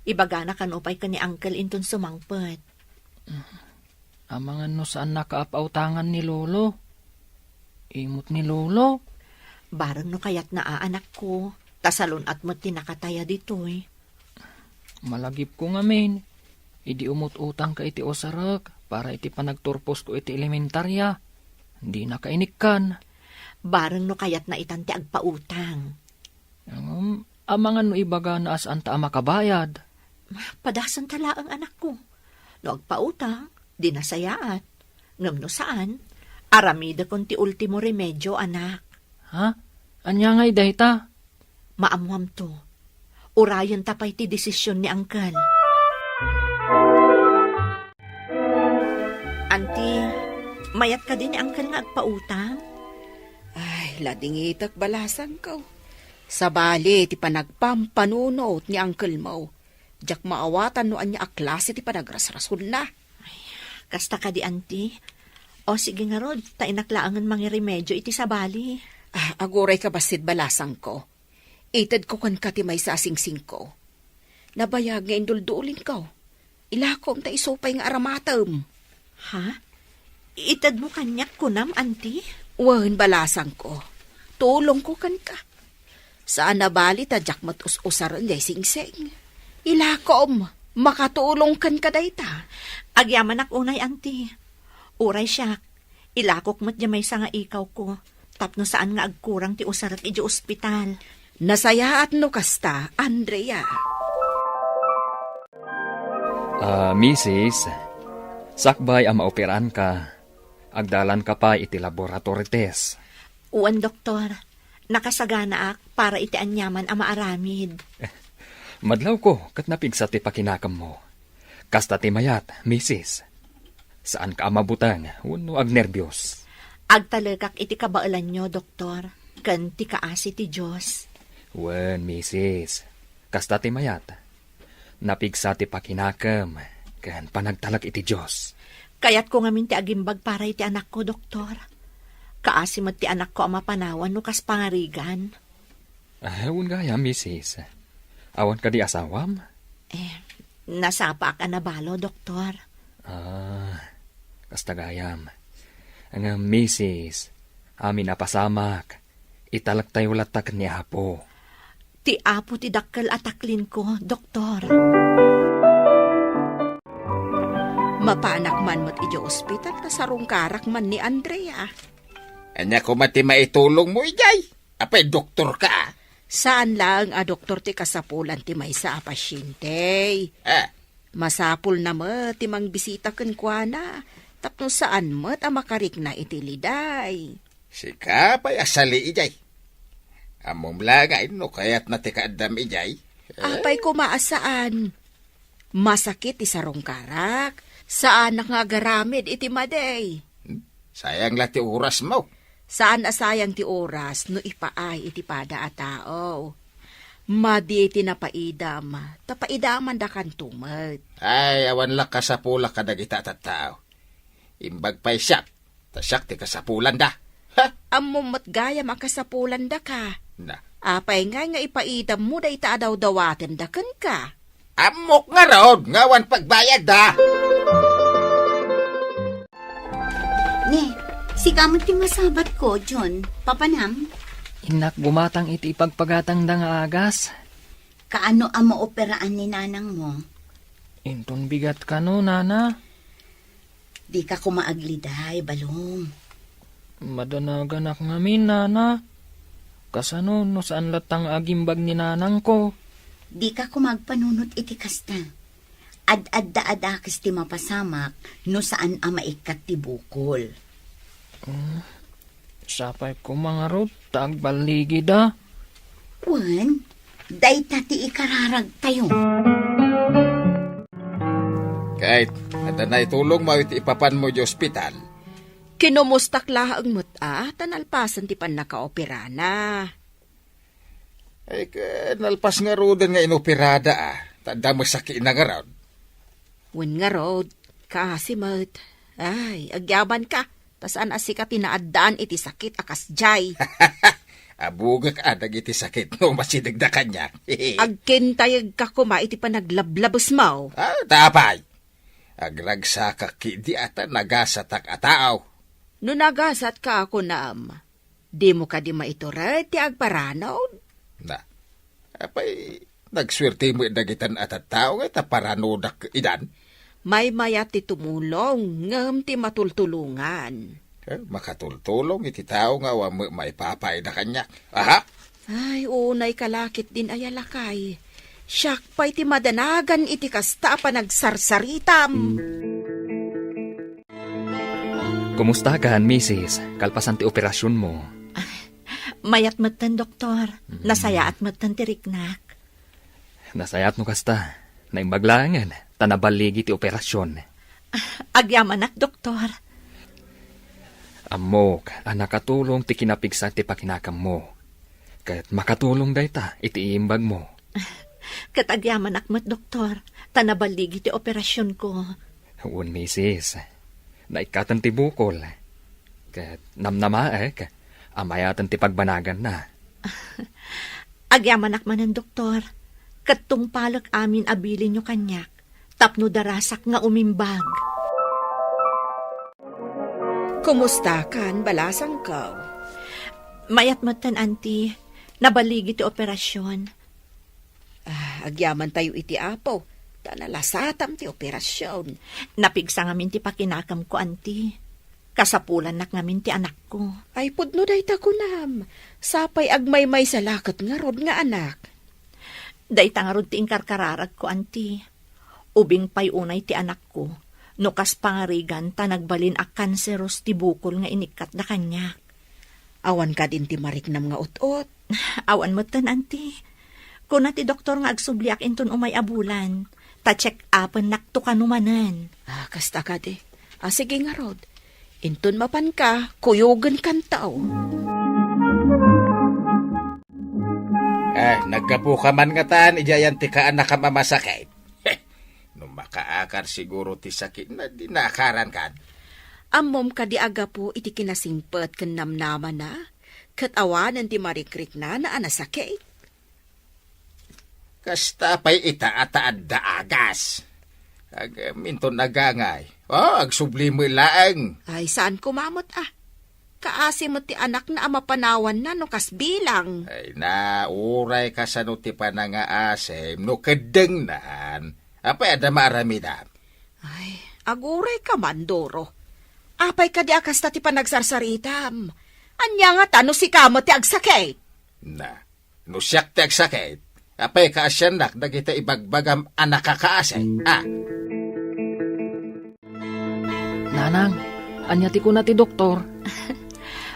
Ibagana kano pay ken ni uncle inton sumangpet. Amangan no saanna a pautangan ni Lolo. Imot ni Lolo. Bareng no kayatna a, anakko, ta salun-at met ti nakataya ditoy. Malagipko ngamin, idi umut-utangka iti usarek para iti panagturposko iti elementaria, dinaka inikkan. Bareng no kayatna itan ti agpautang. Ngem, amangan no ibagana a saanta a makabayad. Padasenta laeng, anakko. No agpautang, di nasayaat. Ngem no saan, aramidekon ti ultimo remedio, anak. Ha? Ania ngay dayta? Maammoamto. Urayenta pay ti desisyon ni uncle. Anti, mayat kadi ni uncle nga agpautang? Ay, ladingitek, balasangko. Sabali ti panagpampanunot ni uncle mo. Diak maawatan no ania a klase ti panagrasrasonna. Ay, kasta kadi, anti? O, sige ngarud, ta innak laengen mangiremedio iti sabali. Ah, agurayka bassit, balasangko. Itedko kenka ti maysa a singsingko. Nabayag nga induldulingko. Ilakom ta isu pay nga aramatem. Ha? Itedmo kaniak, kunam, anti? Wen, balasangko. Tulongko kenka. Saan a bali ta diak met us-usaren jay singsing. Ilakom, makatulong kenka dayta. Agyamanak unay, anti. Uray siak, ilakok met diay maysa nga ikawko, tapno saan nga agkurang ti usarek idiay ospital. Nasayaat no kasta, Andrea. Ah, misis, sakbay a maoperaanka, agdalanka pay iti laboratory test. Wen, doktor. Nakasaganaak para iti aniaman a maaramid. Madlawko ket napigsa ti pakinakemmo. Kasta ti mayat, misis. Saanka a mabuteng wenno agnerbios. Agtalekak iti kabaelanyo, doktor, ken ti kaasi ti Dios. Wen, misis. Kasta ti mayat. Napigsa ti pakinakem ken panagtalek iti Dios. Kayatko ngamin ti agimbag para iti anakko, doktor. Kaasi met ti anakko a mapanawan no kas pangarigan. Ah, wen gayam, misis. Awan kadi asawam? Eh, nasapaak a nabalo, doktor. Ah, kasta gayam. Ngem, misis, amin a pasamak, italektayo latta ken ni Apo. Ti Apo ti dakkel a taklinko, doktor. Mapanak man met idiay ospital, ta sarungkarak man ni Andrea. Ania koma ti maitulongmo idiay? Apay, doktor ka, a? Saan laeng a doktor ti kasapulan ti maysa a pasiente. Ah. Masapulna met ti mangbisita kenkuana, tapno saan met a makarikna iti liday. Sika pay a sali idiay. Ammom laeng no kayatna ti kaaddam idiay. Eh? Apay koma a saan? Masakit ti sarungkarak. Saanak nga agaramid iti madi. Hmm? Sayang la ti orasmo. Saan a sayang ti oras no ipaay iti pada a tao. Madi ti napaidam, ta paidamandakanto met. Ay, awan la kasapulak kadagita a tattao. Imbag pay siak, ta siak ti kasapulanda. Ha? Ammom met gayam a kasapulandaka. Na. Apay ngay nga ipaidammo dayta a dawdawatenda kenka? Ammok ngarud nga awan pagbayadda. Ne, sika met ti masabatko, John. Papanam? Innak gumatang iti ipagpagatangda nga agas. Kaano a maoperaan ni nanangmo? Inton bigat kano, nana? Dika koma agliday, Balong. Madanaganak ngamin, nana. Kasano no saan latta nga agimbag ni nanangko? Dika koma agpanunot iti kasta. Ad-adda a dakes ti mapasamak no saan a maikkat ti bukol. Hmm, sapay koma ngarud ta agballigida. Wen, dayta ti ikararagtayo. Kayat, adda naitulongmo iti ipapanmo iti ospital? Kinomustak laeng met a, ta nalpasen ti pannakaoperana. Ay, ka, nalpas ngaruden nga inoperada a, ta adda met sakitna ngarud. Wen ngarud, kaasi met. Ay, agyamanka, ta saan a sika ti naaddaan iti sakit a kasdiay. Abugek a dagiti sakit no masidegda kaniak. Agkintayegka koma iti panaglablabesmo. Ah, ta apay? Agragsakak ketdi a ta nagasatak a tao. No nagasatka a kunam, dimo kadi maitured ti agparanud? Na, apay, nagsuerte met dagitan a tattao nga ta paranodak idan? Maymayat ti tumulong, ngem ti matultulongan. Eh, makatultulong iti tao nga awan met maipapaayda kaniak. Aha! Ay, unay ka la ketdin aya lakay. Siak pay ti madanagan iti kasta a panagsarsaritam. Kumustakan, misis, kalpasan ti operasionmo? Mayat metten, doktor. Mm. Nasayaat metten ti riknak. Nasayaat no kasta. Naimbag laengen, ta naballigi ti operasion. Agyamanak, doktor. Ammok a nakatulong ti kinapigsa ti pakinakammo. Ket makatulong dayta iti iimbagmo. Ket agyamanak met, doktor, ta naballigi ti operasionko. Wen, misis. Naikkaten ti bukol. Ket namnamaek a mayaten ti pagbanaganna. Agyamanak manen, doktor, ket tungpalek amin a bilinyo kaniak tapno darasak nga umimbag. Kumustakan, balasangko? Mayat metten, Auntie. Naballigi ti operasion. Ah, agyamantayo iti Apo, ta nalasatam ti operasion. Napigsa ngamin ti pakinakamko, Auntie. Kasapulannak ngamin ti anakko. Ay, pudno dayta kunam. Sapay agmaymaysa la ket ngarud nga anak. Dayta ngarud ti inkarkararagko, Auntie. Ubing pay unay ti anakko, no kas pangarigan ta nagbalin a kanseros ti bukol nga inikkatda kaniak. Awan kadin ti mariknam nga ut-ot? Awan metten, Auntie. Kuna ti doktor nga agsubliak inton umay a bulan, ta check-upennakto kano manen. Ah, kasta kadi. Ah, sige ngarud. Inton mapanka, kuyogenkanto. Eh, naggapu ka man ngatan idiay ayan ti kaanakam a masakit. No makaakar siguro ti sakitna, di naakaran kan. Ammom kadi a gapu iti kinasingpet ken namnamana, ket awanen ti marikriknana a nasakit? Kasta pay ita a ta adda agas. Ag-, minton agangay. Oh, agsubli met laeng. Ay, saan koma met, ah. Kaasi met ti anakna a mapanawanna no kas bilang. Ay na, uray kasano ti panangaasim no keddengnan. Apay adda maaramidam? Ay, Aguray ka man, Doro. Apay kadi a kasta ti panagsarsaritam? Ania ngata no sika met ti agsakit? Na, no siak ti agsakit, apay kaasiannak dagiti ibagbagam a nakakaasi? Ah. Nanang, ania ti kuna ti doktor?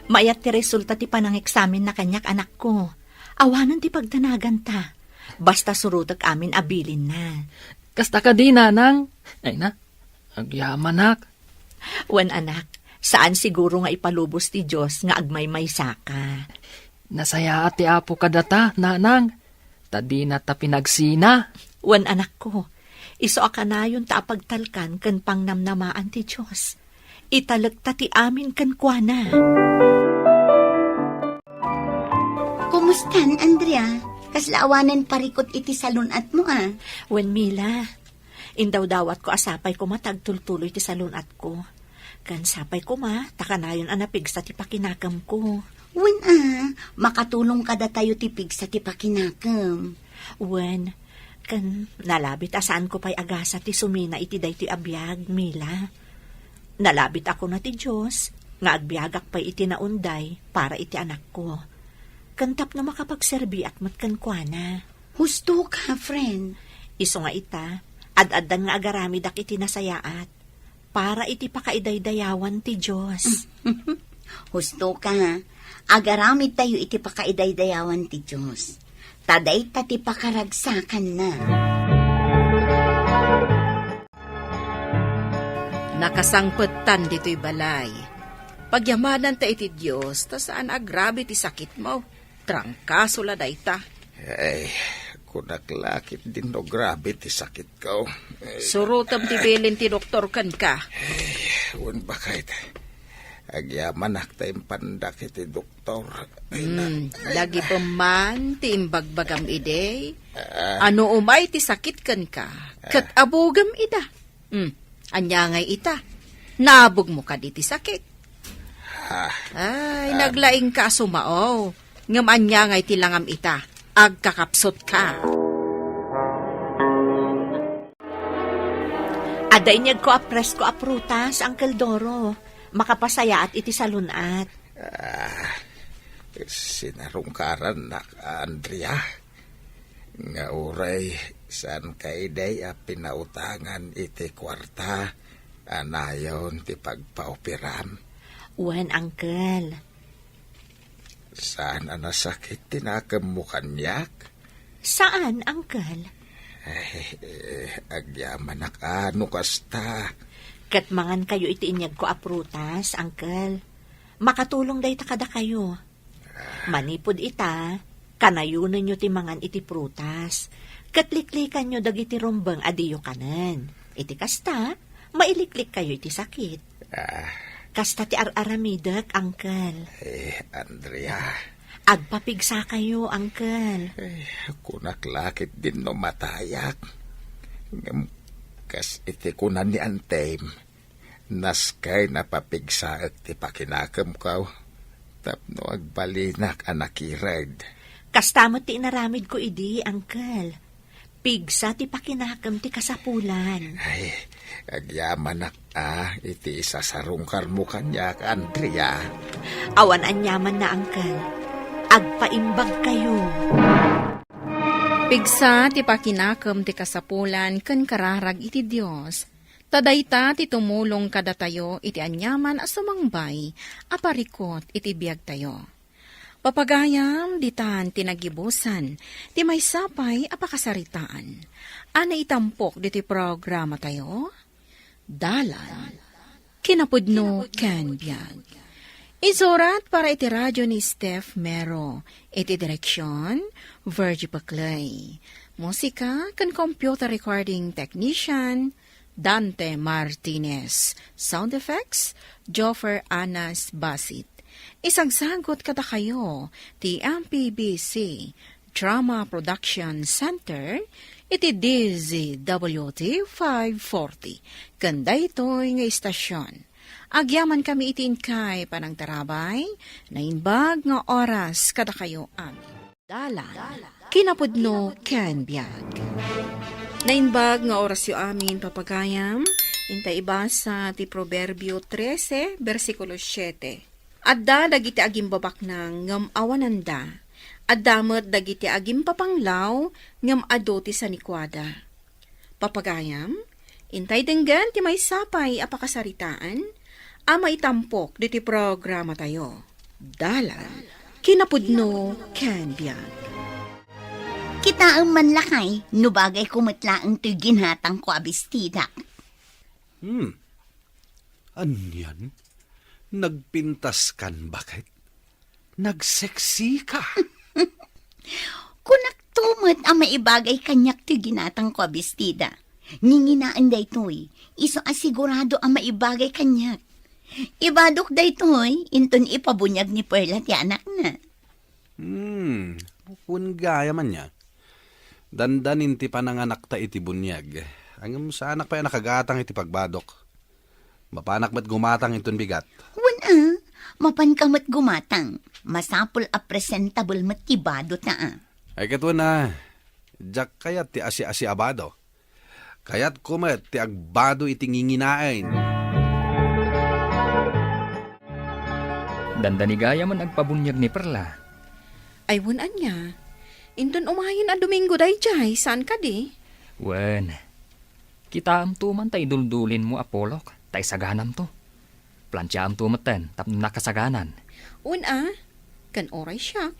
Mayat ti resulta ti panangeksaminna kaniak, anakko. Awanen ti pagdanaganta. Basta surotek amin a bilinna. Kasta kadi, nanang? Ay na, agyamanak. Wen, anak, saan siguro nga ipalubos ti Dios nga agmaymaysaka. Nasayaat ti Apo kadata, nanang, ta dinata pinagsina. Wen, anakko, isu a kanayon ta apagtalkan ken pangnamnamaan ti Dios. Italekta ti amin kenkuana. Kumustan, Andrea? Kasla awanen parikut iti salun-atmo, a? Wen, Mila, indawdawatko a sapay koma ta agtultuloy ti salun-atko. Ken sapay koma ta kanayon a napigsa ti pakinakemko. Wen, a, makatulong kadatayo ti pigsa ti pakinakem. Wen, ken nalabit a saanko pay agasa ti sumina iti daytoy a biag, Mila. Nalabit a kuna ti Dios nga agbiagak pay iti naunday para iti anakko. Ken tapno makapagserbiak met kenkuana. Husto ka, friend. Isu nga ita, ad-addan nga agaramidak iti nasayaat para iti pakaidaydayawan ti Dios. Husto ka. Agaramidtayo iti pakaidaydayawan ti Dios. Ta dayta ti pakaragsakanna. Nakasangpetan ditoy balay. Pagyamananta iti Dios, ta saan agrabe ti sakitmo. Trangkaso la dayta. Ay, kunak la ketdin no grabe ti sakitko. Surotem ti bilin ti doktor kenka. Ay, wen, baket. Agyamanak ta impandak iti doktor. Ay, na- Hmm, dagipem man ti imbagbagam idi. Ah. Ano umay ti sakit kenka, ket abugem ida. Hmm, ania ngay ita? Nabugmo kadi ti sakit? Ah. Ay, ah, naglaingka a sumao. Ngem ania ngay ti langam ita? Agkakapsutka. Adda inyegko a presko a prutas, Uncle Doro. Makapasayaat iti salun-at. Ah, sinarungkarannak, Andrea. Nga uray, saanka idi a pinautangan iti kuarta a nayon ti pagpaoperam? Wen, Uncle. Saan a nasakit ti nakemmo kaniak? Saan, Uncle. Ay, eh, agyamanak a no kasta. Ket mangankayo iti inyegko a prutas, Uncle. Makatulong dayta kadakayo. Manipud ita, kanayonenyo ti mangan iti prutas, ket liklikanyo dagiti rumbeng a diyo kanen. Iti kasta, mailiklikkayo iti sakit. Ah. Kasta ti ar-aramidek, Uncle. Eh, Andrea. Agpapigsakayo, Uncle. Eh, kunak la ketdin no matayak. Ngem kas iti kuna ni Antem, naskay napapigsaek ti pakinakemko tapno agbalinak a nakired. Kasta met ti inaramidko idi, Uncle. Pigsa ti pakinakem ti kasapulan. Ay, agyamanak a iti isasarungkarmo kaniak, Andrea. Awan aniamanna, Uncle. Agpaimbagkayo. Pigsa ti pakinakem ti kasapulan ken kararag iti Dios. Ta dayta ti tumulong kadatayo iti aniaman a sumangbay a parikut iti biagtayo. Papagayam, ditan ti naggibusan ti maysa pay a pakasaritaan a naitampok ditoy programatayo, Dalan, Kinapudno ken Biag. Insurat para iti radio ni Steph Mero. Iti direksyon, Virgie Paclay. Musika ken computer recording technician, Dante Martinez. Sound effects, Joffer Anas Basit. Isagsagut kadakayo ti M P B C Drama Production Center iti D Z W T five forty. Ken daytoy nga istasyon, agyamankami iti inkay panangtarabay, naimbag nga oras kadakayo amin. Dalan, Kinapudno ken Biag. Naimbag nga orasyo amin, papagayam, Intay ibasa ti Proverbio trese, bersikulo siete. Adda dagiti agimbabaknang ngem awananda. Adda met dagiti agimpapanglaw ngem adu ti sanikuada. Papagayam, intay denggen ti maysa pay a pakasaritaan a maitampok ditoy programatayo. Dalan, kinapudno, ken biag. Kitaem man lakay, no bagayko met laeng toy ginatangko a bestidak. Hmm. Anian? Nagpintaskan, baket? Nagseksika? Kunakto met a maibagay kaniak ti ginatangko a bestida. Nginginaen daytoy, isu a sigurado a maibagay kaniak. Ibadok daytoy, inton ipabuniag ni Perla ti anakna. Hmm, wen gayam ania. Dandanin ti pananganakta iti buniag. Ngem saanak pay a nakagatang iti pagbadok. Mapanak met gumatang inton bigat. Wen a, mapanka met gumatang. Masapul a presentable met ti badota a. Ay, ket wen a, diak kayat ti asi-asi a bado. Kayatko met ti agbado iti nginginaen. Dandani gayam a agpabuniag ni Perla. Ay, wen ania? Inton umayen a Domingo daydiay, saan kadi? Wen, kitaemto man ta iduldulin mo a polok, ta isaganamto. Plantiaamto metten tapno nakasaganan. Wen a, ken uray siak,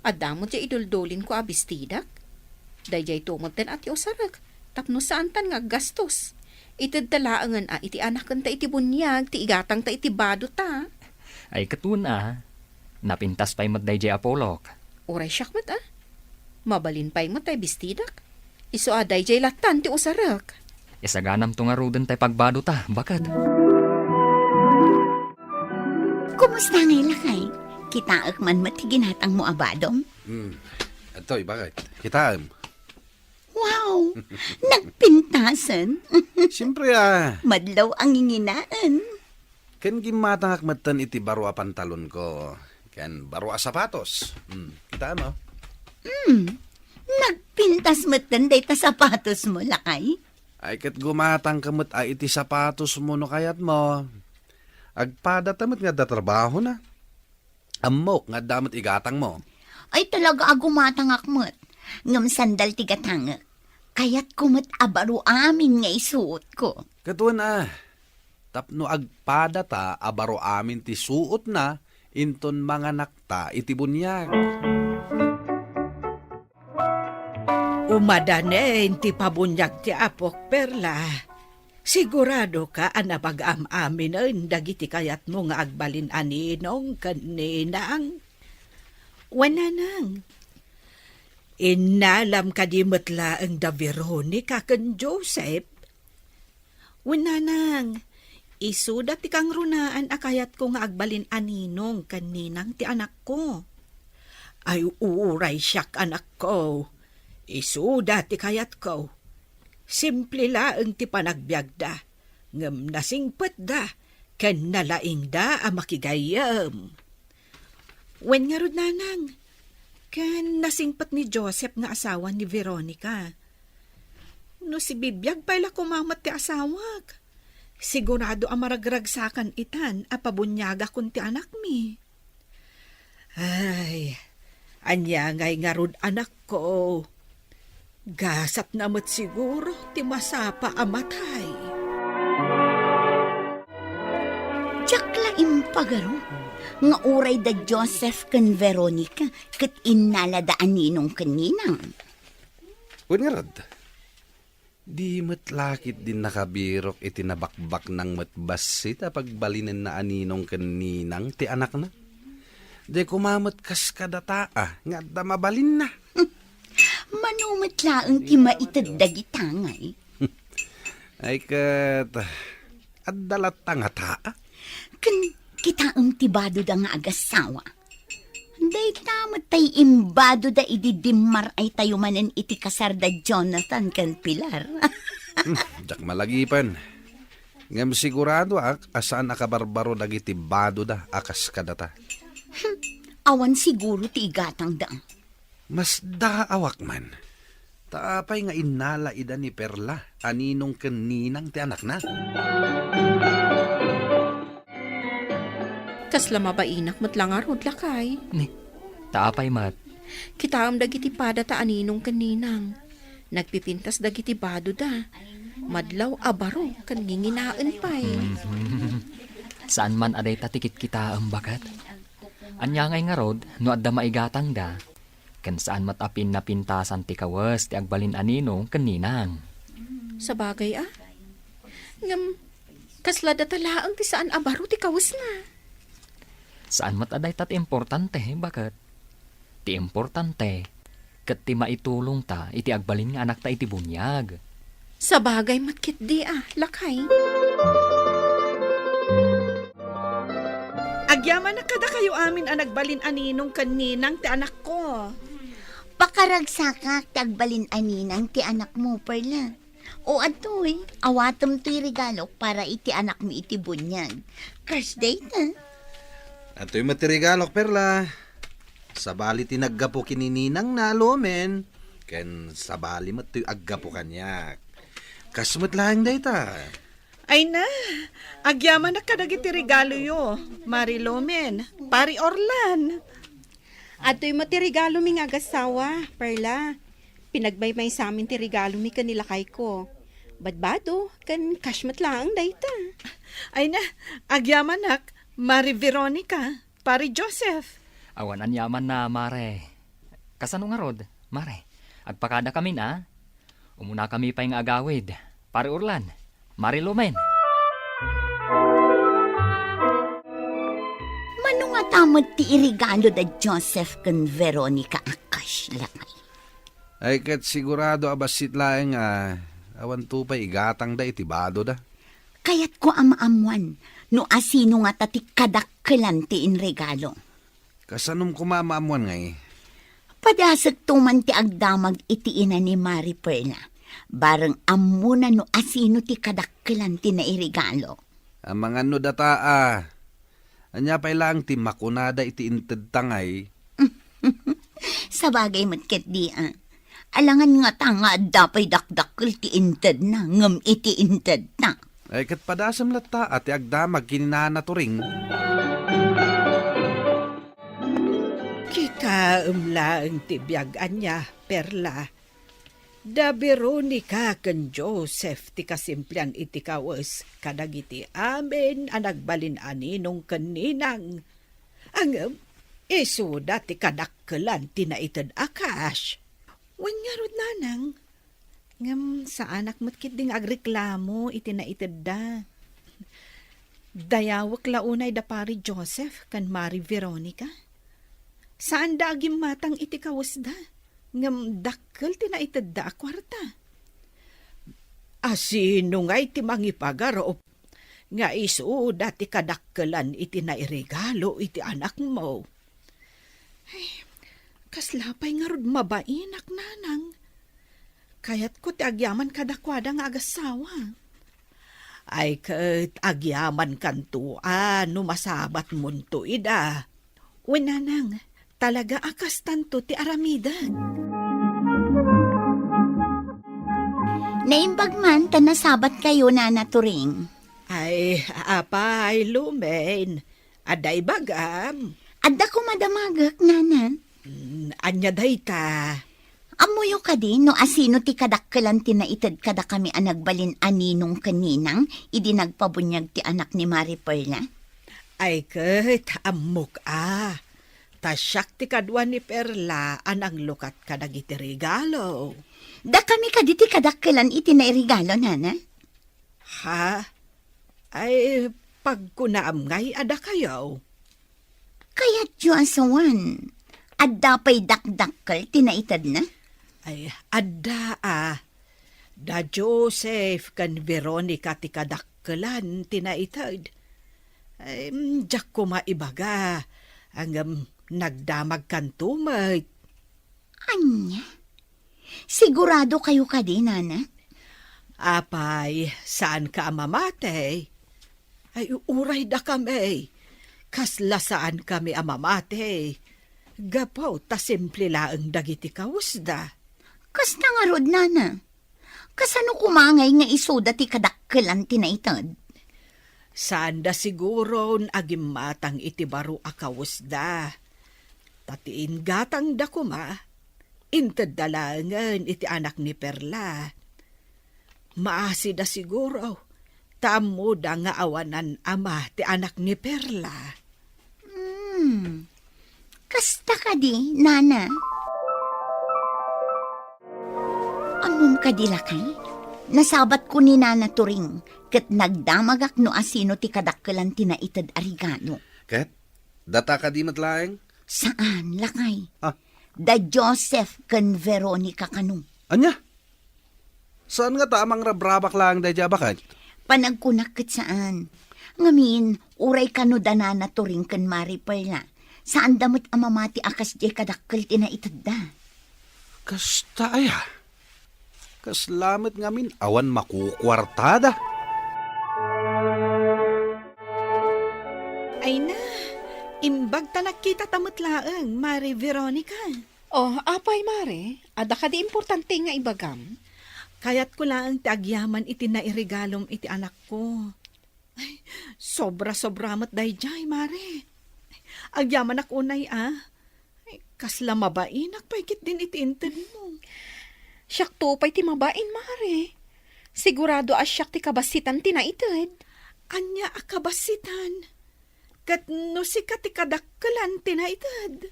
adda met diay iduldulinko a bestidak. Daydiayto metten a ti usarek, tapno saantan nga aggastos. Itedta laengen a iti anaken ta iti buniag ti igatangta iti badota. Ay, ket wen a, napintas pay met daydiay a polok. Uray siak met a, mabalin pay met tay bestidak. Isu a daydiay lattan ti usarek. Isaganamto ngaruden tay pagbadota, baket. Kumusta ngay lakay? Kitaek man met ti ginatangmo a badom? Hmm. Adtoy, baket? Kitaem. Wow! Nagpintasen? Siyempre a. Madlaw a nginginaen. Ken gimmatangak metten iti baro a pantalonko, ken baro a sapatos. Hmm, kitaem a? Hmm, nagpintas metten dayta sapatosmo, lakay? Ay, ket gumatangka met a iti sapatosmo no kayatmo. Agpadata met nga adda trabahona. Ammok nga adda met igatangmo. Ay, talaga a gumatangak met. Ngem sandal ti gatangek. Kayatko met a baro amin nga isuotko. Ket wen a, tapno agpadata a baro amin ti suotna inton manganakta iti buniag. Umadanen ti pabuniag ti apok, Perla. Siguradoka a napag-am-aminen dagiti kayatmo nga agbalin a ninong ken ninang? Wen, nanang. Innalam kadi met laeng da Veronica ken Joseph? Wen, nanang, isuda ti kangrunaan a kayatko nga agbalin a ninong ken ninang ti anakko. Ay, uray siak, anakko. Isuda ti kayatko. Simple laeng ti panagbiagda, ngem nasingpetda ken nalaingda a makigayyem. Wen ngarud, nanang, ken nasingpet ni Joseph nga asawa ni Veronica. No sibibiag pay la koma met ti asawak, sigurado a maragragsakan itan a pabuniagakon ti anakmi. Ay, ania ngay ngarud, anakko? Gasatna met siguro ti masapa a matay. Diak la impagarum nga uray da Joseph ken Veronica ket innalada a ninong ken ninang. Wen ngarud, di met la ketdi nakabirok iti nabakbaknang met bassit a pagbalinenna a ninong ken ninang ti anakna. Diay koma met kas kadata a nga adda mabalinna. Mano met laeng ti maited dagita ngay? Ay ket, adda latta ngata a? Ken kitaem ti badoda nga agasawa. Dayta met tay imbadoda idi dimmar-aytayo manen iti kasar da Jonathan ken Pilar. Hmm, diak malagipen. Ngem siguradoak a saan a kabarbaro dagiti badoda a kas kadata. Hmm, awan siguro ti igatangda. Masdaawak man. Ta apay nga innala ida ni Perla a ninong ken ninang ti anakna? Kasla mabainak met la ngarud, lakay. Ni, ta apay met? Kitaem dagiti padata a ninong ken ninang. Nagpipintas dagiti badoda. Madlaw a baro ken nginginaen pay. Mhm. Saan man a dayta ti kitkitaem, baket? Ania ngay ngarud no adda maigatangda? Ken saan met a pinnapintasan ti kawes ti agbalin a ninong ken ninang. Sabagay a. Ngem, kasla data laeng ti saan a baro ti kawesna. Saan met a dayta ti importante, baket? Ti importante, ket ti maitulongta iti agbalin nga anakta iti buniag. Sabagay met ketdi a, lakay. Agyamanak kadakayo amin a nagbalin a ninong ken ninang ti anakko. Pakaragsakak ti agbalin a ninang ti anakmo, Perla. O adtoy, awatem toy regalo para iti anakmi iti buniag. Kas dayta. Adtoy met ti regalok, Perla. Sabali ti naggapu ken ni ninangna, Lumen, ken sabali met toy aggapu kaniak. Kas met laeng dayta. Ay na, agyamanak kadagiti regaloyo, Mari Lumen, Pari Orlan. Adtoy met ti regalomi nga agassawa, Perla. Pinagmaymaysamin ti regalomi ken ni lakayko. Badbado, ken kas met laeng dayta. Ay na, agyamanak, Mari Veronica, Pari Joseph. Awan aniamanna, Mare. Kasano ngarud, Mare? Agpakadakamin a? Umunakami pay nga agawid. Pari Orlan, Mari Lumen. Mano ngata met ti iregalo da Joseph ken Veronica a kas, lakay? Ay, ket sigurado a bassit laeng a awanto pay igatangda iti badoda. Kayatko a maammuan no asino ngata ti kadakkelan ti inregalo. Kasanom koma a maammuan ngay? Padasekto man ti agdamag iti ina ni Mari Perla. Bareng ammona no asino ti kadakkelan ti nairegalo. Amangan no data a. Ania pay laeng ti makunada iti intedta ngay? Sabagay met ketdi a. Alangan ngata nga adda pay dakdakkel ti intedna ngem iti intedta. Ay, ket padasem latta a ti agdamag ken ni Nana Turing. Kitaem laeng ti biag ania, Perla. Da Veronica ken Joseph ti kasimplian iti kawes kadagiti amin a nagbalin a ninong ken ninang. Ngem, isuda ti kadakkelan ti naited a kas. Wen ngarud, nanang, ngem saanak met ketdi nga agreklamo iti naitedda. Dayawek la unay da Pari Joseph ken Mari Veronica. Saanda a gimmatang iti kawesda, ngem dakkel ti naitedda a kuarta. Asino ngay ti mangipagarup nga isuda ti kadakkelan iti nairegalo iti anakmo? Ay, kasla pay ngarud mabainak, nanang. Kayatko ti agyaman kadakuada nga agassawa. Ay ket agyamankanto a no masabatmonto ida. Wen, nanang, talaga a kastanto ti aramidek. Naimbag man ta nasabatkayo, Nana Turing. Ay, apay, Lumen. Adda ibagam? Adda koma damagek, Nana. Mm, ania dayta? Ammoyo kadi no asino ti kadakkelan ti naited kadakami a nagbalin a ninong ken ninang idi nagpabuniag ti anak ni Mari Perla? Ay ket, ammok a. Ta siak ti kadua ni Perla a nanglukat kadagiti regalo. Dakami kadi ti kadakkelan iti nairegalo, Nana? Ha? Ay, pagkunaam ngay a dakayo. Kayatyo a sawen, adda pay dakdakkel ti naitedna? Ay, adda a. Da Joseph ken Veronica ti kadakkelan ti naited. Ay, mm, diak koma ibaga, ngem nagdamagkanto met. Ania? Sigurado kayo kadi, Nana? Apay, saanka a mamati? Ay, uray dakami. Kasla saankami a mamati. Gapu ta simple laeng dagiti kawesda. Kasta ngarud, nana. Kasano koma ngay nga isuda ti kadakkelan ti naited? Saanda siguron a gimmatang iti baro a kawesda. Ta ti inggatangda koma, intedda laengen iti anak ni Perla. Maasida siguro, ta ammoda nga awanan ama ti anak ni Perla. Hmm. Kasta kadi, nana? Ammom kadi, lakay? Nasabatko ni Nana Turing, ket nagdamagak no asino ti kadakkelan ti naited a regalo. Ket, data kadi met laeng? Saan, lakay. Ah. Da Joseph ken Veronica kano. Ania? Saan ngata a mangrabrabak laeng daydiay a baket? Panagkunak ket saan. Ngamin, uray kano da Nana Turing ken Mari Perla, saanda met a mamati a kasdiay kadakkel ti naitedda. Kasta aya? Kasla met ngamin awan makukuartada. Ay na, imbag ta nagkitata met laeng, Mari Veronica. Oh, apay, Mare? Adda kadi importante nga ibagam? Kayatko laeng ti agyaman iti nairegalom iti anakko. Ay, sobra-sobra met daydiay, Mare. Agyamanak unay, a. Ay, kasla mabainak pay ketdin iti intedmo. Siakto pay ti mabain, Mare. Sigurado a siak ti kabassitan ti naited. Ania a kabassitan? Ket no sika ti kadakkelan ti naited?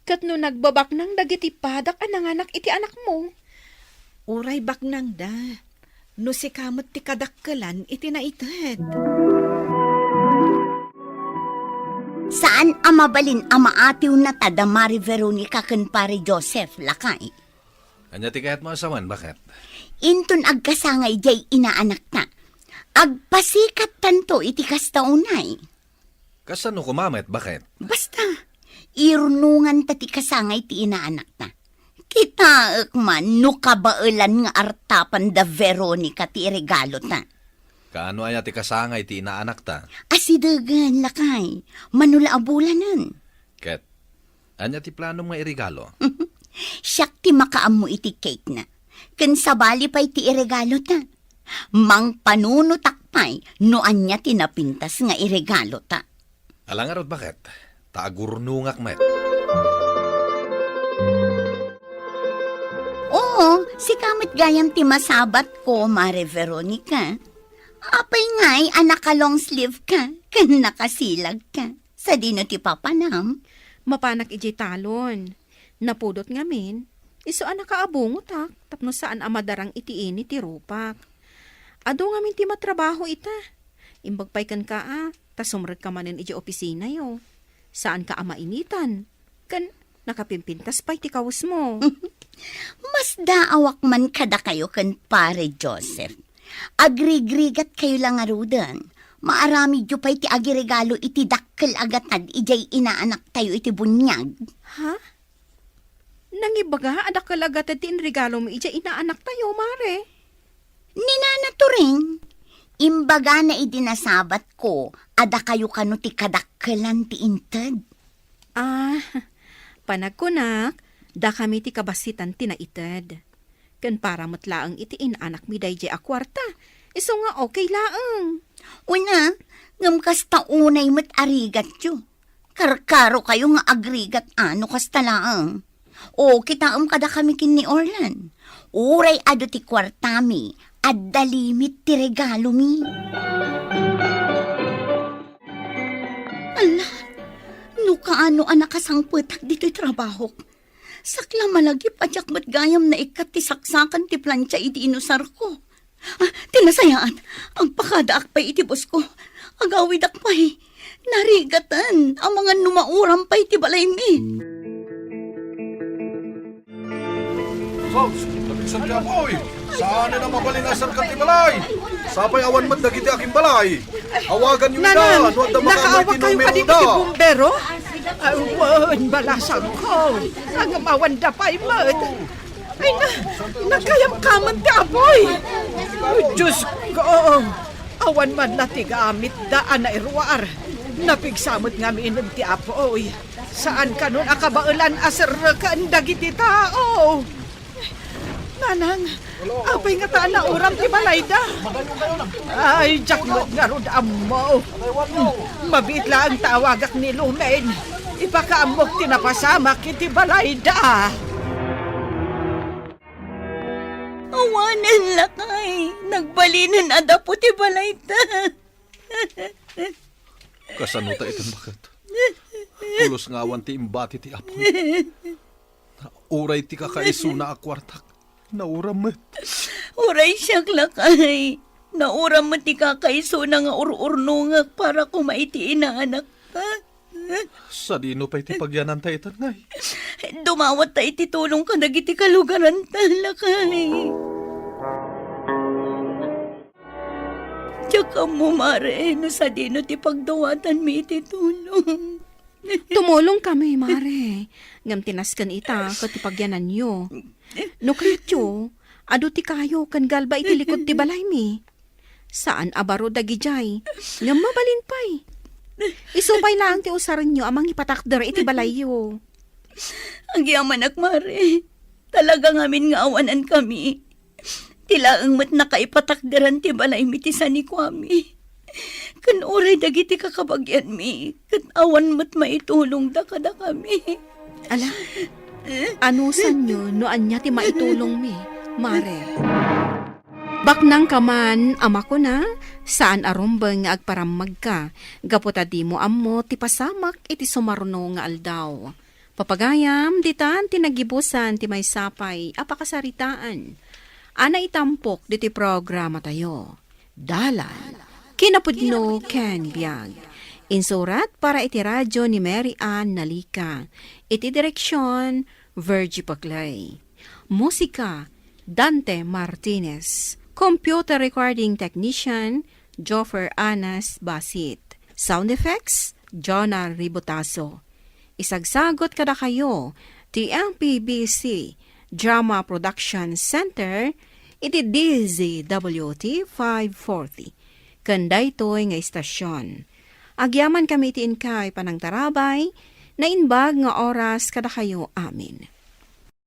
Ket no nagbabaknang dagiti padak a nanganak iti anakmo? Uray baknangda, no sika met ti kadakkelan iti naited. Saan a mabalin a maatiwnata da Mari Veronica ken Pari Joseph, lakay. Ania ti kayatmo a sawen, baket? Inton agkasangay diay inaanakta, agpasikattanto iti kasta unay. Kasano koma met, baket? Basta, irnonganta ti kasangay ti inaanakta. Kitaek man no kabaelan nga artapan da Veronica ti iregalota. Kaano aya ti kasangay ti inaanakta? Asidegen, lakay. Mano la a bulanen. Ket, ania ti planom nga iregalo? Siak ti makaammo iti cake na. Ken sabali pay ti iregalota. Mangpanunotak pay no ania ti napintas nga iregalota. Ala ngarud, baket, ta agurnongak met. Oo, sika met gayam ti masabatko, Mare Veronica. Apay ngay a naka-long sleeve ka, ken nakasilag ka? Sadino ti papanam? Mapanak idiay talon. Napudot ngamin, isu a nakaabungotak tapno saan a madarang iti ini ti rupak. Adu ngamin ti matrabaho ita. Imbag pay kenka a, ta sumrekka manen idiay opisinayo. Saanka a mainitan. Ken nakapimpintas pay ti kawesmo. Masdaawak man kadakayo ken Pare Joseph. Agrigrigatkayo la ngaruden. Maaramidyo pay ti agiregalo iti dakkel a gatad idiay inaanaktayo iti buniag. Ha? Nangibaga a dakkel a gatad ti inregalomo idiay inaanaktayo, Mare? Ni Nana Turing, imbagana idi nasabatko a dakayo kano ti kadakkelan ti inted. Ah, panagkunak, dakami ti kabassitan ti naited. Ken para met laeng iti inaanakmi daydiay a kuarta, isu nga okay laeng. Una, ngem kasta unay met a rigatyo. Karkarokayo nga agrigat a no kasta laeng. O, kitaem kadakami ken ni Orlan. Uray adu ti kuartami, adda limit ti regalomi. Ala, no kaano a nakasangpetak ditoy trabahok. Sakla malagip a diak met gayam naikkat ti saksakan ti plancha idi inusarko. Ah, ti nasayaat, agpakadaak pay iti busko. Agawidak pay. Narigaten, amangan no mauram pay ti balaymi. Sos, nabigsan ti apoy. Saan a mabalin a serka ti balay? Sapay awan met dagiti akimbalay. Awaganyo ida no adda makaammo iti numeroda. Nakaawat kayo kadi iti bumbero? Ay, wen, balasangko. Ngem awan da pay met. Ay na, nagkayamkaman ti apoy. Ay, Diyos ko. Awan man la ti gamitda a nairuar. Napigsa met ngamin ti apoy. Saan kanon a kabaelan a serreken dagiti tao. Nanang, apay ngata a nauram ti balayda? Ay, diak met ngarud ammo. Mabiit laeng ta awagak ni Lumen. Ipakaammok ti napasamak iti balayda. Awanen, lakay. Nagbalinen a dapo ti balayda. Kasano ta itan, baket? Pulos nga awan ti imbati ti apoy. Uray ti kakaisuna a kuartak, nauram met. Uray siak, lakay. Nauram met ti kakaisuna nga ur-urnongak para koma iti inaanakta. Sadino pay ti pagyananta itan, ngay? Dumawatta iti tulong kadagiti kalugaranta, lakay. Diak ammo, Mare, no sadino ti pagdawatanmi iti tulong. Tumulongkami, Mare. Ngem ti nasken ita ket ti pagyananyo. No kayatyo, adu ti kayo ken galba iti likod ti balaymi. Saan a baro dagidiay, ngem mabalin pay. Isu pay laeng ti usarenyo a mangipatakder iti balayyo. Agyamanak, Mare. Talaga ngamin nga awanankami. Ti laeng met nakaipatakderan ti balaymi ti sanikuami. Ken uray dagiti kakabagianmi, ket awan met maitulongda kadakami. Ala, anusanyo no ania ti maitulongmi, Mare? Baknangka man a makuna, saan a rumbeng nga agparammagka, gapu ta dimo ammo ti pasamak iti sumaruno nga aldaw. Papagayam, ditan ti nagibusan ti maysa pay a pakasaritaan a naitampok ditoy programatayo. Dalan, kinapudno ken biag. Insurat para iti radio ni Mary Ann Nalica. Iti direksion, Virgie Paclay. Musika, Dante Martinez. Computer recording technician, Joffer Anas Basit. Sound effects, Jonah Ribotazo. Isagsagot kadakayo ti M P B C Drama Production Center iti D Z W T five forty. Ken daytoy nga istasyon. Agyamankami iti inkay panangtarabay, naimbag nga oras kadakayo amin.